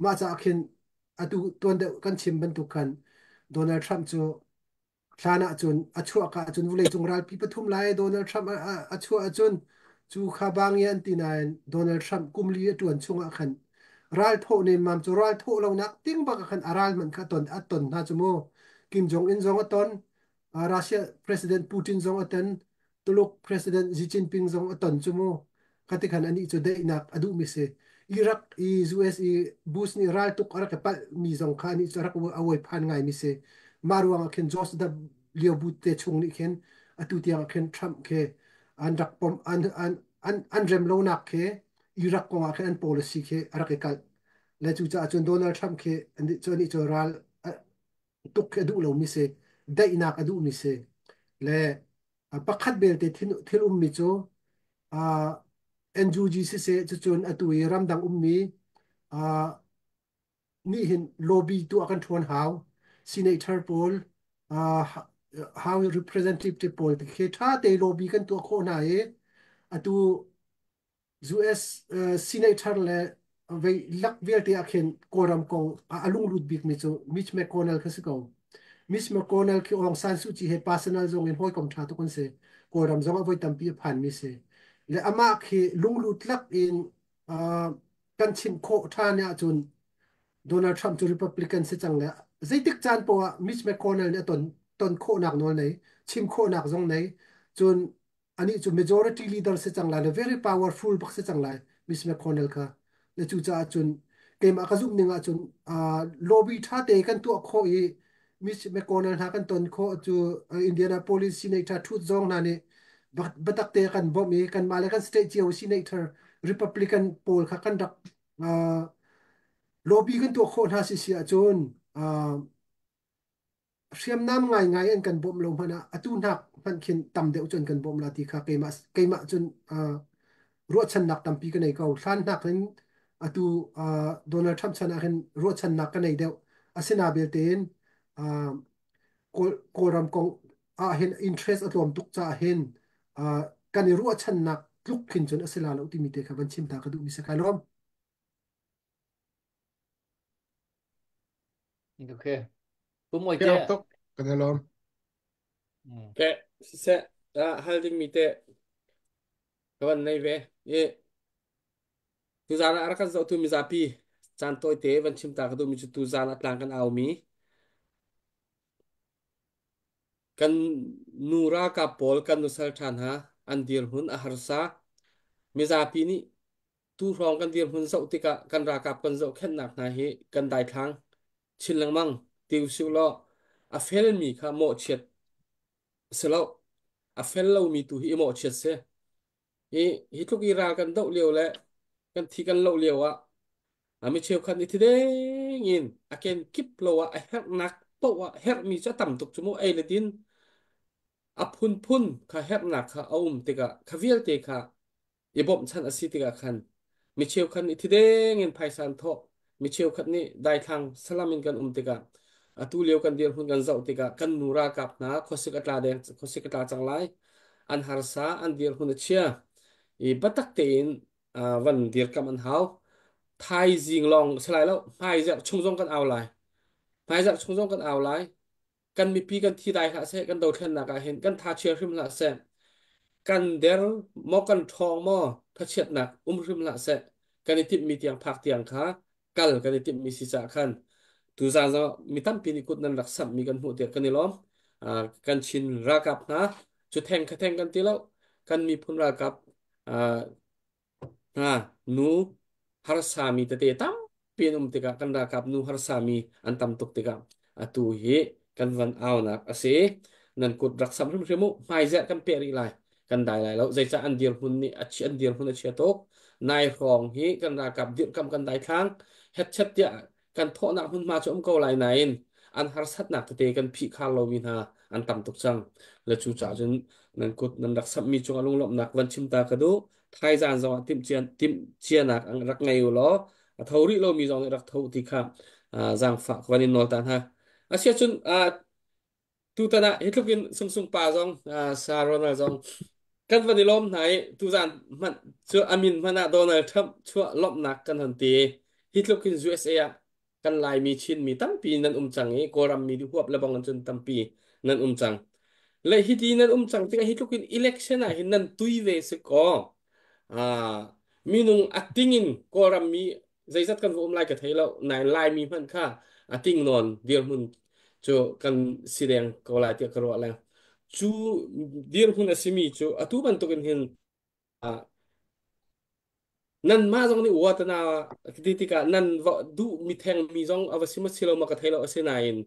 Mah caah khin atu tuan deuh kan chim bantuk khan Donald Trump cu Hlan ahcun a chuahka ahcun vawleicung ralpi pathum lai Donald Trump a chuah ahcun cu kha bang i an ti nain Donald Trump kum li a ṭuan chungah khan ral thawh nemmam cu ral thawh lonak ding bak ah khan a ral hmanh kha a ton hna cu mu. Kim Jong Un zong a ton, Russia President Putin zong a ton, Tuluk President Xi Jinping zong a ton cu mu. Khati khan anih cu daihnak a duhmi si. Iraq i US i Bush nih raltuk a rak i palhmi zong kha anih cu a rak a phan ngaimi si. Mah ruangah khin George W. Bush te chung nih khin atu tiang ah khin Trump khi an rak pom an rem lonak khi Iraq kong ah khin an policy khi a rak i kalh. Le cucaah cun Donald Trump khi anih cu ral tuk khi a duh lomi si. Daihnak a duhmi si. Le pakhat belte thil ummi cu NUG siseh cucun atu i ramdang ummi nih hin lobby tuah kan ṭhawn hau. Senator pawl, House Representative pawl khi ṭha te lobby kan tuah khawh hna i atu US Senator le vei lak vialte ah khin Kawlram kong a lunglut bikmi cu Mitch McConnell kha si ko. Mitch McConnell khi Aung San Suu Kyi he personal zong in hawikom ṭha tuk an si. Kawlram zong ah voi tampi a phanmi si. Le amah khi lunglut lak in kan chimh khawh ṭhan ahcun Donald Trump cu Republican si cang le zeitik caan poah ah Mitch McConnell nih a ton khawhnak nawl nei, chim khawhnak zong nei. Cun anih cu majority leader si cang lai le very powerful bak si cang lai Mitch McConnell kha le cucaah cun keimah ka zumh ning ahcun lobby ṭha te kan tuah khawh i Mitch McConnell hna kan ton khawh cu Indianapolis senator Thut zong hna nih biatak te kan bawmh i kanmah le kan state cio senator Republican pawl kha kan rak lobby kan tuah khawh hna si si ahcun hriamnam ngaingai an kan bawmh lo hmanh ah atu hnak hmanh khin tam deuh cu an kan bawmh la ti kha keimah cun ruahchannak tampi ka nei ko. Hlan hnak in atu Donald Trump chan ah hin ruahchannak ka nei deuh. Asina belte in Kawlram kong ah hin interest a tlawm tuk caah hin kan i ruahchannak tluk khin cun a si la lo timi te kha van chim ta ka duhmi si kai lawm. Okay. Pumoi Ke te. tuk kan i lawm. Ke siseh hal dingmi te ka van nei ve. I tuzaan ah a rak kan zohtu mizapi caan tawite van chim ta ka duhmi cu tuzaan ah tlang kan aumi kan nu ralkap pawl kan nusal ṭha hna an dirhmun a harsa. Mizapi nih Tu hrawng kan dirhmun zoh tikah kan ralkap kan zohkhenhnak hna hi kan daithlang chin lengmang ti usih law a felmi kha mawhchiat si lo a fel lomi tu hi i mawhchiat si. Hi hi tluk i ral kan doh lio le kan thi kan loh lio ah a mi cheukhat nih thideng in a ken kip lo ah a herhnak paoh ah herhmi cu a tam tuk cu mu ei le din a phunphun kha herhnak kha a um tikah kha vialte kha i bawmhchanh a si tikah khan mi cheukhat nih thideng in phaisa an thawh mi cheukhat nih daithlang salam in kan um tikah atu lio kan dirhmun kan zoh tikah kan nu ralkap hna khuasik a tla deng khuasik a tla cang lai an harsa an dirhmun a chia i batak tein van dirkam an hau thaizing lawng si lai lo hmaizarh chung zong kan au lai hmaizarh chung zong kan au lai kan mipi kan thi dai hlah seh kan dothlennak ah hin kan tha chia hrim hlah seh kan der maw kan ṭhawng maw thachiatnak um hrim hlah seh kan i timhmi tiang phak tiang kha kal kan i timhmi si caah khan tuzaan zong mi tampi nih kut nan rak samhmi kan hmuh tiah kan i lawm. Kan Chin ralkap hna cu theng kha theng kan ti lo kan miphun ralkap Hna nu harsami tete tampi an um tikah kan ralkap nu harsami an tam tuk tikah atu hi kan van aunak a si. Nan kut rak sam hrimhrim u. Hmaizerh kan peh rih lai. Kan dai lai lo. Zeicah an dirhmun nih a an dirhmun a chia tuk. Nai hrawng hi kan ralkap dirhkamh kan daithlang. Hetchet tiah kan thawhnak hmunhma cu um ko lai nain an harsatnak tete kan phihkhar lomi hna an tam tuk cang. Le cu caah cun nan kut nan rak samhmi cungah lunglawmhnak van chim ta ka duh. Thaizan zong ah timhcianak rak ngei u law a tho rih lomi zong nih rak tho ti kha zaangfah ka van in nawl ta hna. Asiahcun tutan ah hi tluk in Sungsung pa zong Sa Ronald zong kan van i lawm hna i tuzan hmanh cu amin hmanh ah Donald Trump chuah lawmhnak kan hon ti hi tluk in USA ah kan Laimi Chinmi tampi nan um cang i Kawlram mi huap le bang cun tampi Nan um cang. Le hiti nan um cang tikah hi tluk in election ah hin nan tui ve si kaw minung a ting in Kawlram mi zeizat kan va um lai ka thei lo nain Laimi hmanh kha a ting nawn dirhmun cu kan si deng ko lai tiah ka ruah le cu dirhmun a simi cu atu bantukin hin nanmah zong nih watana ti tikah nan va duh mi theng mi zong a va si ma si lo ma ka thei lo asinain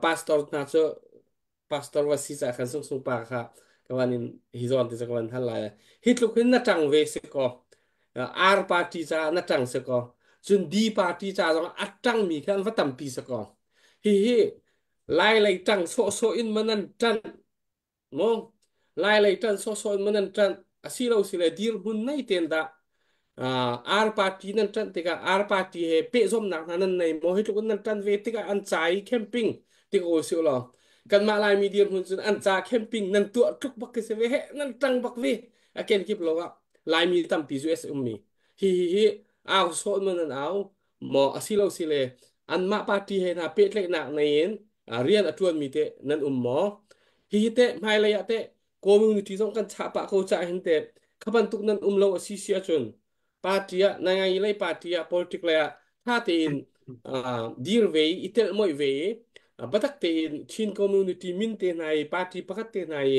pastor hna cu pastor va si ca khan sung sung pa kha ka van in hi zawn ti ka van hal lai. Hi tluk hin na ṭang ve si ko, R party ca na ṭang si ko, cun D party ca zong a ṭang mi kha an va tampi si ko. Hi hi lai lei ṭang sawh sawh in ma nan ṭan maw, lai lei ṭan sawhsawh in maw nan ṭanh asilo si le dirhmun nei ten dah ar party nan ṭanh tikah ar party he pehzawmnak hna nan nei maw? Hi tluk in nan ṭan ve tikah an ca i camping ti ko si law kanmah Laimi dirhmun cun an ca camping nan tuah tluk bak khi si ve he, nan ṭang bak ve a kenkip lo ah Laimi tampi US ummi hi hi hi au sawh man nan au maw asilo si le anmah party he hna pehtlaihnak nei in rian a ṭuanmi te nan um maw? Hihi teh hmailei ah teh community zong kan chah pah ko cah hin teh kha bantuk nan um lo a si si ahcun party ah nangai lei party ah politic lei ah tha tein dir ve i i telh moih ve i batak tein Chin community min te hna i party pakhat te hna i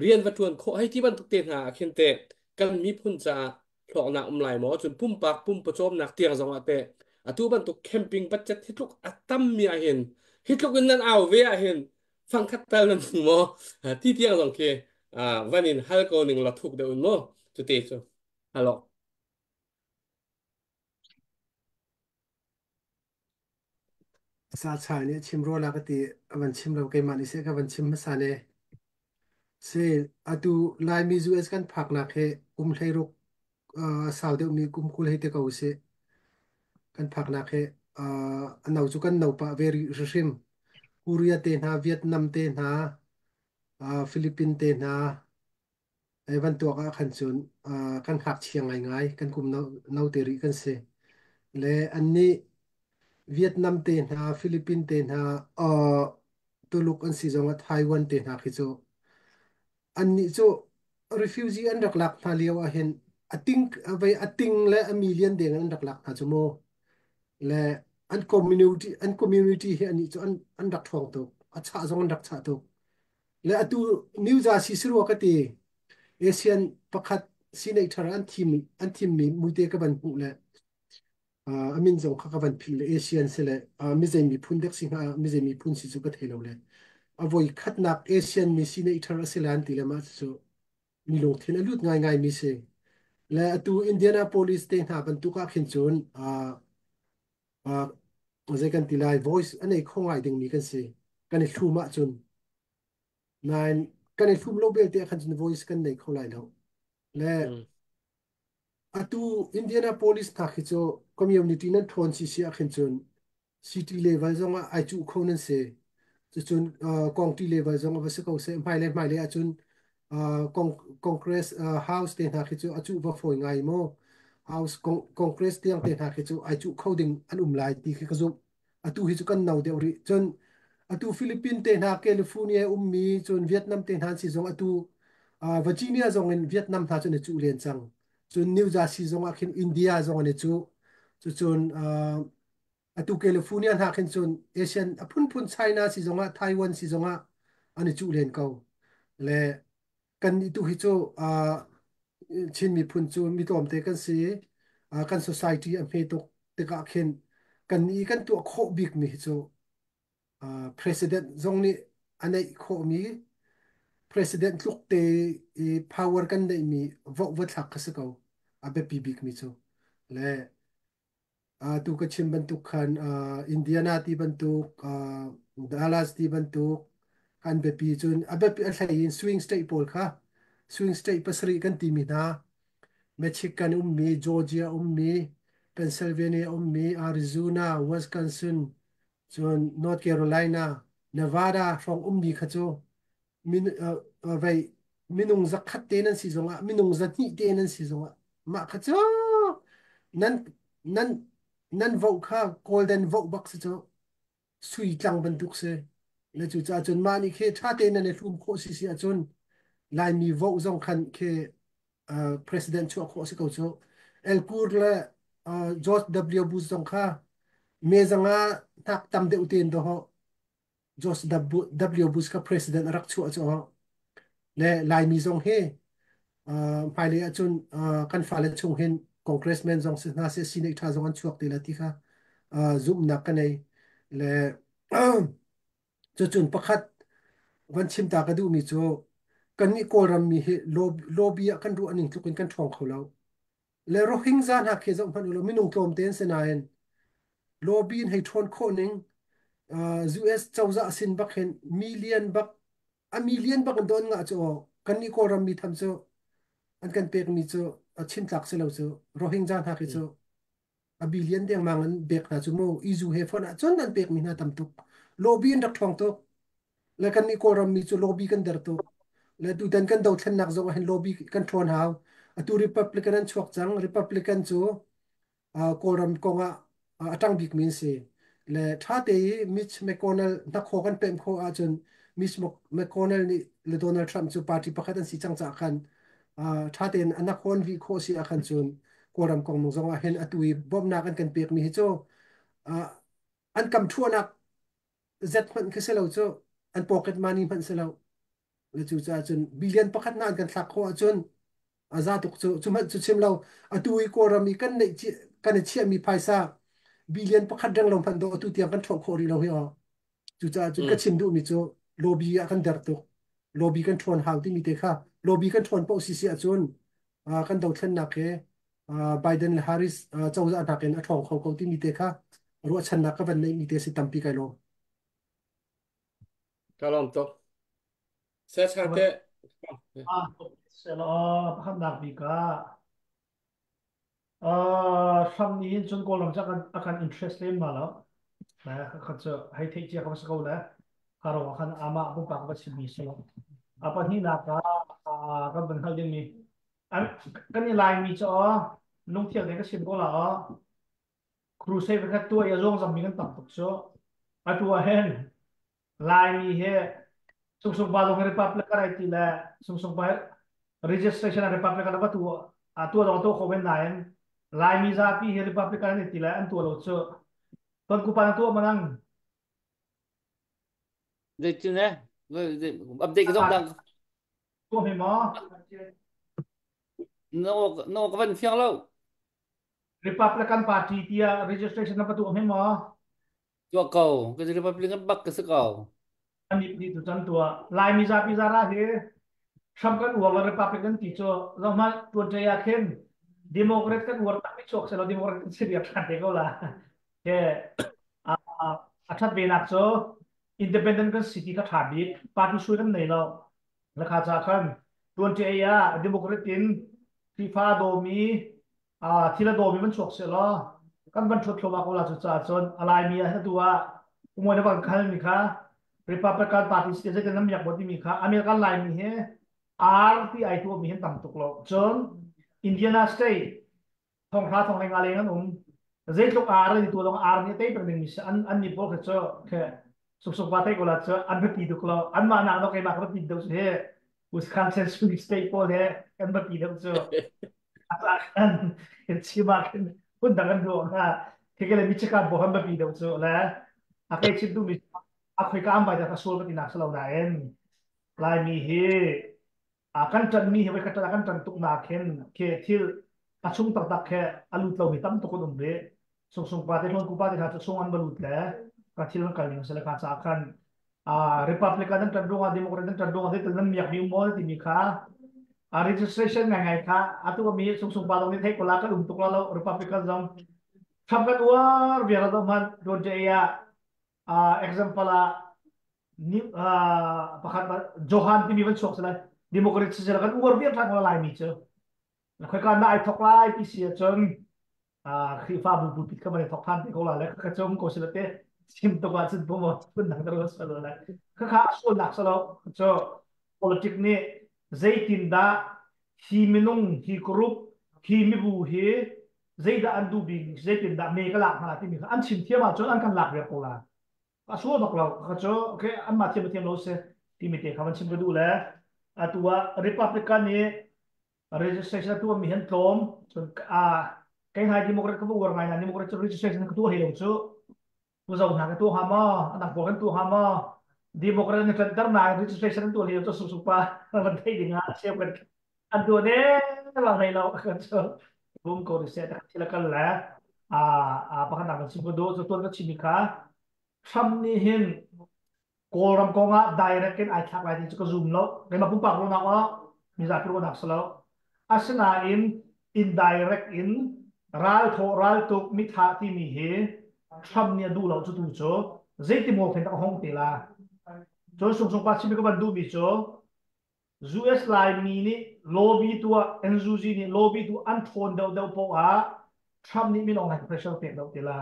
rian va ṭuan khawh hei ti bantuk te hna ah khin teh kan miphun caah hlawknak um lai maw? Cun pumpak pumpawcawmnak tiang zong ah teh atu bantuk camping budget hi tluk a tammi ah hin hi tluk in nan au ve ah hin fangkhat tal nan hmu maw ti tiang zong khi van in hal ko ning la thuk deuh in mu cute cu halo. Sa chai nih chim rua la ka ti a van chim lo keimah nih seh ka van chim hmasa ne. Si atu Laimi US kan phaknak hi kum 16 sau deuhmi kum 20 hei ti ko usih. Kan phaknak hi a no cu kan no pah ve rih hrim. Korea te hna, Vietnam te hna, Philippines te hna, ei van tuak ah khan cun kan ngakchia ngaingai, kan kum no, no te rih kan si. Le annih Vietnam te hna, Philippines te hna, Tuluk an si zongah Taiwan te hna khi cu annih cu refugee an rak lak hna lio ah hin a ting vei a ting le a million deng an rak lak hna cu mu. Le an community hi annih cu an rak ṭhawng tuk, a chah zong an rak chah tuk. Le atu New Jersey si rua ka ti. Asian pakhat senator an thimmi muite ka van hmuh le a min zong kha ka van philh le Asian si le mizei miphun dek si hnga, mizei miphun si cu ka thei lo le a voi khatnak Asian mi senator a si lan ti le mah cu mi lungthin a lut ngaingai mi si. Le atu Indianapolis te hna bantuk ah khin cun zei kan ti lai, voice a nei kho ngai dingmi kan si kan i hlum ahcun. Nain kan i hlum lo belte ah khan cun voice kan nei kho lai lo. Le atu Indianapolis hna khi cu community nan ṭhawn si si ah khin cun city level zong ah ai cuh kho nan si. Cucun county level zong a va si ko seh, hmailei hmailei ahcun Congress House te hna khi cu a cuh va fawi ngai maw? House Congress tiang te hna khi cu ai cuh kho ding an um lai ti khi ka zumh. Atu hi cu kan no deuh rih. Cun atu Philippines te hna, California ummi, cun Vietnam te hna an si zong atu Virginia zong in Vietnam hna cu an i cuh len cang. Cun New Jersey zong ah khin India zong an i cuh. Cucun atu California hna khin cun Asian a phunphun China si zongah Taiwan si zongah an i cuh len ko. Le kannih tu hi cu Chin miphun cu mi tlawmte kan si. Kan society a hme tuk tikah khin kannih kan tuah khawh bikmi hi cu president zong nih a neih khawhmi president tluk te i power kan neihmi vote va thlak kha si ko a biapi bikmi cu. Le tu ka chim bantuk khan Indiana ti bantuk, Dallas ti bantuk an biapi. Cun a biapi a hlei in swing state pawl kha, swing state pasarih kan timi hna, Michigan ummi, Georgia ummi, Pennsylvania ummi, Arizona, Wisconsin, cun North Carolina, Nevada hrawng ummi kha cu min, vei minung 100 te nan si zongah minung 200 te nan si zongah mah kha cu nan nan nan vote kha golden vote bak si cu, sui tlang bantuk si. Le cucaah cun mah nih khi ṭha tein nan i hlum khawh si si ahcun Laimi vote zong khan khi president chuah khawh si ko cu. Al Gore le George W. Bush zong kha me zanga hnak tam deuh tein dawh George W. Bush kha president a rak chuah cu. Le Laimi zong hi hmailei ahcun kan fale chung hin congressman zong si hna seh senate ṭha zong an chuak te la ti kha zumhnak ka nei. Le cucun pakhat van chim ta ka duhmi cu kannih Kawlram mi hi lobby ah kan ruah ning tluk in kan ṭhawng kho lo. Le Rohingya hna khi zoh hmanh u law minung tlawmte an si nain lobby in hei ṭhawn khawh ning US cozah sin bak hin million bak a million bak in don ngah cu aw kannih Kawlram mi tham cu an kan pekmi cu a chim tlak si lo cu Rohingya hna khi cu a billion dengmang an pek hna cu mu izu he fonh ahcun an pekmi hna tam tuk lobby an rak ṭhawng tuk le kannih Kawlram mi cu lobby kan der tuk le tutan kan dothlennak zong ah hin lobby kan ṭhawn hau atu Republican an chuak cang Republican cu Kawlram kong ah a ṭang bikmi an si le ṭha te i Mitch McConnell hnakhaw kan pemh khawh ahcun Mitch McConnell nih le Donald Trump cu party pakhat an si cang caah khan ṭha tein a hnakhaw an vih khawh si ahkhan cun Kawlram kong zong ah hin atu i bawmhnak an kan pekmi hi cu an kam ṭhuahnak zet hmanh khi si lo cu an pocket money hmanh si lo le cucaah cun billion pakhat na an kan thlak khawh ahcun a za tuk cu cu hmanh cu chim lo atu i Kawlram i kan neih kan i chiahmi phaisa billion pakhat reng lo hmanh do atu tiang kan ṭhawh khawh rih lo hi aw cucaah cun ka chim duhmi cu lobby ah kan der tuk lobby kan ṭhawn hau timi te kha lobby kan ṭhawn paoh si si ahcun kan dothlennak he Biden le Harris cozah nakin a ṭhawng kho ko timi te kha ruahchannak ka van neihmi te si tampi kai lawm. Ka lawm tuk. Sechate. Ah, selaw pakhatnak bik ah hram nih hin cun Kawlram cu a kan interest lem hna lo. Kha cu hei theih cia ka si ko le kha ro khan amah pumpak va chimmi si lo. A pahnihnak ah kan van hngalh dingmi an kan i Laimi cu lungthiang tein ka chim ko la crusade pakhat tuah i a zuangzammi kan tam tuk cu atu ah hin Laimi hi Sungsung pa zong Republican ai ti le Sungsung pa registration Republican va tu a tuah dong tuah kho men nain Laimi zapi hi Republican an ti le an tuah lo cu ton kupa na tuah manang Zeitin eh? Update ka zong dang. Tuah mi maw? No no ka van fiang lo. Republican Party tiah registration na pa tuah mi maw? Tuah ko. Ka Republican bak ka si ko. Ani ni tu chan tua Laimi zapi zara hi Trump kan uar la Republican ti cu zohma tuan ṭe ah khin Democrat kan uar tak mi chuak selo Democrat kan si riak ṭhan te ko la ke a a ṭhat ve nak cu independent kan si ti kha ṭha bik party sui kan nei lo la kha cha khan tuan ṭe ah Democrat in FIFA dawmi thil a dawmi van chuak seh law kan van ṭhut thluahmah ko la cucaah cun a Laimi ah atu ah umawi na van khalmi kha Republican Party si zeitin nan miak bo timi kha American Laimi he R ti ai tuahmi hin tam tuk lo cun Indiana State thonghra thong lenga leng an um zeitluk R an i tuah dong R nih a tei peng dingmi si an an nih pawl kha cu khe suksuk pa tei ko la cu an biapi tuk lo anmah nak no keimah ka biapi deuh cu he Wisconsin Swing State pawl he kan biapi deuh cu kan chim ah khin phun dang an ruah hna thikele Michigan pawl kan biapi deuh cu le a kei chim duhmi a khoika am bai ka sual ka ti nak si lo nain Laimi hi a kan ṭanmi hi voi khat a kan ṭan tuk nak hin khi thil a chung taktak khi a lut lomi tam tuk an um rih sungsung pa te hlawn ku pa te hna cu chung an va lut le ka thil an kal ning sile kha caah khan Republican an ṭan ruangah Democrat an ṭan ruangah zeital nan miak mi um maw timi kha a registration ngai kha atu mi sungsung pa zong nih theih ko la kan um tuk la lo Republican zong Trump kan uar viar lo hman don te ya example ah ni pakhat Johan timi van chuak sila Democrat sila kan uar viar ṭhan ko Laimi cu khoika na ai thok lai ti si ahcun Khrihfabu pulpit kha van i thok than te ko la le ka cung ko sila te chim tuk ah cun pum phun dang dang salo le kha kha sualnak salo cu politic nih zeitin dah hi minung hi group hi mibu hi zeidah an duh bik zeitin dah me ka lak hna timi kha an chim thiam ahcun an kan lak riak ko la. A sual bak lo. Kha cu okay anmah thiam thiam lo si timi te kha van chim ka duh le atu ah Republican nih registration tuah mi han tlawm cun a kei ngai Democrat ka uar ngai na Democrat cu registration ka tuah hlei lo cu tu zo hna ka tuah hnga maw adang pawl kan tuah hnga maw Democrat ni ṭanter na registration an tuah hlei lo cu suk pa van thei ding ah siam kan an tuah ne bang hlei lo kan cu bum ko ni se tak thil kal le a a pakhat nak kan chim ko do cu tuan ka chim kha Trump nih hin Kawlram kong ah direct in ai thlak lai ti cu ka zum lo. Keimah pumpak ruahnak ah mizapi ruahnak si lo. Asinain indirect in ralthawh raltuk mithah timi hi Trump nih a duh lo cu tu cu zeiti maw khin a hong te la. Cun sungsung pa chimmi ka van duhmi cu US Laimi nih lobby tuah NUG nih lobby tu an ṭhawn deuhdeuh poah ah Trump nih min Aung Hlaing pressure pek deuh te la.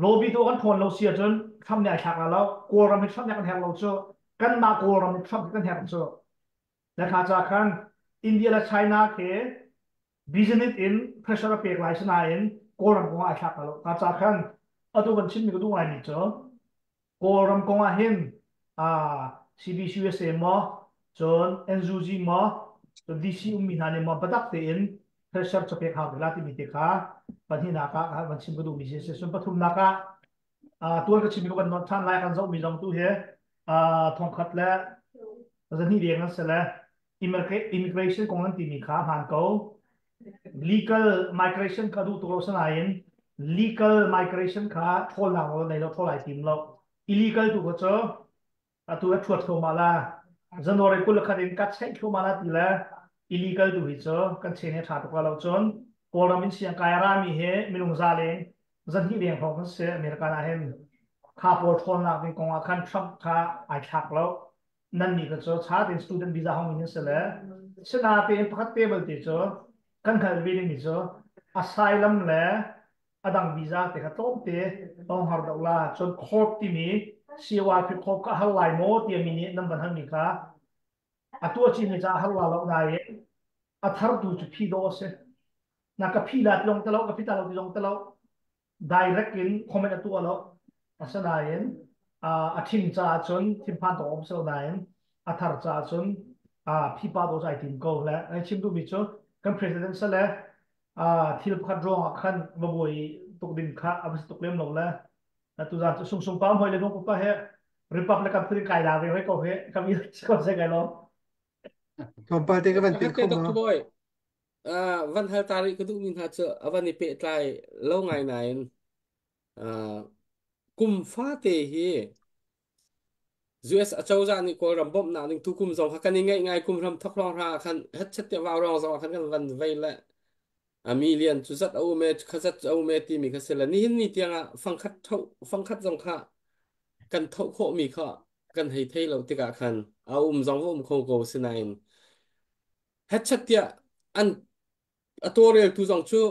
Lobby tu kan ṭhawn lo si ahcun Trump nih ai thlak la lo. Kawlram hi Trump nih kan herh lo cu. Kanmah Kawlram nih Trump hi kan herh cu. Le kha ca khan India le China khi business in pressure a pek lai sinain Kawlram kong ah ai thlak la lo. Kha ca khan atu kan chimmi ka duh ngaimi cu Kawlram kong ah hin CBCUSA maw cun NUG maw cun DC ummi hna nih maw biatak tein pressure cu pek hau te la timi te kha pahnihnak ah van chim ka duhmi si si cun pathumnak ah tuan ka chimmi ka van nawn ṭhan lai kan zohmi zong tu hi thongkhat le zahnih deng an si le immigration kong an timi kha hmaan ko legal migration kha duh tuk lo sinain legal migration kha ṭhawlnak nawl nei lo ṭhawl ai tim lo illegal tu kha cu atu a ṭhuat thluahmah la January 21 in ka cheih thluahmah la ti le illegal tu hi cu kan chen he ṭha tuk la lo cun Kawlram in siangkai a rami he minung za leng zahnih leng hrawng kan si America ah hin kha pawl ṭhawlnak ding kong ah khan Trump kha ai thlak lo nan nih kha cu cha tein student visa hong in si le sinatein pakhat te balte cu kan hngalh ve dingmi cu asylum le adang visa te kha tlawmte tong har deuh la cun court timi CYP court ka hal lai maw tiah mi nih nan van halmi kha a tuah chin mi ca har la lo nain a thar tu cu phi dawh a si na ka phi la ti zong te lo ka phi ta lo ti zong te lo direct in comment a tuah lo asinain a thim caah cun thinphan to um so nain a thar caah cun phipa do zai tim ko le ai chim duhmi cu kan president sale thil pakhat ruang ah khan va buai tuk ding kha a va si tuk lem lo le tu zan cu sung sung pa hoi le nung pa he Republican phun kai la ve hoi ko he kam i ko se kai lo Tlawmpal te ka van pek kho ma? Dr. Boy, van hal ta rih ka duhmi hna cu a van i pehtlai lo ngai nain kum fate hi US acozah nih Kawlram bawmhnak ding tukum zong kha kan i ngaih ngai kum hram thok hrawng hra khan hetchet te vau rong zong khan kan van vei le a million cu zat a um e kha zat cu a um e timi kha si le nihin ni tiang ah fangkhat tho fangkhat zong kha kan tho khawh mi kha kan hei thei lo tikah khan a um zong va um kho ko sinain hetchet tiah an a tawlreltu zong cu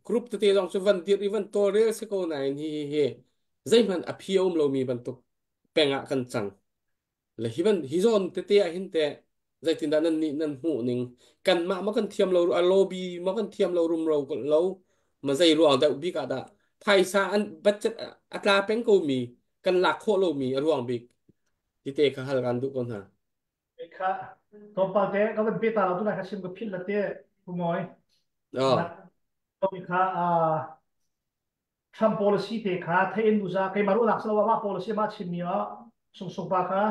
group tete zong cu van dirh i van tawlrel si ko nain hi hi hi zeihmanh a phi a um lomi bantuk peng ah kan cang le hi ban hi zawn tete ah hin teh zeitindah nan nih nan hmuh ning kanmah ma kan thiam lo a lobby ma kan thiam lo rumro lo ma zei ruang deuh bik ah dah phaisa an budget a tla peng ko mi kan lak khawh lomi a ruang bik tite kha hal kan duh ko hna. Kha tlawmpal te ka van pe ta lo tunai kha sim ka philh la te pumawi Oh. kha Trump policy te kha thei in uza keimah ruahnak si lo mah policy mah chimmi ah sungsung pa kha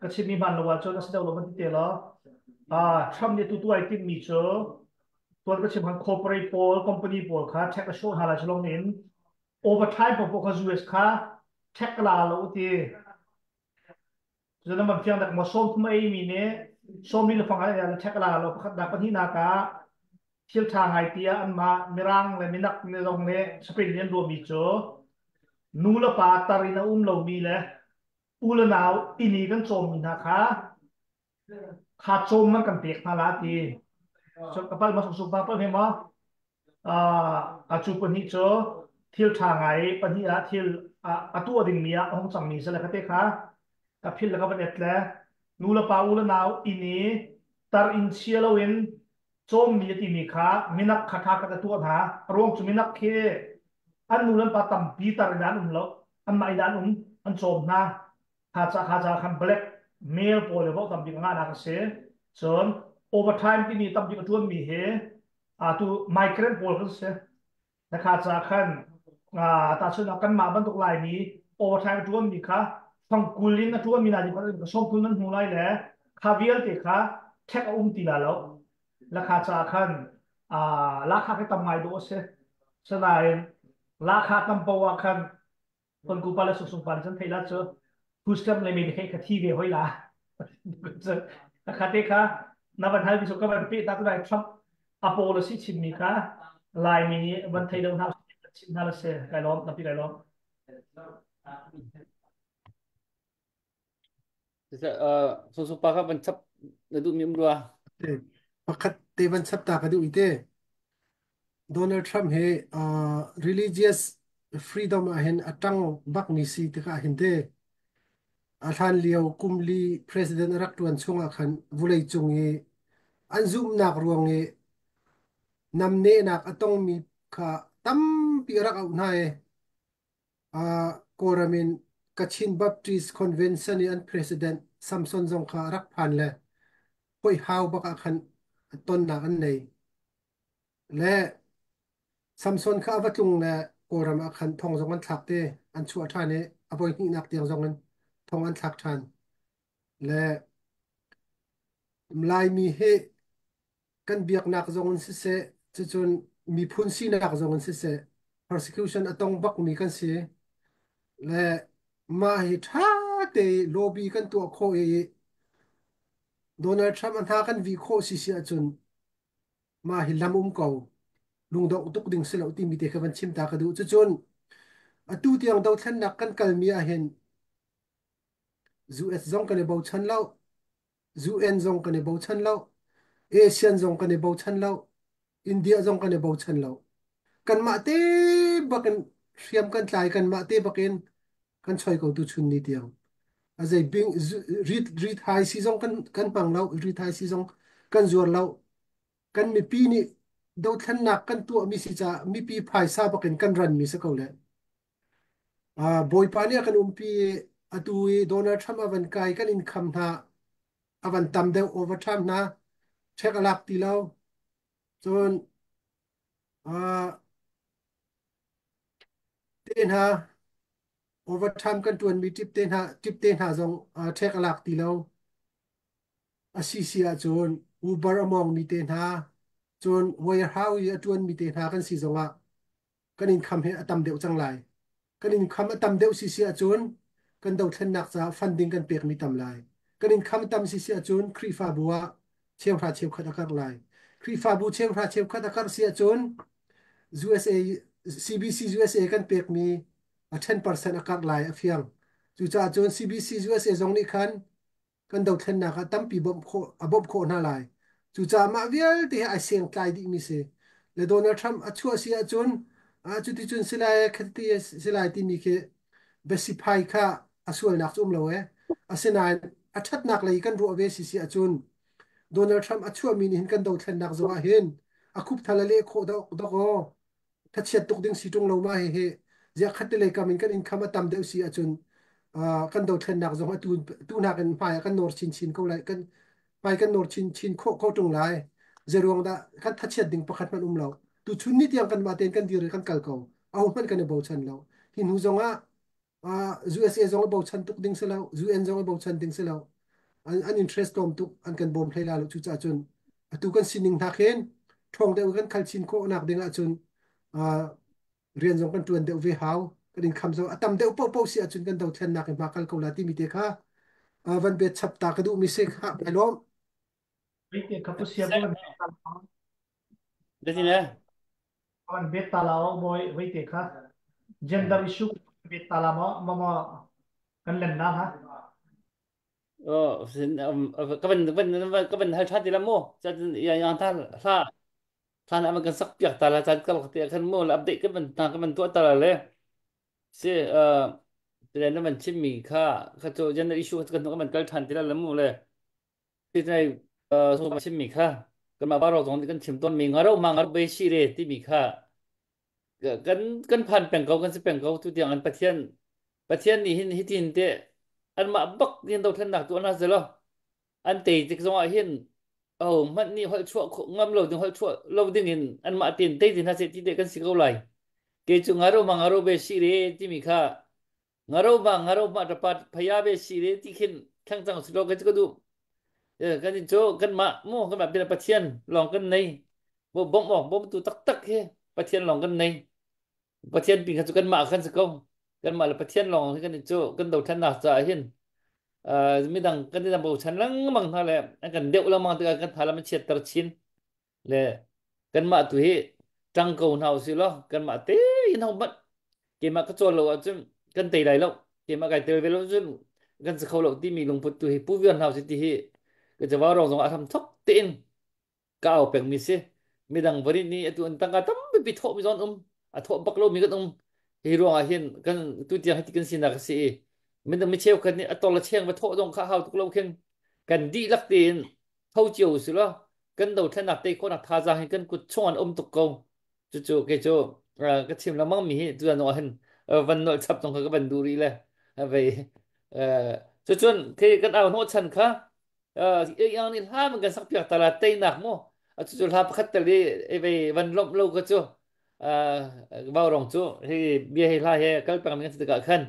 ka chimmi hman lo ahcun a si deuh lo van ti te law Trump nih tu tu ai timmi cu tuan ka chim khan corporate pawl company pawl kha tax a show hna lai silong in overtime pawl kha US kha tax la lo ti Cun man fiang dak maw 30 a eimi nih sawmi le fang ah ṭhek la lo pakhat nak pahnihnak ah thil ṭha ngai tiah anmah Mirang le minak ne zong nih Spain nih an ruahmi cu nu le pa tar in a um lomi le u le nau inn i kan cawmmi hna kha kha cawm man kan pek hna la ti. Ka pal ma suk pa pal he ma A cu pahnih cu thil ṭha ngai pahnih ah thil a tuah dingmi ah a hung cangmi si le kha te kha ka philh le ka van et le nu le pa u le nau inn i tar inn chia loin cawmmi a timi kha minak kha ṭha khat a tuah hna. A ruang cu minak khi an nu le an pa tampi tar in an um lo. Anmah in an um. An cawm hna. Kha ca kha ca khan black male pawl le vote tam bik ngah nak a si. Cun overtime timi tam bik a tuan mi hi atu migrant pawl kan si. Na kha ca khan tahchunhnak kanmah bantuk Laimi overtime a ṭuanmi kha fangkul in a ṭuanmi hna nih sawmkul nan hmu lai le kha vialte kha ṭhek a um ti la lo. Lakha ca khan lahkhah hi tam ngai dawh a si. Sanain lahkhah tam paoh ah khan Tonku pa le Sungsung pa nih cun theih la cu food stamp le Medicaid kha thi ve hoi la. Kha te kha na van hal mi cu ka van pe ta tu lai Trump a policy chimmi kha Laimi nih van thei lo hna chim hna la se kai lawm tampi kai lawm. Sungsung pa kha van chap na duh mi um rua. Pakhat te van chap ta ka duh i te. Donald Trump hi religious freedom ah hin a ṭang bakmi si tikah hin te a hlan lio kum li president a rak ṭuan chungah khan vawleicung i an zumhnak ruang i namnehnak a tongmi kha tampi a rak auh hna i Kawlram in Kachin Baptist Convention i an president Samson zong kha a rak phan le hoi hau bak ah khan tonnak an nei. Le Samson kha a va tlung le Kawlram ah khan thong zong an thlak te, an chuah ṭhan i a voi hnihnak tiang zong in thong an thlak ṭhan. Le Laimi hi kan biaknak zong in siseh, cucun miphun sinak zong in siseh, persecution a tong bakmi kan si. Le mah hi ṭha te lobby kan tuah khawh i Donald Trump a hna kan vih khawh si si ahcun mah hi lam um ko lungdongh tuk ding si lo timi te kha van chim ta ka duh. Cucun atu tiang dothlennak kan kalmi ahhin US zong kan i bochan lo, UN zong kan i bochan lo, ASEAN zong kan i bochan lo, India zong kan i bochan lo. Kanmah te bakin hriam kan tlai, kanmah te bakin kan choi ko tu chun ni tiang. A zei bing rit rit hai si zong kan hmang lo, rit hai si zong kan zuar lo. Kan mipi nih dothlennak kan tuah mi si caah mipi phaisa bakin kan ran mi si ko le. Bawipa nih a kan umpi i atu i Donald Trump a van kai kan income hna a van tam deuh overtime hna check a lak ti lo. Cun te hna overtime kan ṭuanmi tip te hna zong ṭhek a lak ti lo. A si si ahcun Uber a mawngmi te hna cun warehouse i a ṭuanmi te hna kan si zongah kan income hi a tam deuh cang lai. Kan income a tam deuh si si ahcun kan dothlennak caah funding kan pekmi tam lai. Kan income tam si si ahcun Khrihfabu ah cheuhra cheukhat a karh lai. Khrihfabu cheuhra cheukhat a karh si ahcun USA CBC USA kan pekmi a 10% a karh lai a fiang. Cucaah cun CBC USA zong nih khan kan dothlennak ah tampi bawmh khawh a bawmh khawh hna lai. Cucaah mah vialte hi ai sengtlai dihmi si. Le Donald Trump a chuah si ahcun cuticun si lai khati si lai timi khi biasiphai kha a sualnak cu um lo ee. Asinain a ṭhatnak lei kan ruah ve si si ahcun Donald Trump a chuahmi nih hin kan dothlennak zong ah hin a khupthal a leh khawh dok dok aw. Thachiat tuk ding si ṭung lo ma hihi ziah khat lei kam in kan income a tam deuh si ahcun kan dothlennak zong atu tu nakin hmai ah kan nawr chinchin ko lai kan hmai kan nawr chinchin khawh ko ṭung lai zeruang dah kan thachiat ding pakhat hmanh um lo tu chun ni tiang kanmah tein kan dir i kan kal ko aho hmanh kan i bochan lo hi hnu zong ah USA zong i bochan tuk ding si lo UN zong i bochan ding si lo an interest tlawm tuk an kan bawm hlei la lo cucaah cun atu kan sining hna khin ṭhawng deuh kan khal chin khawh nak ding ahcun rian zong kan ṭuan deuh ve hau kan income zong a tam deuh paohpaoh si ahcun kan dothlennak in hma kal ko la timi te kha van bet chap ta ka duh mi si kha kai lawm. An bet ta la boy veite kha gender issue bet ta la ma ma ma kan len na ha. Oh, ka van van ka van hal tha ti la mo cha ya yang tha hla thlan ama kan sak piak ta la chan kal te khan mo la update kan van ta kan van tu ta la le si te na van chim mi kha kha cho gender issue kan kan van kal than ti la la mu le ti nai so ma chim mi kha kan ma baro zong kan chim ton mi ngaro ma ngar be shi re ti mi kha kan kan phan peng ko kan si peng ko tu tiang an pathian. Pathian nih hin hitin te anmah bak in dothlennak tu an selaw an tei tik zongah hin oh hmanh nih holh chuah ngam lo ding holh chuah lo ding in anmah ten tei tin hna seh ti te kan si ko lai. Ke cu ngaro ma ngaro be si re timi kha ngaro ma ngaro ma ta pat phaya be si re ti khin thang cang si lo ka ka du kan in cho kan mah mu kan mah pin Pathian long kan nei bo bom ok bom tu tak tak he Pathian long kan nei. Pathian pin kha cu kanmah khan si ko. Kanmah le Pathian lawng hi kan i cu kan dothlennak caah hin midang kan i bochan lengmang hna le an kan deuh lengmang tikah kan tha lam an chiatter chin le kanmah tu hi ṭang ko hna usih law kanmah tein ho hmanh keimah ka cawl lo ahcun kan tei lai lo keimah kai tel ve lo cun kan si kho lo timi lungput tu hi pu viar hna usih ti hi ka java rong zong a hram thok tein ka au pengmi si. Midang varit nih atu an tangka tampi thawhmi zong an um. A thawh bak lomi kan um. Hi ruangah hin kan tu tiang hiti kan sinak a si i midang mi cheukhat nih a tol a cheng va thawh zong kha hau tuk lo khin kan dihlak tein tho cio si law kan dothlennak tei khawhnak thazaang hi kan kut chung an um tuk ko. Cucu kei cu ka chim lengmang mi hi tu ah hin van nolh chap zong kha ka van duh rih le vei cucun khi kan au hnawh chan kha yang nih hla man kan sak piak ta la teinak mu cu cu hla pakhat tal i vei van lomh lo ka cu vau rong cu hi bia hi hla he kal peng mi kan si tikah khan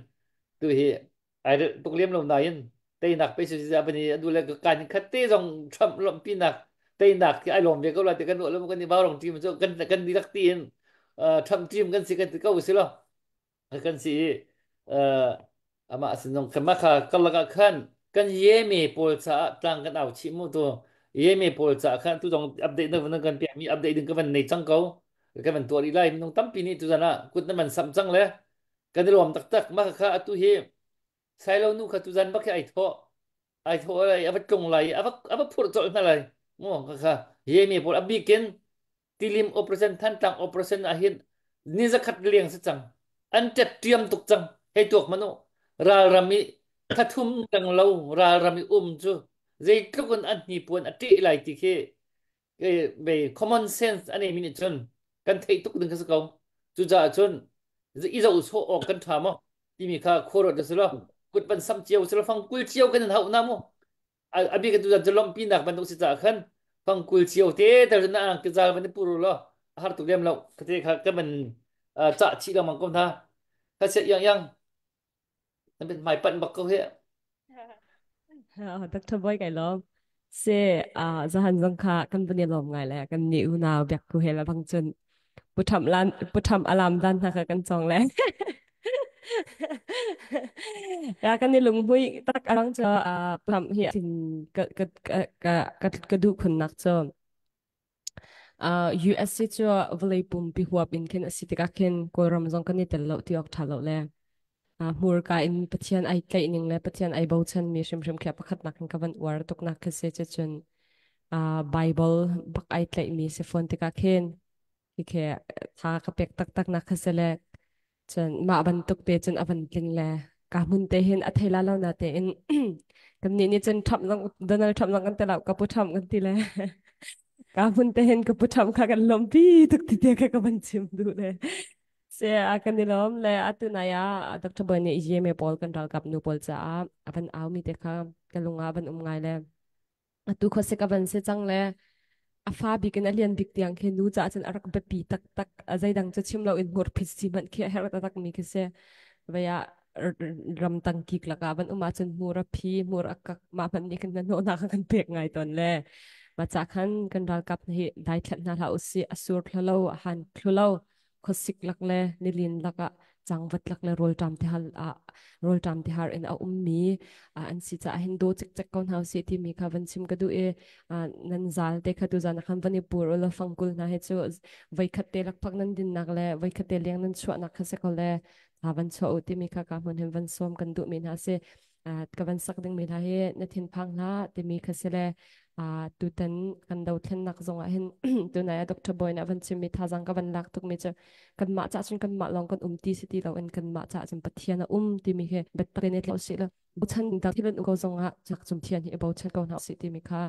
tu hi ai tuk liam lo nain teinak pe su za bani adu le kan khat te zong Trump lomh pinak teinak ki ai lom ve ko la te kan lo kan ni vau rong team cu kan kan di lak ti in Trump team kan si kan ti ko si lo kan si i amah sin zong khan mah kha karlak ah khan kan yeme pawl caah tlang kan au chih mu tu yeme pawl caah khan tu zong update na van kan piak mi update ding ka van nei cang ko ka van tuah rih lai minung tampi nih tu zan ah kut na man sam cang le kan i lawm taktak mah kha atu hi sailo nu kha tu zan bak hi ai thawh ai thawh lai a va tlung lai a va a va phurh colh hna lai mu kha kha yeme pawl a bikin Tilim operation Thantlang operation ah hin ni zakhat leng si cang. An tet ṭiam tuk cang. Hei tuak manu. Ralram i thathum kang lo ralram i um cu zeitluk in an hnipuan a ṭih lai ti khi ve common sense a neimi nih cun kan theih tuk ding kha si ko. Cucaah cun i zoh sawh awk kan ṭha maw timi kha khuaruat si law kut van sam cio si law fang kul cio kan in hauh na mu. A bik tu zan lawmhpinak bantuk si caah khan fangkul cio te tel na ang kizal van i puru lo a har tuk lem lo kate kha ka man cah chih lengmang ko hna kha se yang yang na mit hmai panh bak ko he. Dr. Boy kai lawm. Se zahan zong kha kan van i lawm ngai le kan ni unau biak ku he la bang cun putham lan putham alam dan hna kha kan chong le ya kan i lungmui tak arang cho putham hi thin ka ka ka ka ka duh khun nak cho USC chu vawlei pumpi huap in khin asi tikah khin Kawlram zong kan i tel lo ti awk tha lo le hmurka in Pathian ai tlaih ning le Pathian ai bochan mi hrimhrim khi pakhat nak in ka van uar tuk nak khi si cun Bible bak ai tlaih mi si fawn tikah khin khi tha ka pek taktak nak kha si le cun mah bantuk te cun a van tling le ka hmun te hin a thei la lo na te in kan nih nih cun Trump zong Donald Trump zong kan te lo ka pu Trump kan ti le ka hmun te hin ka pu Trump kha kan lawmpi tuk ti te kha ka van chim duh le se a kan i lawm le atu nai ah Dr. Boy nih EMA pawl kan ralkap nu pawl caah a van au mi te kha ka lung ah van um ngai le atu khuasik a van si cang le a fa bik in a lian bik tiang khi nu caah cun a rak biapi taktak. A zeidang cu chim loin hmurphit si hmanh khi a herh taktak mi khi si. Vei ah ramtang kik lakah van um ahcun hmur a phi hmur a kak mah hmanh nih khin hnahnawhnak a kan pek ngai tawn le mah ca khan kan ralkap hi daithlat hna hlah usih. A sur thlu lo a han thlu lo. Khuasik lak le nilin lakah cangvat lak le rawlṭam tihal ah rawlṭam tihar in a ummi an si caah hin daw cikcek ko hna usih timi kha van chim ka duh i nan zal te kha tuzan ah khan van i pur ulaw fangkul hna hi cu voikhat te lakphak nan dinnak le voikhat te leng nan chuahnak kha si ko le van chuah u timi kha ka hmun hin van sawm kan duhmi hna si. Ka van sak dingmi hla hi na thinphang hlah timi kha si le tutan kan dothlennak zong ah hin tunai ah Dr. Boy nih a van chimmi thazaang ka van lak tukmi cu kanmah cah cun kanmah lawng kan um ti si ti loin kanmah cah cun Pathian a um timi hi biatak in i tlau sih law bochan dak thil an um ko zong ah cak cum thian hi i bochan ko hna usih timi kha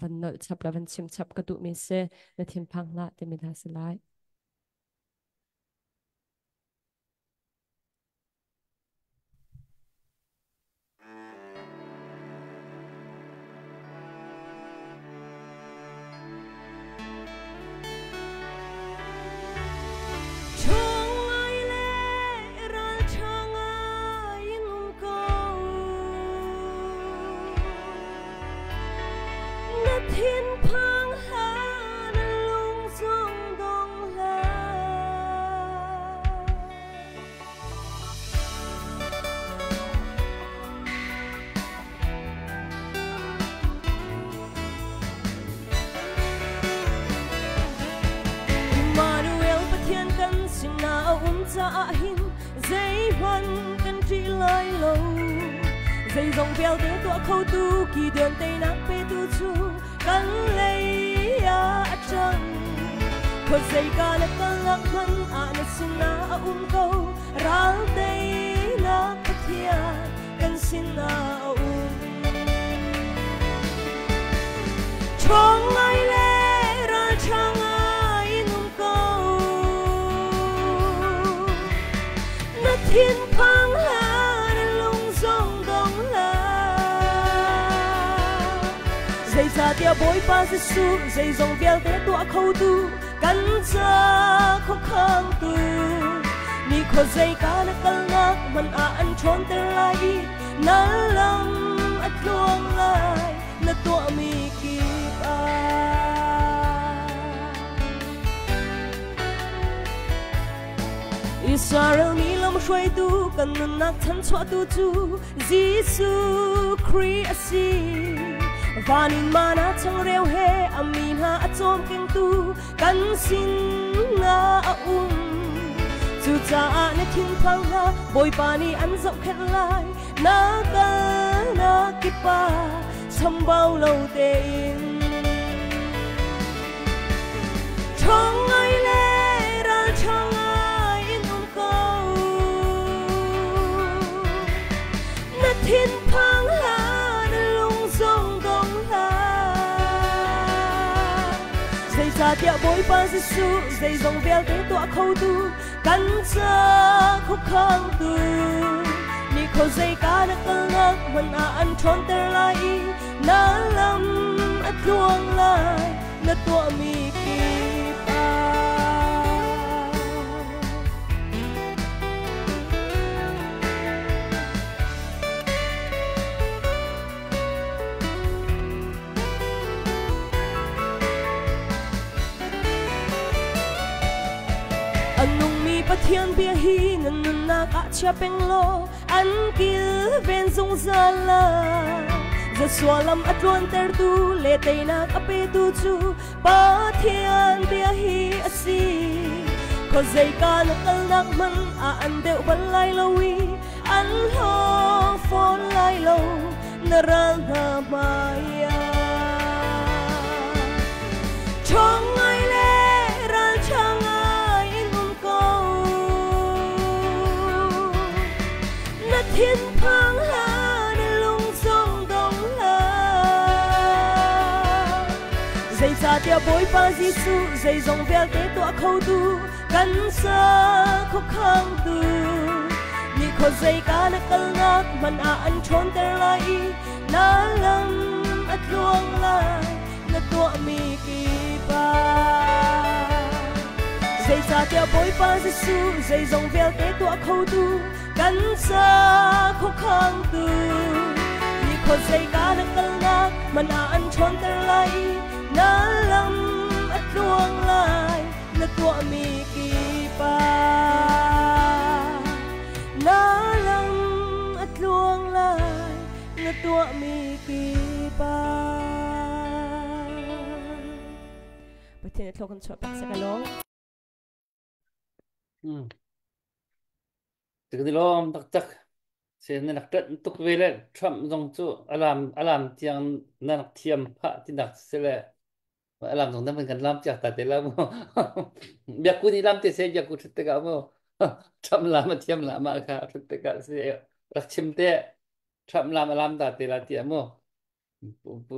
van nolh chap le van chim chap ka duhmi si na thinphang hlah timi hna si lai. lai lo. Zeizong vialte tuah khotu Gideon teinak petu cu kan lei ah a ṭang. Khuazeika na kalnak hmanh ah na sinah a um ko. Ral teinak Pathian kan sinah a um. Ṭhawng ngai le ralṭha ngai in um ko. Na thinphang hlah, na lung zong dong hlah. Zeicahtiah Bawipa Jesuh zeizong vialte tuah khotu kan ca khuakhangtu ni khuazeika na kalnak hmanh ah an ṭhawnter lai i na lam a tluang lai na tuahmi kip ah. Israel mi lamhruaitu kan nunnak chanchuahtu cu Jesuh Khrih a si. Van in mana changreu he a mi hna a cawmkengtu kan sinah a um. Cucaah na thinphang hlah, Bawipa nih an zohkhenh lai. Na kal na kipa chambau lo tein. Ṭhawng ngai le ralṭha ngai in um ko. Na thinphang hlah, na lung zong dong hlah. Zeicahtiah Bawipa Jesuh zeizong vialte tuah khotu kan ca khuakhangtu ni khuazeika na kalnak hmanh ah an ṭhawnter lai i na lam a tluang lai na tuahmi kip ah. A nungmi Pathian bia hi nan nunnak ah chia peng law an kilven zungzal lai. Joshua lam a tluantertu le teinak a petu cu Pathian bia hi a si. Khuazeika na kalnak hmanh ah an deuh bal lai lo i an hlaw fawn lai lo na ral hna hmaiah. Ṭhawng ngai le ralṭha ngai in um ko. Na thinphang hlah, na lung zong dong hlah. Zeicahtiah Bawipa Jesuh zeizong vialte tuah khotu kan sa khuakhangtu ni khuazeika na kalnak hmanh ah an ṭhawnter lai i na lam a tluang lai na tuahmi kip ah. Zeicahtiah Bawipa Jesuh zeizong vialte tuah khotu kan ca khuakhangtu ni khuazeika na kalnak hmanh ah an ṭhawnter lai i na lam a tluang lai na tuahmi kip ah. Na lam a tluang lai na tuahmi kip ah. Pathian a thlawk kan chuah pak sakalong. Tikdilawm taktak. Se na rak ṭanh tuk ve le Trump zong cu alam alam tiang na rak thiam phah ti nak si le alam zong nan kan lam tiak ta te la mu. Biakku nih lam te se biakku ṭhut tikah mu. Trump lam a thiam la ma kha ṭhut tikah si rak chim te Trump lam alam ta te la ti mu.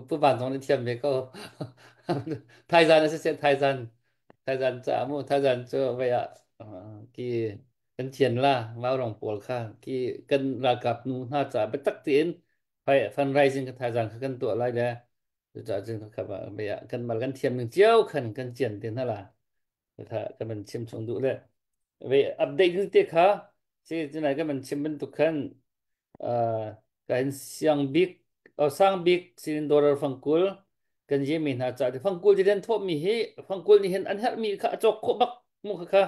Pu Van zong nih thiam ve ko. Thaizan a si seh thaizan. Thaizan ca mu thaizan cu vei ah ki kan thian la vaurong pawl kha ki kan ralkap nu hna ca biatak tein fundraising ka thaizan kha kan tuah lai le cucaah cun kha vei ah kan mal kan thiam ning cio khan kan cian te hna la kha kan van chim chung duh le ve update ding te kha si tunai kan van chim bantuk khan kan siang bik sang bik sin dollar fangkul kan ye mi hna ca te fangkul ti den thawh mi hi fangkul ni hin an herh mi kha a cawk khawh bak mu kha kha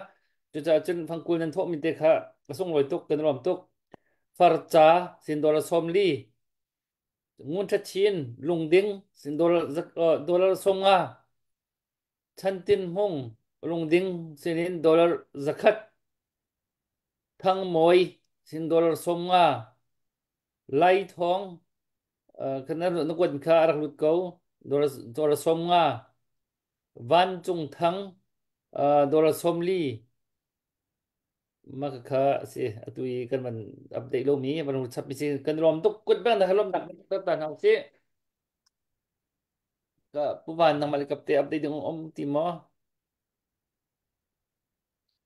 cucaah cun fangkul nan thawh mi te kha a sunglawi tuk kan rom tuk farca sin dollar 40 ngun tha chin lungding sin dollar dollar 50 Chantin Hmung Rungding sinin dollar 100, Thang Mawi Sin dollar 50. Lai thong kan na kuat kha a rak lut ko. Dollar 50. Van Cung Thang dollar 40. Mah kha si atu i kan van update lomi van chap mi si kan lawm tuk kut bang na lawm nak tak ta hna usih. Ka pu van nangmah le kapte update ding um ti maw?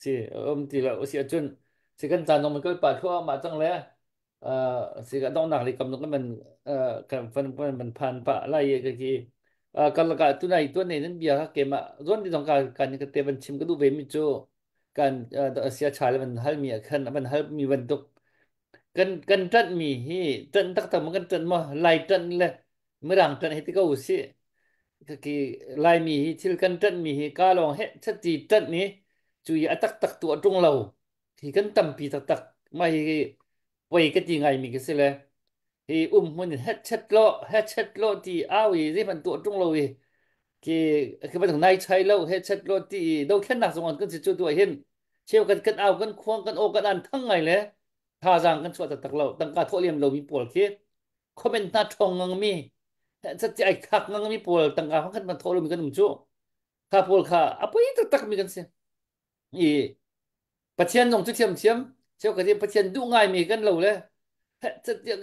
Si um ti lo si ahcun si kan caan zong kal pa thluahmah cang le si ka donghnak lei kam zong kan kan van van van phan pa lai ka ki kan laka tunai tuan nei nan bia ka kema zon ti zong ka kan ka te van chim ka du ve mi cu kan sia cha le van hal mi khan van hal mi bantuk kan kan ṭanh mi hi ṭanh taktak ma kan ṭanh ma lai ṭanh le mirang ṭanh hi ti ko si ki Laimi hi thil kan ṭanh mi hi ka lawng he chati ṭanh ni cu i a taktak tu a ṭung lo hi kan tampi taktak mah hi poi ka ti ngai mi ka si le hi um hmun in het lo het lo ti au i zeihmanh tuah ṭung lo i ki khi bantuk nai chai lo he chet lo ti i dothlennak zong an kan si cu tu ah hin cheu kan kan au kan khuang kan aw kan an thang ngai le thazaang kan chuah taktak lo tangka thawh liam lomi pawl khi comment hna ṭhawng ngangmi cati ai khak ngangmi pawl tangka khat man thawh lomi kan um cu kha pawl kha a poi taktak mi kan si i Pathian zong cu thiamthiam cheu ka Pathian duh ngaimi kan lo le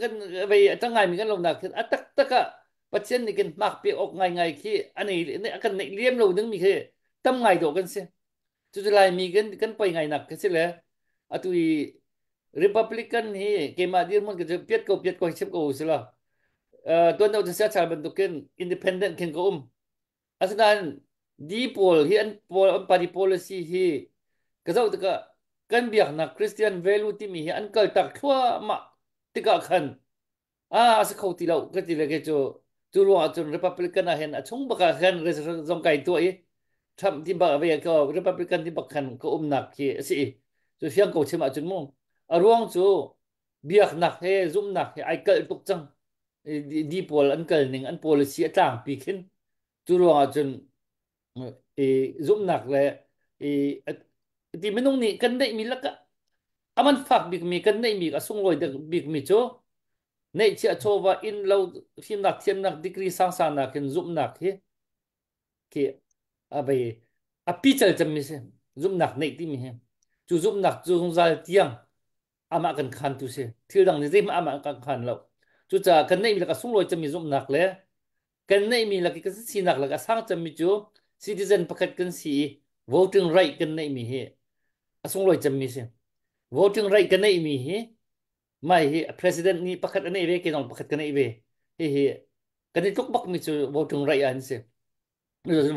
kan vei a tang ngaimi kan lo nak khin a taktak ah Pathian nih kan hmak pe awk ngai ngai khi anei kan neih liam lo ding mi khi tam ngai dawh kan si cucu Laimi kan kan poi ngai nak khi si le atu i Republican hi keimah dirhmun ka piat ko piat ko chim ko si la tuan deuh sia chal bantukin independent khin ka um asinain D pawl hi an pawl an party policy hi ka zoh tikah kan biaknak Christian value timi hi an kal tak thluahmah tikah khan a a si kho ti lo ka ti le ke cu cu ruang ah cun Republican ah hin a chung bak ah khan zong kai tuah i Trump ti bak ve ko Republican ti bak khan ka umnak khi a si i cu fiang ko chim ahcun mu a ruang cu biaknak he zumnak he ai kalh tuk cang di pawl an kal ning an policy a tlangpi khin cu ruang ah cun i zumhnak le i ti minung nih kan neihmi lakah a man fak bikmi kan neihmi a sunglawi bikmi cu neihchiah chawva inn lo fimnak thiamnak degree sangsang nakin zumhnak hi khi a bei a pical cemmi si zumhnak neih timi hi cu zumhnak cu zungzal tiang amah kan khan tu si thil dang nih zeihmah amah kan khan lo cucaah kan neihmi laka sunglawi cemmi zumhnak le kan neihmi lak i kan sinak lak a sang cemmi cu citizen pakhat kan si i voting right kan neihmi hi a sunglawi cemmi si voting right kan neihmi hi mai hi president nih pakhat a neih ve ke zong pakhat ka neih ve hihi kan i tluk bakmi cu voting right an si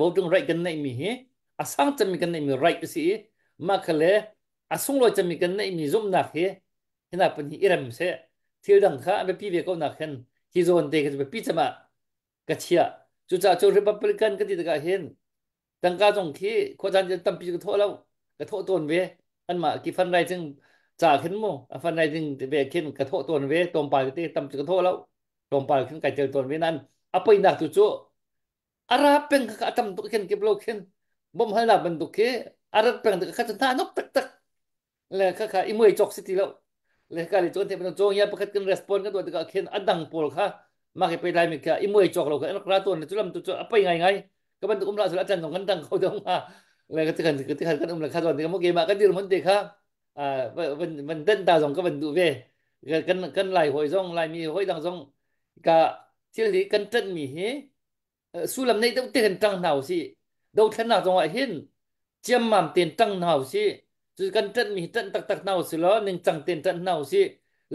voting right kan neihmi hi a sang cemmi kan neihmi right a si i mah kha le a sunglawi cemmi kan neihmi zumhnak hi hina pan hi i rem seh thil dang kha a biapi ve ko nak hin hi zawn te kha biapi cem ah ka chiah cucaah cu Republican ka ti tikah hin tangka zong khi khuacaan tampi ka thawh lo ka thawh tawn ve anmah ki fundraising ca khin mu a fundraising ve khin ka thawh tawn ve tlawmpal te tampi ka thawh lo tlawmpal khin kai tel tawn ve nan a poinak tu cu a ra peng kha a tam tuk khin kip lo khin bom halnak bantuk khi a rat peng kha cu hna nok taktak le kha kha i muai cawk si ti lo le ka le chuan the ban chong ya pakhat kan respond kan tuah tikah khin a dang pawl kha mah ke pe lai mi kha i muai cawk lo kha an ra ton le chu lam tu chu a pai ngai ngai ka bantuk um la su a chan dong kan dang kho dong ma le ka tikhan ka tikhan kan um le kha ton tikah mo ke ma kan dir mon te kha van van den ta zong ka van du ve kan kan lai hoi zong lai mi hoi dang zong ka thil hi kan ṭanh mi hi sullam nei deuh te kan ṭang hna usih dothlennak zong ah hin ciammam ten ṭang hna usih cu kan ṭanh mi hi ṭanh taktak hna usih law ningcang ten ṭanh hna usih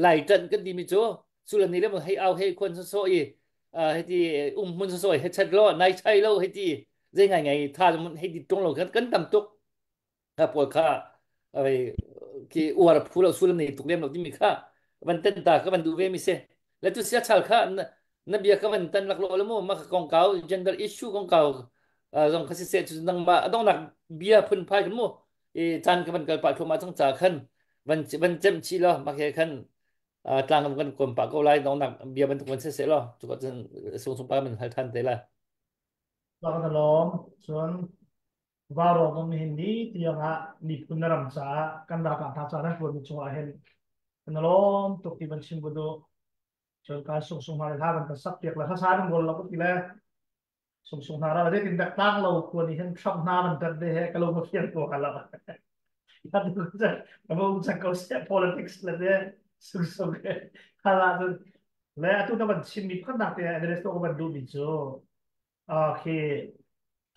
lai ṭanh kan timi cu sullam ni le hei au hei khuan so i heti um hmun so he chat lo nai chai lo heti zei ngai ngai tha hei dit ṭung lo kan kan tam tuk kha pawl kha ai ki uar phu lo sullam nei tuk lem lo timi kha van ten ta ka van duh ve mi si le tu sia chal kha na bia ka van tan lak lo le mu ma ka kong kau gender issue kong kau zong kha si se chu nang ma adong nak bia phun phai kan mu i chan ka van kal pa thuma chang cha khan van van chem chi lo ma khe khan tlang kan kom pa ko lai dong nak bia ban tuk van se se lo chu ka chan sung sung pa man hal than te la Ka lawm cun Vaurawng zong nihin ni tiangah miphun na ram caah kan ralkap hna caah nan ṭuanmi cungah hin Kan lawm tuk ti ban chim bu du. Cun kan sung sung hna hla kan kan sak piak le hlasa nan rawl lo ti le sung sung hna ra zeitin dak tang lo khua nih hin Trump hna nan tat ve he ka lo ma fiang ko ka lo. Ka bo cang ko se politics le te sung sung he hala cun le atu na van chim mi pakhat nak te Everest to ka van duh mi cu khi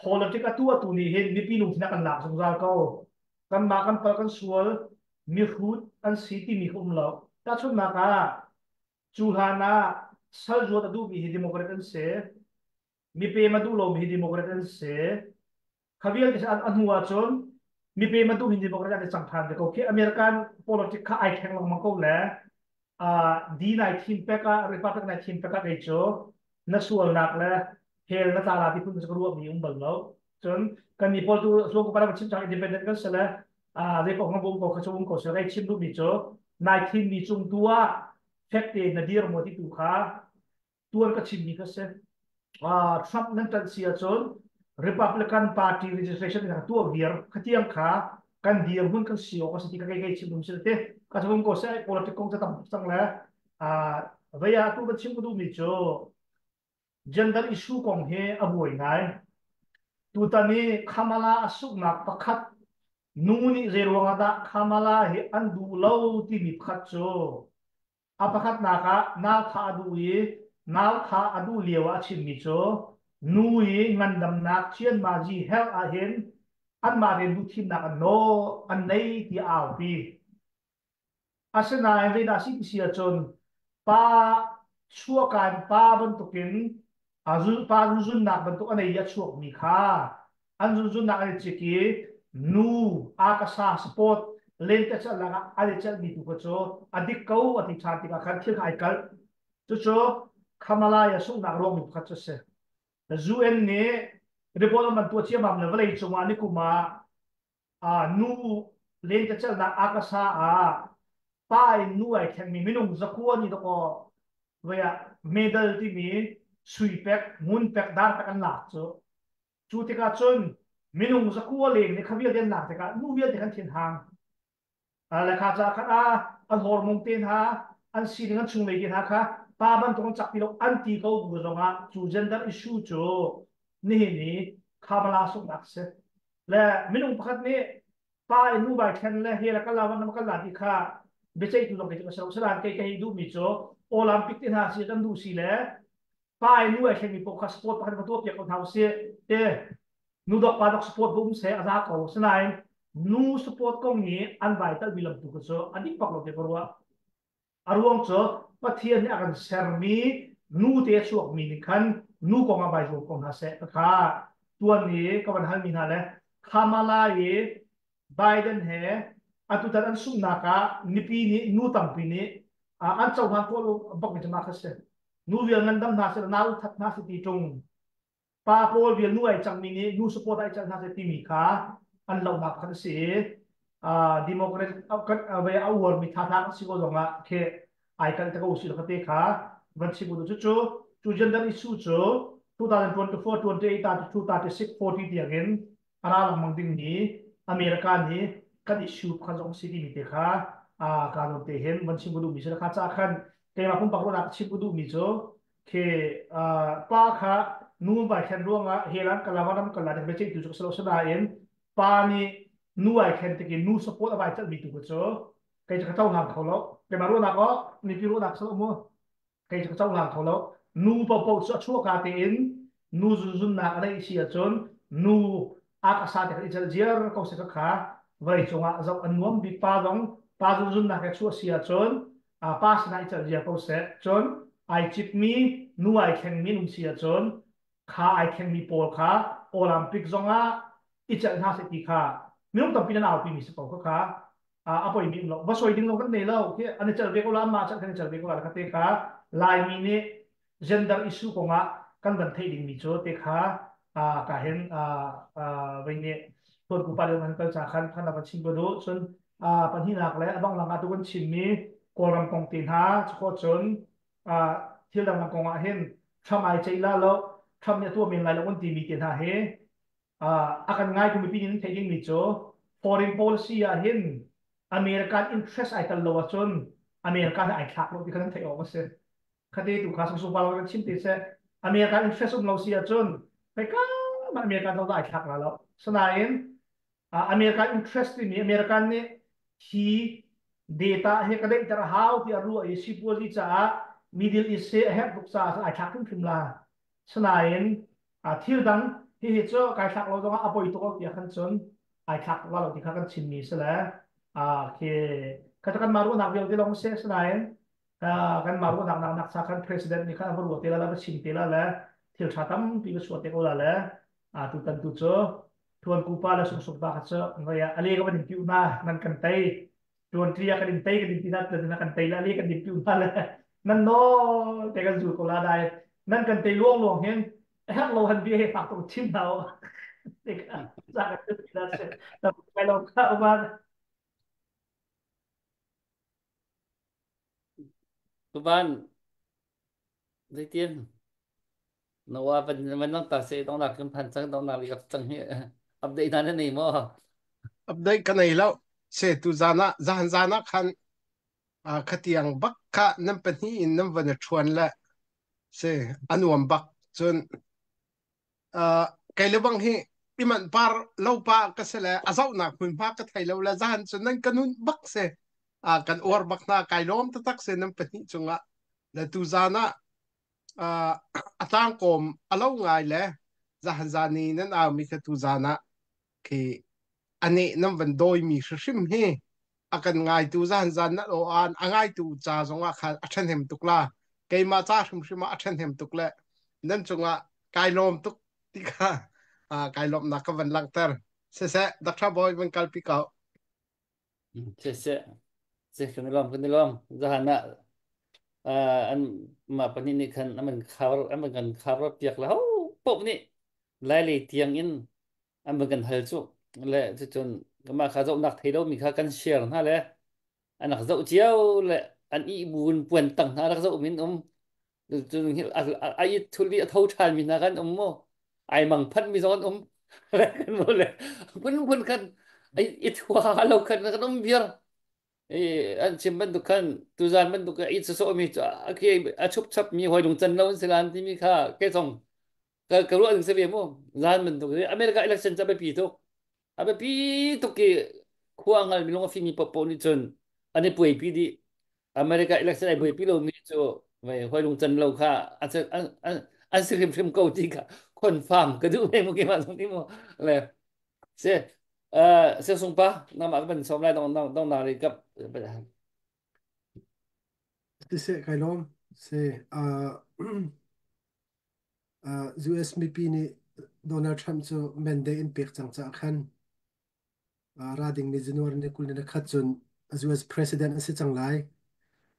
politic atu atu nih hin mipi lungthin a kan lak zungzal ko. Kanmah kan pal kan sual mihrut an si timi kha um lo. Tahchunhnak ah cu hlan ah sal zuat a duhmi hi Democrat an si. Mipem a duh lomi hi Democrat an si. Kha vialte a hnu ahcun mipem a duhmi Democrat an i cang ṭhan te ko. Khi American politics kha ai thleng lengmang ko le D nai thim pek ah Republic nai thim pek ah kei cu na sualnak le hell na tla la ti phun cu ka ruahmi um bal lo. Cun kan mi pawl tu sual ko para chim cang independent kan si le zei paoh kan um ko kha cu um ko si rei chim duhmi cu nai thimmi cung tu ah fek tein na dir maw ti tu kha tuan ka chimmi kha si. Trump nan ṭanh si ahcun Republican Party registration in tuah viar khatiang kha kan dirhmun kan si awk a si ti ka kei kei chim dum si te ka chim ko se politics kong ca tam cang le vei ah tu kan chim ka duhmi cu gender issue kong hi a buai ngai tutan i Kamala a suknak pakhat nu nih zei ruangah dah Kamala hi an duh lo timi pakhat cu A pakhatnak ah nau thah a duh i nau thah a duh lio ah a chimmi cu nu i ngandamnak cianmazi health ahhin anmah rian duh thimnak an nawl an nei ti a aupi. Asinain zeidah a si ti si ahcun pa chuahka in pa bantukin pa zunzunnak bantuk a nei i a chuakmi kha an zunzunnak an i cik i nu akasa sport lentecelhnak ah an i celhmi tu kha cu a dik ko a ti ṭhan tikah khan thil kha ai kalh. Cucu Khamalaya sunghnak ruangmi pakhat cu a si. UN nih report an van tuah ciammam le vawlei cungah ni kum ah nu lentecelhnak akasa ah pa in nu ai thlengmi minung 9 nih dakaw vei ah medal timi sui pek ngun pek dar pek an lak cu. Cu tikah cun minung 9 leng nih kha vialte an lak tikah nu vialte kan thinhang. Le kha ca khan a an hormone te hna an sining an chunglei te hna kha pa bantuk an cak ti lo an ti ko bu zongah cu gender issue cu nihin i Kamala sungnak si. Le minung pakhat nih pa in nu vai thlen le he la kal la van kal la ti kha biaceihtu zong kei cu ka si lo. Sinain kei ka hei duhmi cu Olympic te hna si kan duh si le pa in nu ai thlengmi paoh kha sport pakhat va tuah piak ko hna usih te nu dok pa dok sport bu um seh a za ko. Sinain nu sport kong i an vai talmi lam tu kha cu a dik bak lo te ka ruah. A ruang cu Pathian nih a kan sermi nu te a chuakmi nih khan nu kong ah vai zuam ko hna seh kha tuan i ka van halmi hna le Kamala i Biden he atutan an sunghnak ah mipi nih nu tampi nih an cohlan khawh lo bak mi cu mah kha si. Nu vial ngandam hna seh nau that hna seh ti ṭung pa pawl vial nu ai cangmi nih nu support ai cang hna seh timi kha an lohnak khan a si i Democrat a uarmi tha tha si ko zongah khi ai kal te ko si lo te kha van chim u cu cu gender issue cu 2024 28 32 36 40 tiang in a ra lengmang dingmi America nih kan issue kha zong si timi te kha ka zawn te hin van chim ka duhmi si kha ca khan keimah pumpak ruahnak chim ka duhmi cu khi pa kha nu vai khen ruangah helan kala vanam kala ding be tu cu silo sanain pa nih nu ai khen tikin nu support a vai chalmi tu cu kei cu ka cohlang kho lo. Keimah ruahnak oh mipi ruahnak silo mu kei cu ka cohlang kho lo. Nu paohpaoh cu a chuahka tein nu zunzunnak a neih si ahcun nu a ka sa te kha i celh ziar ko se kha vawlei cungah zoh an nuam bik. Pa zong pa zunzunnak he chuah si ahcun pa sinah i celh ziar ko seh. Cun ai citmi nu ai thlengmi um si ahcun kha ai thlengmi pawl kha Olympic zongah i celh hna seh ti kha minung tampi nan aupi mi si ko kha kha a poi mi um lo va soi ding lo kan nei lo khi an i celh ve ko la mah celh kan i celh ve ko la kha te kha Laimi nih gender issue kongah kan van theih ding mi cu te kha ka hen vei nih tuan pupa le kan kal cha khan khan van chim ko du. Cun pahnihnak le a dong lang ah tu kan chim mi Kawlram kong te hna chu cun thil dang kong ah hin Trump ai ceih la lo Trump nih a tuah men lai lo kan ti mi te hna hi a kan ngai tu mipi nih theih ding mi cu foreign policy ah hin American interest ai tel lo ahcun. America nih ai thlak lo ti kha nan theih awk a si. Khate tu kha sung pa lo chim ti seh. America interest um lo si ahcun khoika mah America cozah ai thlak la lo. Sanain American interest timi American nih hi data hi ka deihter a hau tiah ruah i sipuazi caah Middle East hi a herh tuk caah ai thlak hrimhrim la. Sanain thil dang hihi cu kai thlak lo zongah a poi tuk lo tiah khan cun ai thlak tuk la lo ti kha kan chimmi si le khi kha cu kanmah ruahnak vialte lawng si. Sinain kanmah ruahnak nak nak sa khan president nih khan a va ruah te la la va chim te la le thil tha tampi va chuah te ko la le tutan tu cu tuan kupa le sungsung pa kha cu ngoi ah ali ka van in piu hna nan kan tei tuan tria kan in tei kan in ti na na kan tei la ali kan in piu hna le nan nawl te kan zul ko la dai nan kan tei luang luang hin herh lo han bia he fak tuk chim hna u tikah za kan tu ti la se ta kai lo kha uma. Tuban zeitin na wa van van lang ta se dong nak kan phan cang dong nak li kap cang hi update na nei mo? Update ka nei lo se tu zana zan zana khan khatiang bak kha nan pahnih in nan van ṭhuan le si anuam bak. Cun kei le bang hi iman par lo pa ka si le a zohnak hmunhma ka thei lo le zan cu nan ka nun bak si kan uar bak hna. Kai lawm taktak si nan pahnih cungah le tu zan ah a tlangkawm a lo ngai le zahan zan i nan au mi kha tu zan ah khi ane nan van dawi mi hrimhrim hi a kan ngaitu zan zan na aw an a ngaitu ca zongah khan a ṭhahnem tuk la. Keimah ca hrimhrim ah a ṭhahnem tuk le nan cungah kai lawm tuk ti kha kai lawmhnak ka van langhter. Siseh, Dr. Boy van kalpi ko. Siseh, se kan i lawm kan i lawm. Zahan ah an mah pahnih nih khan an van khar an van kan khar piak le ho poh nih lai lei tiang in an van kan hal cu le cucun mah kha zohnak thei lomi kha kan share hna le an rak zoh cio le an ih buin puan tang hna rak zoh min um cun a it thul i a tho ṭhan mi hna kan um mu ai mang phanh mi zong an um le kan mu le phun phun khan i thua lo khan kan um viar i an chim bantuk khan tuzan bantuk i sawsawh mi cu a chup chap mi hoi lung can lo an si lan timi kha ke zong ka ka ruah ding si ve mu. Zan bantuk America election cu a biapi tuk, a biapi tuk i khua ngal mi lung a fimi popo nih cun an i puaipi dih. America election ai buaipi lomi cu vei hoi lung can lo kha an an si hrimhrim ko ti kha confirm ka duh ve mu keimah zong ti mu le se se sung pa nama ka ban som lai dong dong dong na ri kap. Siseh, kai lawm. Se US mipi nih Donald Trump cu mandate an pek cang caah khan ra dingmi January ni 21 cun US President a si cang lai.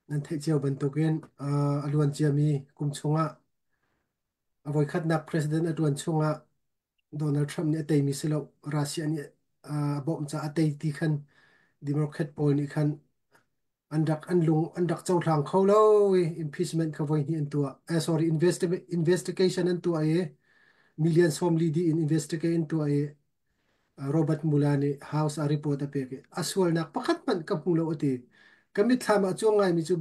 Nan theih cio bantukin a luan ciami kum chungah a voikhatnak President a ṭuan chungah Donald Trump nih a teimi si lo. Russia nih a bawmh caah a tei ti khan Democrat pawl nih khan an rak an lung an rak cohlang kho lo i impeachment kha voi hnih an tuah, sorry, investigation an tuah i million 40 dih in investigate an tuah i Robert Mueller nih House ah report a pek i a sualnak pakhat hmanh ka hmu lo a ti. Ka mitthlam ah cuang ngaimi cu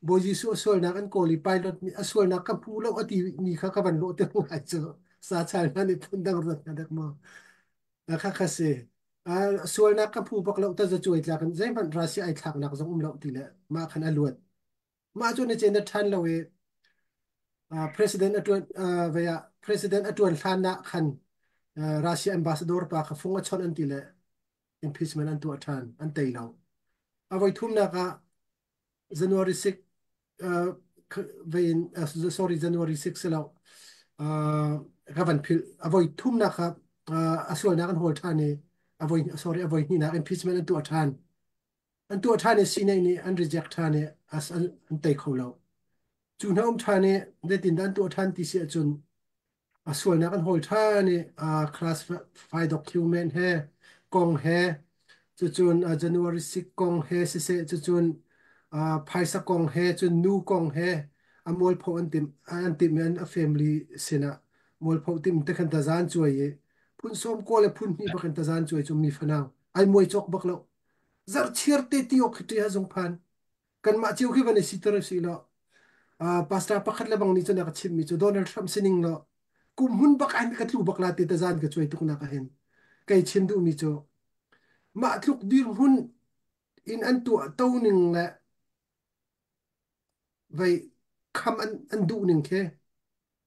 Bawi Jesuh a sualnak an kawl i pilot nih a sualnak ka hmu lo a ti mi kha ka van lawh te ngai cu. Sa chal hna nih phundang ruat hna dek maw. Kha kha si. Sualnak ka phu bak lo ta za cuai tlak in zeihmanh Russia ai thlaknak zong um lo ti le mah khan a luat. Mah cu na cen na ṭhan lo i president a ṭuan vei ah president a ṭuan hlan ah khan Russia ambassador pa kha fung a chawnh an ti le impeachment an tuah ṭhan, an tei lo. A voi thumnak ah January 6 vein sorry, January 6 si lo, ka van philh. A voi thumnak ah a sualnak an hawl ṭhan i a voi, sorry, a voi hnihnak impeachment an tuah ṭhan, an tuah ṭhan i Senate nih an reject ṭhan i an tei kho lo. Cu hna um ṭhan i zeitindah an tuah ṭhan ti si ahcun a sualnak an hawl ṭhan i classified document he kong he, cucun January 6 kong he siseh, cucun phaisa kong he, cun nu kong he a mualpho an timh an timh i an a family sinah mualpho tim te khan tazan cuai i phun sawm kaw le phun hnih bak in tazan cuai cu mi fanau ai muai cawk bak lo. Zarhchiar te ti awk khi ṭi ha zung phan. Kanmah cio khi van i siter usih law pastor pakhat le bang nih cun a ka chimmi cu Donald Trump sining law kum hun bak ah ka tlu bak la ti tazan ka cuai tuk nak ahhin kei chim duhmi cu mah tluk dirhmun in an tuah to ning le vei kham an duh ning khi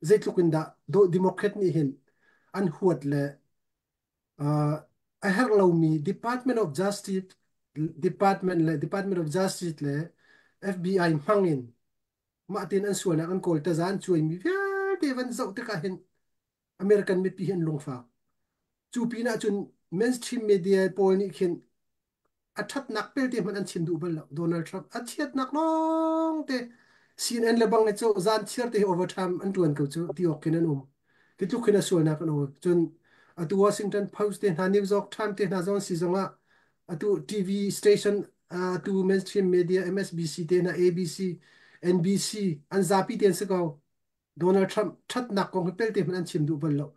zeitluk in dah Democrat nih hin an huat le a herh lomi Department of Justice Department le Department of Justice le FBI hmang in mah tin an sualnak an kawl taza an cuaimi vialte van zoh tikah hin American mipi hi an lungfak. Cu pinah cun mainstream media pawl nih khin a ṭhatnak pelte hmanh an chim duh bal lo. Donald Trump a chiatnak lawng te CNN le bang cu zan chiar te hi overtime an ṭuan ko cu ti awk khin an um. Ti tluk khin a sualnak an um. Cun atu Washington Post te hna New York Times te hna zong si zongah atu TV station atu mainstream media MSBC te hna ABC NBC an zapi te an si ko. Donald Trump ṭhatnak kong hi pelte hmanh an chim duh bal lo.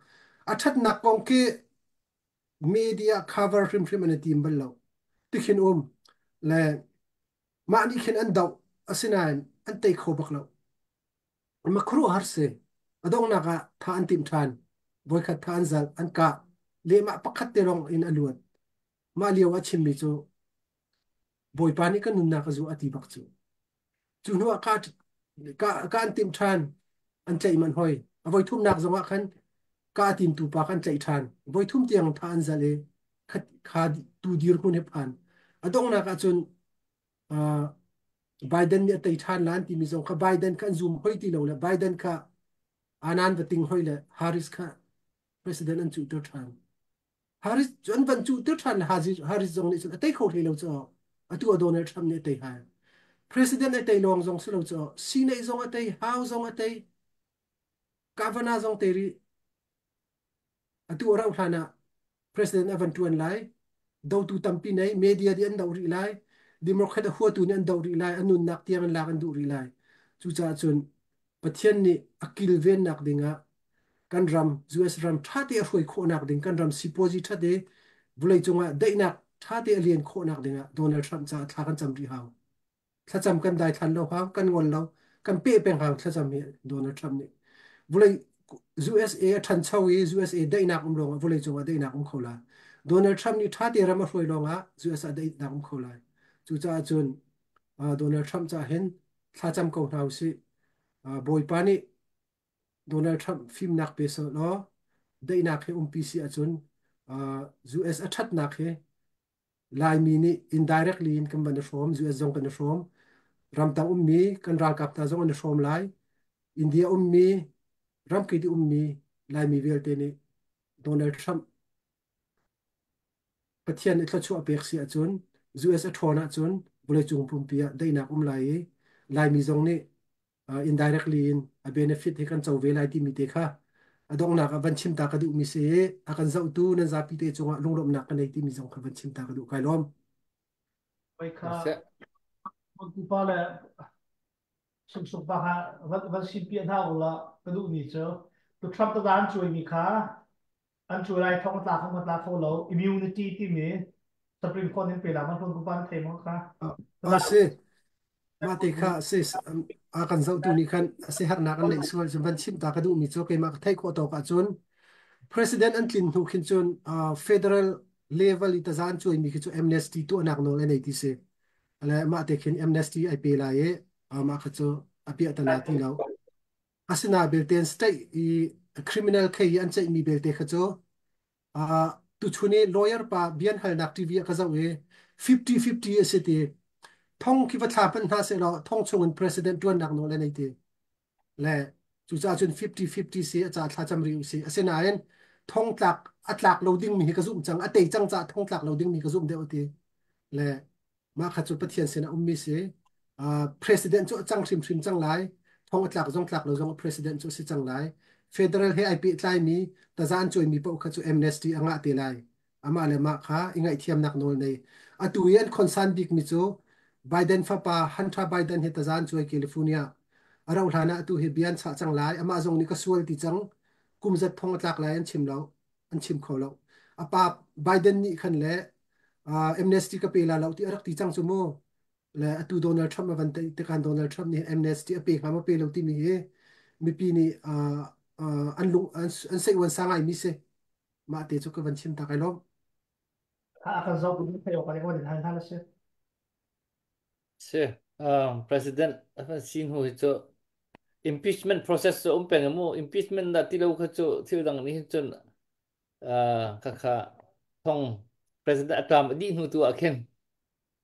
A ṭhatnak kong khi media cover hrimhrim an i tim bal lo. Tikhin um le mah nih khin an doh asinain an tei kho bak lo. Makhuruahhar si. A donghnak ah tha an timh ṭhan. Voikhat tha an zalh, an kah. Lehmah pakhat te lawng in a luat. Mah lio a chimmi cu Bawipa nih ka nunnak a zuah a ti bak cu. Cu hnu ah ka an timh ṭhan. An tlaih manh hoi. A voithumnak zongah khan ka a timtu pa kha an tlaih ṭhan. Voithum tiang tha an zalh i kha tu dirhmun hi phan. A donghnak ahcun uh, Biden nih a tei ṭhan lan timi zong kha Biden kha an zum hoi ti lo le Biden kha Anan va ting hoi le Harris kha president an cuhter ṭhan. Harris cu an van cuhter ṭhan le Harris zong nih cun a tei kho hlei lo cu atu a Donald Trump nih a tei hai. President a tei lawng zong si lo cu Senate zong a tei, House zong a tei, Kavanaugh zong tei rih. Atu a rauh hlan ah president a van ṭuan lai. Dotu tampi nei, media nih an doh rih lai. Democrat a huatu nih an doh rih lai. A nunnak tiang in lak an duh rih lai. Cucaah cun Pathian nih a kilvennak dingah kan ram US ram ṭhate a hruai khawhnak ding kan ram sipuazi ṭhate vawleicung ah daihnak ṭhate a lian khawhnak dingah Donald Trump caah thla kan cam rih hau. Thlacam kan daithlan lo hau, kan ngol lo, kan peh peng hau thlacam hi Donald Trump nih. Vawlei USA a ṭhancho i USA daihnak um lawngah vawleicung ah daihnak um kho lai. Donald Trump nih ṭhate ram a hruai lawngah US ah daihnak um kho lai. Cucaah cun Donald Trump caah hin thlacam ko hna usih. Bawipa nih Donald Trump fimnak pe seh law daihnak hi umpi si ahcun US a ṭhatnak hi Laimi nih indirectly in kan van i hrawm, US zong kan i hrawm. Ramtang ummi kan ralkap hna zong an i hrawm lai. India ummi, ramkip i ummi Laimi vialte nih Donald Trump Pathian nih thluachuah pek si ahcun US a ṭhawn ahcun vawleicung pumpi ah daihnak um lai i Laimi zong nih indirectly in a benefit hi kan co ve lai timi te kha a donghnak ah van chim ta ka duhmi si i a kan zohtu nan zapi te cungah lunglawmhnak ka nei timi zong kha van chim ta ka duh kai lawm. Oi kha pupa le sungsung pa kha van sim piah hna u la ka duhmi cu tu Trump ta an cuaimi kha an cuai lai thong tla kho ma tla kho lo immunity timi Supreme Court in pe la ma hlun pupa an thei maw kha A si mah te kha si a kan zohtu nih khan a si harnak an neih sual cun van chim ta ka duhmi cu keimah ka theih khawh tawk ahcun president an tlin hnu khin cun federal level i taza an cuaimi khi cu amnesty tuahnak nawl a nei ti si le mah te khin amnesty ai pe lai i mah kha cu a piahtana ti lo asina belte state i criminal case i an ceihmi belte kha cu tuchun i lawyer pa bian halnak TV ah ka zoh i 50-50 a si ti thong khi va thla hmanh hna seh law thong chung in president ṭuannak nawl a nei ti le cucaah cun 50-50 si a ca thla cam rih usih asinain thong tlak a tlak lo dingmi hi ka zumh cang a tei cang caah thong tlak lo dingmi ka zumh deuh ti le Mah kha cu Pathian sinah ummi si. President cu a cang hrimhrim cang lai. Thong a tlak zong tlak lo zong president cu a si cang lai. Federal he ai pehtlaimi taza an cuaimi paoh kha cu amnesty a ngah te lai. Amah le mah kha i ngaihthiamnak nawl nei. Atu i an concern bikmi cu Biden fapa Hunter Biden hi taza an cuai California. A rauh hlan ah atu hi bia an chah cang lai. Amah zong nih ka sual ti cang. Kum zat thong a tlak lai an chim lo. An chim kho lo. A pa Biden nih khan le amnesty ka pe la lo ti a rak ti cang cu mu. Le atu Donald Trump a van tei tikhan Donald Trump nih amnesty a pe hnga maw pe lo timi hi mipi nih an lung an seih-uan sa ngaimi si. Mah te cu ka van chim ta kai lawm. A kan zoh tu thei awk a wan hal hal si. Si president a van si hnu hi cu impeachment process cu um peng mu impeachment dah ti lo kha cu thil dang nih hin cun khakha thong president a term a dih hnu tu ah khin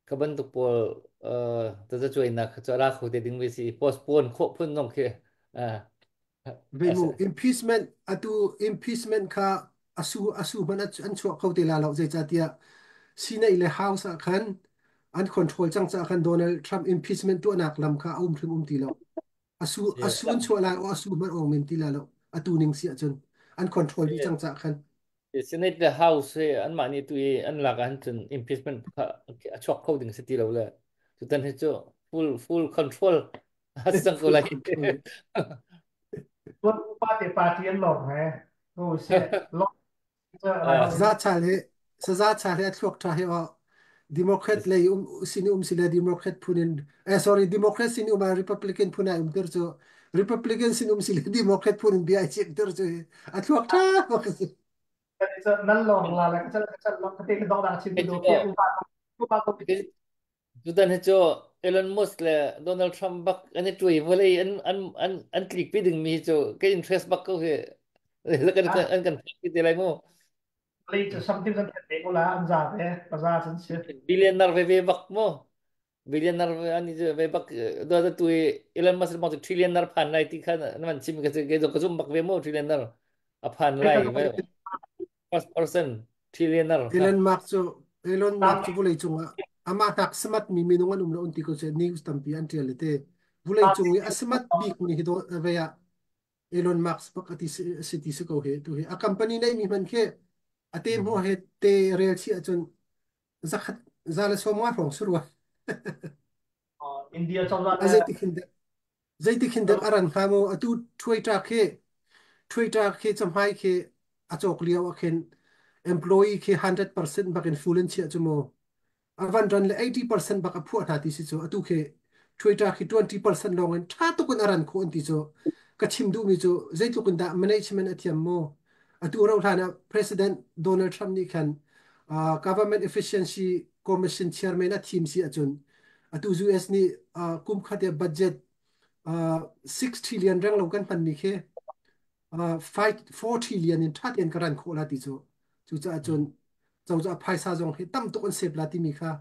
ka bantuk pawl tazacuainak kha cu a ra kho te ding ve si postpone khawh phun zong khi Ve mu impeachment atu impeachment kha asu asu hmanh an chuah kho te la lo zeicahtiah Senate le House ah khan an control cang caah khan Donald Trump impeachment tuahnak lam kha a um hrim um ti lo. Asu asu an chuah lai o asu hmanh ong men ti la lo atu ning si ahcun an control dih cang caah khan. Senate le House he anmah nih tu i an lak ahhin cun impeachment kha a chuak kho ding si ti lo le tutan hi cu full full control a si cang ko Full lai. control. Tuan pa te party an lor he ko se lor lai ho Saza chal he saza chal he a thluak tha he o Democrat lei um sin um sile Democrat phun in eh sorry Democrat sin um ah Republican phun ai um ter cu Republican sin um sile Democrat phun in bia ai chim ter cu a thluak tha bak si. Nan lor la la ka chal ka chal ka te ka dong dak chin do ke u ba u ba ko. Tutan hi cu Elon Musk le Donald Trump bak an i tuai vawlei an an an an tlik pi ding mi hi cu ka interest bak ko hi kan an kan pi te lai mu. Lei cu something kan te ko la an za ve ka za chan si. Billionaire ve ve bak mu. Billionaire ve an ve bak do da tu Elon Musk bak trillionaire phan lai ti khan an man chim ka ke ka zum bak ve mu trillionaire a phan lai ve first person trillionaire kha. Elon Musk cu Elon Musk cu vulei cungah amah hnak smart mi minung an um lo an ti ko cu news tampi an tial te vulei cung i a smart bik mi hi do ve ah Elon Musk bak ati si ti si ko hi tu hi a company nei mi hman khi a te hmu he te rel chi ahcun zakhat za le som nga hrawng surwa. India cozah A le zeitik hin dek zeitik hin dek a ran hnga mu atu Twitter khi Twitter khi camhai khi a cawk lio ah khin employee khi 100% bak in full in chiah cu mu a van ran le 80% bak a phuah hna ti si cu atu khi Twitter khi 20% lawng in ṭha tuk in a ran khawh an ti cu ka chim duhmi cu zeitluk in dah management a thiam mu atu ro hlan ah President Donald Trump nih khan government efficiency commission chairman a thim si ahcun atu US nih kum khat i budget 6 trillion reng lo kan hmanmi khi 5 4 trillion in ṭha tein ka ran khawh la ti cu cucaah cun cozah phaisa zong hi tam tuk an save la timi kha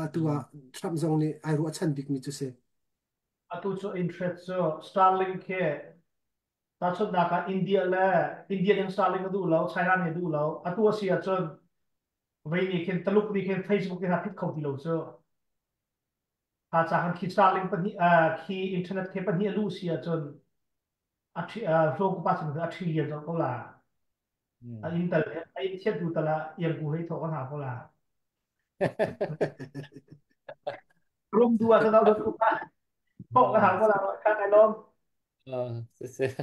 atu ah Trump zong nih ai ruahchan bikmi cu si. Atu cu interest cu Starlink khi tahchunhnak ah India le India nih Starlink a duh lo, China nih a duh lo. Atu a si ahcun vei nih khin Taluk nih khin Facebook in a phit kho ti lo cu. Kha ca khan khi Starlink pahnih khi internet khi pahnih a luh si ahcun a ṭhi hlawm pa sin a ṭhi lian zong ko la. A in tal a in thiat du tala iang ku hei thawk hna ko la. Rum du ah sa dot ku pa. Thawk ka hang ko la ka kai lom. Siseh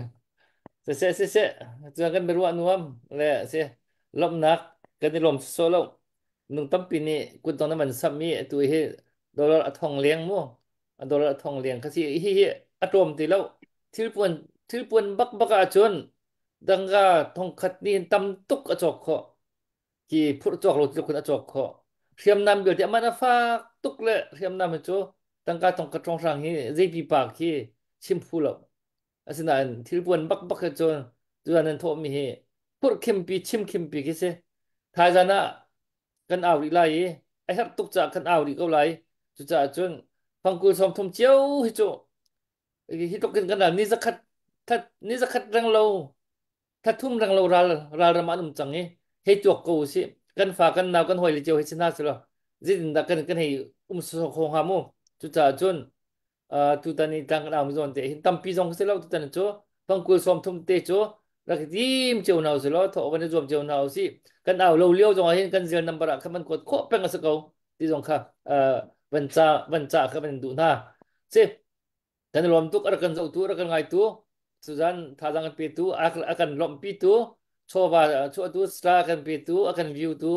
siseh siseh cun kan biaruah nuam le si lawmhnak kan i lawm so lo nung tampi nih kut dong na man sam i atu hi dollar a thong leng mu a dollar a thong leng kha si hi hi a tlawm ti lo thilpuan thilpuan bak bak ah cun dangga thongkhat nih hin tam tuk a cawk khawh ki phurh cawk lo tluk in a cawk khawh hriamnam vialte aman a fak tuk le hriamnam hi cu tangka tongka ṭonghrang hi zeipi pa khi chim phu lo asinain thilpuan bak bak hi cun tuan nan thawhmi hi phurh khimpi chim khimpi khi si thaizan ah kan au rih lai i a herh tuk caah kan au rih ko lai cucaah cun fangkul 30 cio hi cu hi tluk in kan ral ni zakhat that ni zakhat reng lo thathum reng lo ral ralram an um cang i hei tuak ko usih kan fa kan nau kan hawi le cio hei si hna selaw zeitindah kan kan hei um so kho hnga mu cucaah cun tutan i tlang kan au mi zawn te hin tampi zong si lo tutan cu pangkul 30 te cu rak tim cio hna usih law thawh kan i zuam cio hna usih kan au lo lio zong ah hin kan zil number ah khan man kuat khawh peng a si ko ti zong kha van ca van ca kha van duh hna si Kan i lawm tuk, a rak kan zohtu, a rak kan ngaitu, tuzan thazaang kan petu, a kan lawmhpitu, chawva chuahtu, star a kan petu, a kan view tu,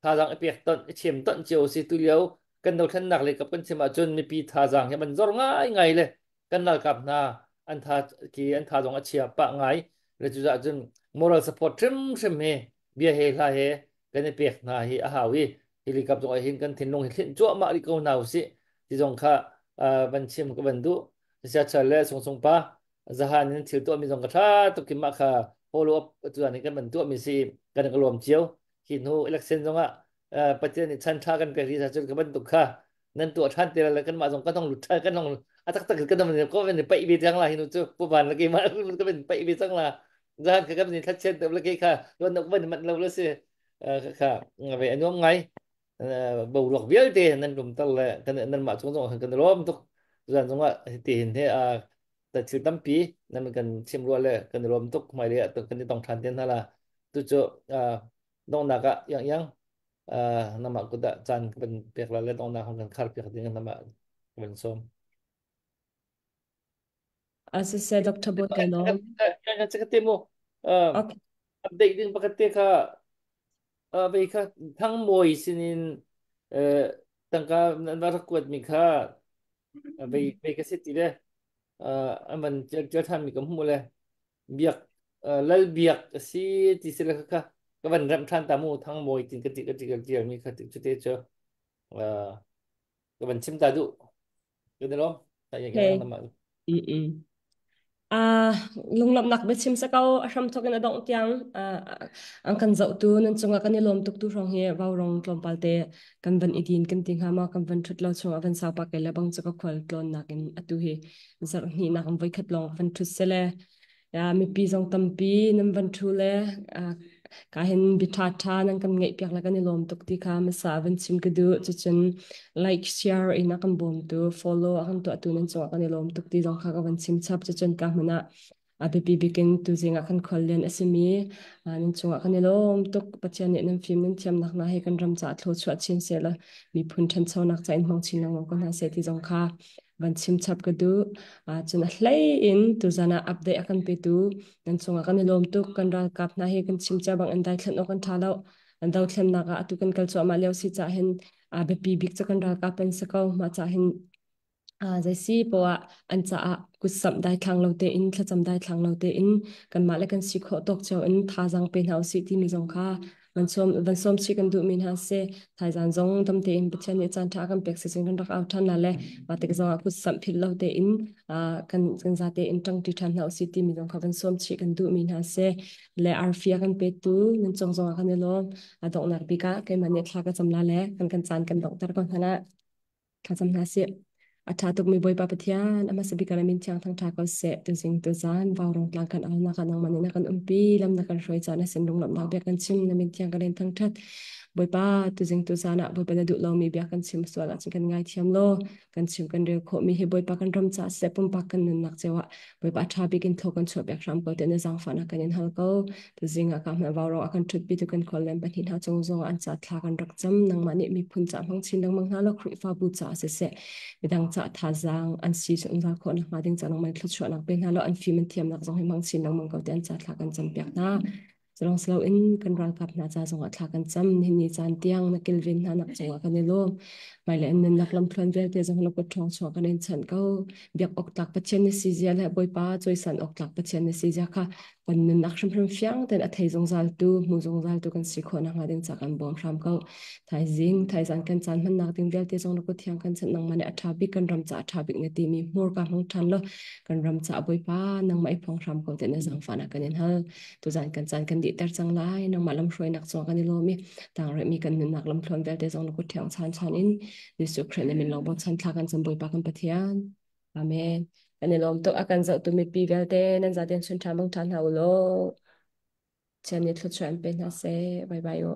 thazaang i pek ton, i chem ton cio si tu lio. Kan dothlennak lei kap kan chim ahcun mipi thazaang hi an zor ngaingai le kan ralkap hna an tha ki an tha zong a chia pah ngai le cucaah cun moral support hrimhrim hi bia he hla he kan i pek hna hi a hau i helicopter zong ah hin kan thinlung hi thlinh cuahmah rih ko hna usih ti zong kha van chim ka van duh. Siachal le sungsung pa zahan in thil tuahmi zong ka tha tuk ki mah kha follow up tuan in kan van tuahmi si kan ka lawm cio. Hi hnu election zong ah Pathian nih chan tha kan pek rih cun ka bantuk kha nan tuah than te le kan mah zong kan hong lut than kan hong a tak tak kan hong ko kan paih ve cang la hi nu cu pu van la ke ma kan van paih ve cang la zahan kha kan ni thlat te le ke kha luan nok van man lo le si kha ve anuam ngai boruak vialte nan rum tar le kan nan mah chung zong kan lawm tuk zan zong ah ti hin he a thil tampi nan kan chim rua le kan lawm tuk mai le kan i tong than te hna la tu cu donghnak ah yang yang namah kut ah caan ka van pek la le donghnak hong kan khar piak ding namah ka van sawm. Asise Dr. Boy kai lawm. Ka te mu Okay. update ding pakhat te kha ve kha thang mawi sinin tangka nan rak kuat mi kha ve ve ka si ti le an van ṭial ṭhan mi ka hmu le biak lal biak a si ti si le kha ka van remh ṭhan ta mu thang mawi tin ka ti ka ti ka tial mi kha cu te cu ka van chim ta duh ka ni lawm ta yang Okay. yang nama. Mm -mm. Ah, lunglawmhnak biachim sa ko a hram thawk in a dongh tiang ang kan zohtu nan cungah kan i lawm tuk tu hrawng hi vaurong tlawmpal te kan van i din kan ti hnga ma kan van thut lo chung a van sau pa ke le bang chu ka khual tlawn nak in atu hi zarh hnih nak voi khat lawng van thut sele ya mipi zong tampi nan van thu le ka hin bi tha tha nan kan ngeih piak le kan i lawm tuk ti kha masa van chim ka duh. Cucun like share in a kan bawmtu, follow a kan tuahtu nan cungah kan i lawm tuk ti zong kha ka van chim chap. Cucun ka hmun ah a biapi bikin tuzing ah kan khuallian a simi nan cungah kan i lawm tuk. Pathian nih nan fim nan thiamnak hna hi kan ram caah thluachuah chin seh law miphun ṭhanchonak ca in hmang chin lengmang ko hna seh ti zong kha van chim chap ka duh. Cun a hlei in tuzan ah update a kan petu nan cungah kan i lawm tuk. Kan ralkap hna hi kan chim cia bang an daithlan awk an ṭha lo. An dothlennak ah atu kan kal cuahmah lio si cah hin a biapi bik cu kan ralkap an si ko. Mah cah hin zei si poah an caah kutsamh daithlang lo tein thlacam daithlang lo tein kanmah le kan si khawh tawk cio in thazaang pe hna usih timi zong kha van sawm van sawm chih kan duhmi hna si. Thaizaan zong dam tein Pathian nih caan ṭha kan pek sicun kan rak au ṭhan la le mah tik zong ah kutsamh philh lo tein kan kan za tein ṭangṭi ṭhan hna usih timi zong kha van sawm chih kan duhmi hna si. Le arfi a kan petu nan cung zong ah kan i lawm. A donghnak bik ah keimah nih thla ka cam la le kan kan caan kan donghter ko hna. Thlacam hna sih. A ṭha tukmi Bawipa Pathian, a hmasa bik ah na min thiang thangṭha ko seh. Tuzing tuzan vaurong tlang kan aunak ah nangmah nih na kan umpi, lam na kan hruai caah na sin lunglawmhnak bia kan chim, na min thiang kan in thangṭhat. Bawipa, tuzing tuzan ah Bawipa na duh lomi bia kan chim sual ahcun kan ngaithiam law, kan chim kan rel khawhmi hi Bawipa kan ram caah siseh pumpak kan nunnak cio ah Bawipa ṭha bik in thaw kan chuahpiak hram ko tiah na zaangfahnak kan in hal ko. Tuzing ah ka hmanh vaurong a kan ṭhutpi tu kan khual len pahnih hna cung zong ah an ca thla kan rak cam. Nangmah nih miphun ca hmang chin lengmang hna law Khrihfabu caah siseh, midang ca thazaang an si zungzal khawh nakhnga ding ca nangmah nih thluachuahnak pe hna law an fim an thiamnak zong hi hmang chin lengmang ko tiah an ca thla kan campiak hna. Culawng si loin kan ralkap hna ca zongah thla kan cam. Nihin ni caan tiang na kilven hna nak cungah kan i lawm. Hmailei an nunnak lamthluan vialte zong na kut ṭhawng chuah kan in chanh ko. Biak awk tlak Pathian na si zia le Bawipa cawisan awk tlak Pathian na si zia kha kan nunnak hrimhrim fiang tein a thei zungzal tu, hmu zungzal tu kan si khawh nakhnga ding ca kan bawm hram ko. Thaizing, thaizan kan caan hmannak ding vialte zong na kut thiang kan chanh nangmah nih a ṭha bik kan ram ca a ṭha bik na timi hmurka hmang ṭhan law kan ram ca Bawipa nangmah i phuang hram ko tiah na zaangfahnak kan in hal. Tuzan kan caan kan dihter cang lai. Nangmah lamhruainak cung kan i lawm i tangrehmi kan nunnak lamthluan vialte zong na kut thiang chan chan in Jesuh Khrih na min lawng bochan thla kan cam Bawipa kan Pathian. Amen. Kan i lawm tuk a kan zohtu mipi vialte nan zaten chun ṭha mang ṭha hna u law. Pathian nih thluachuah in pe hna seh. Bye bye u.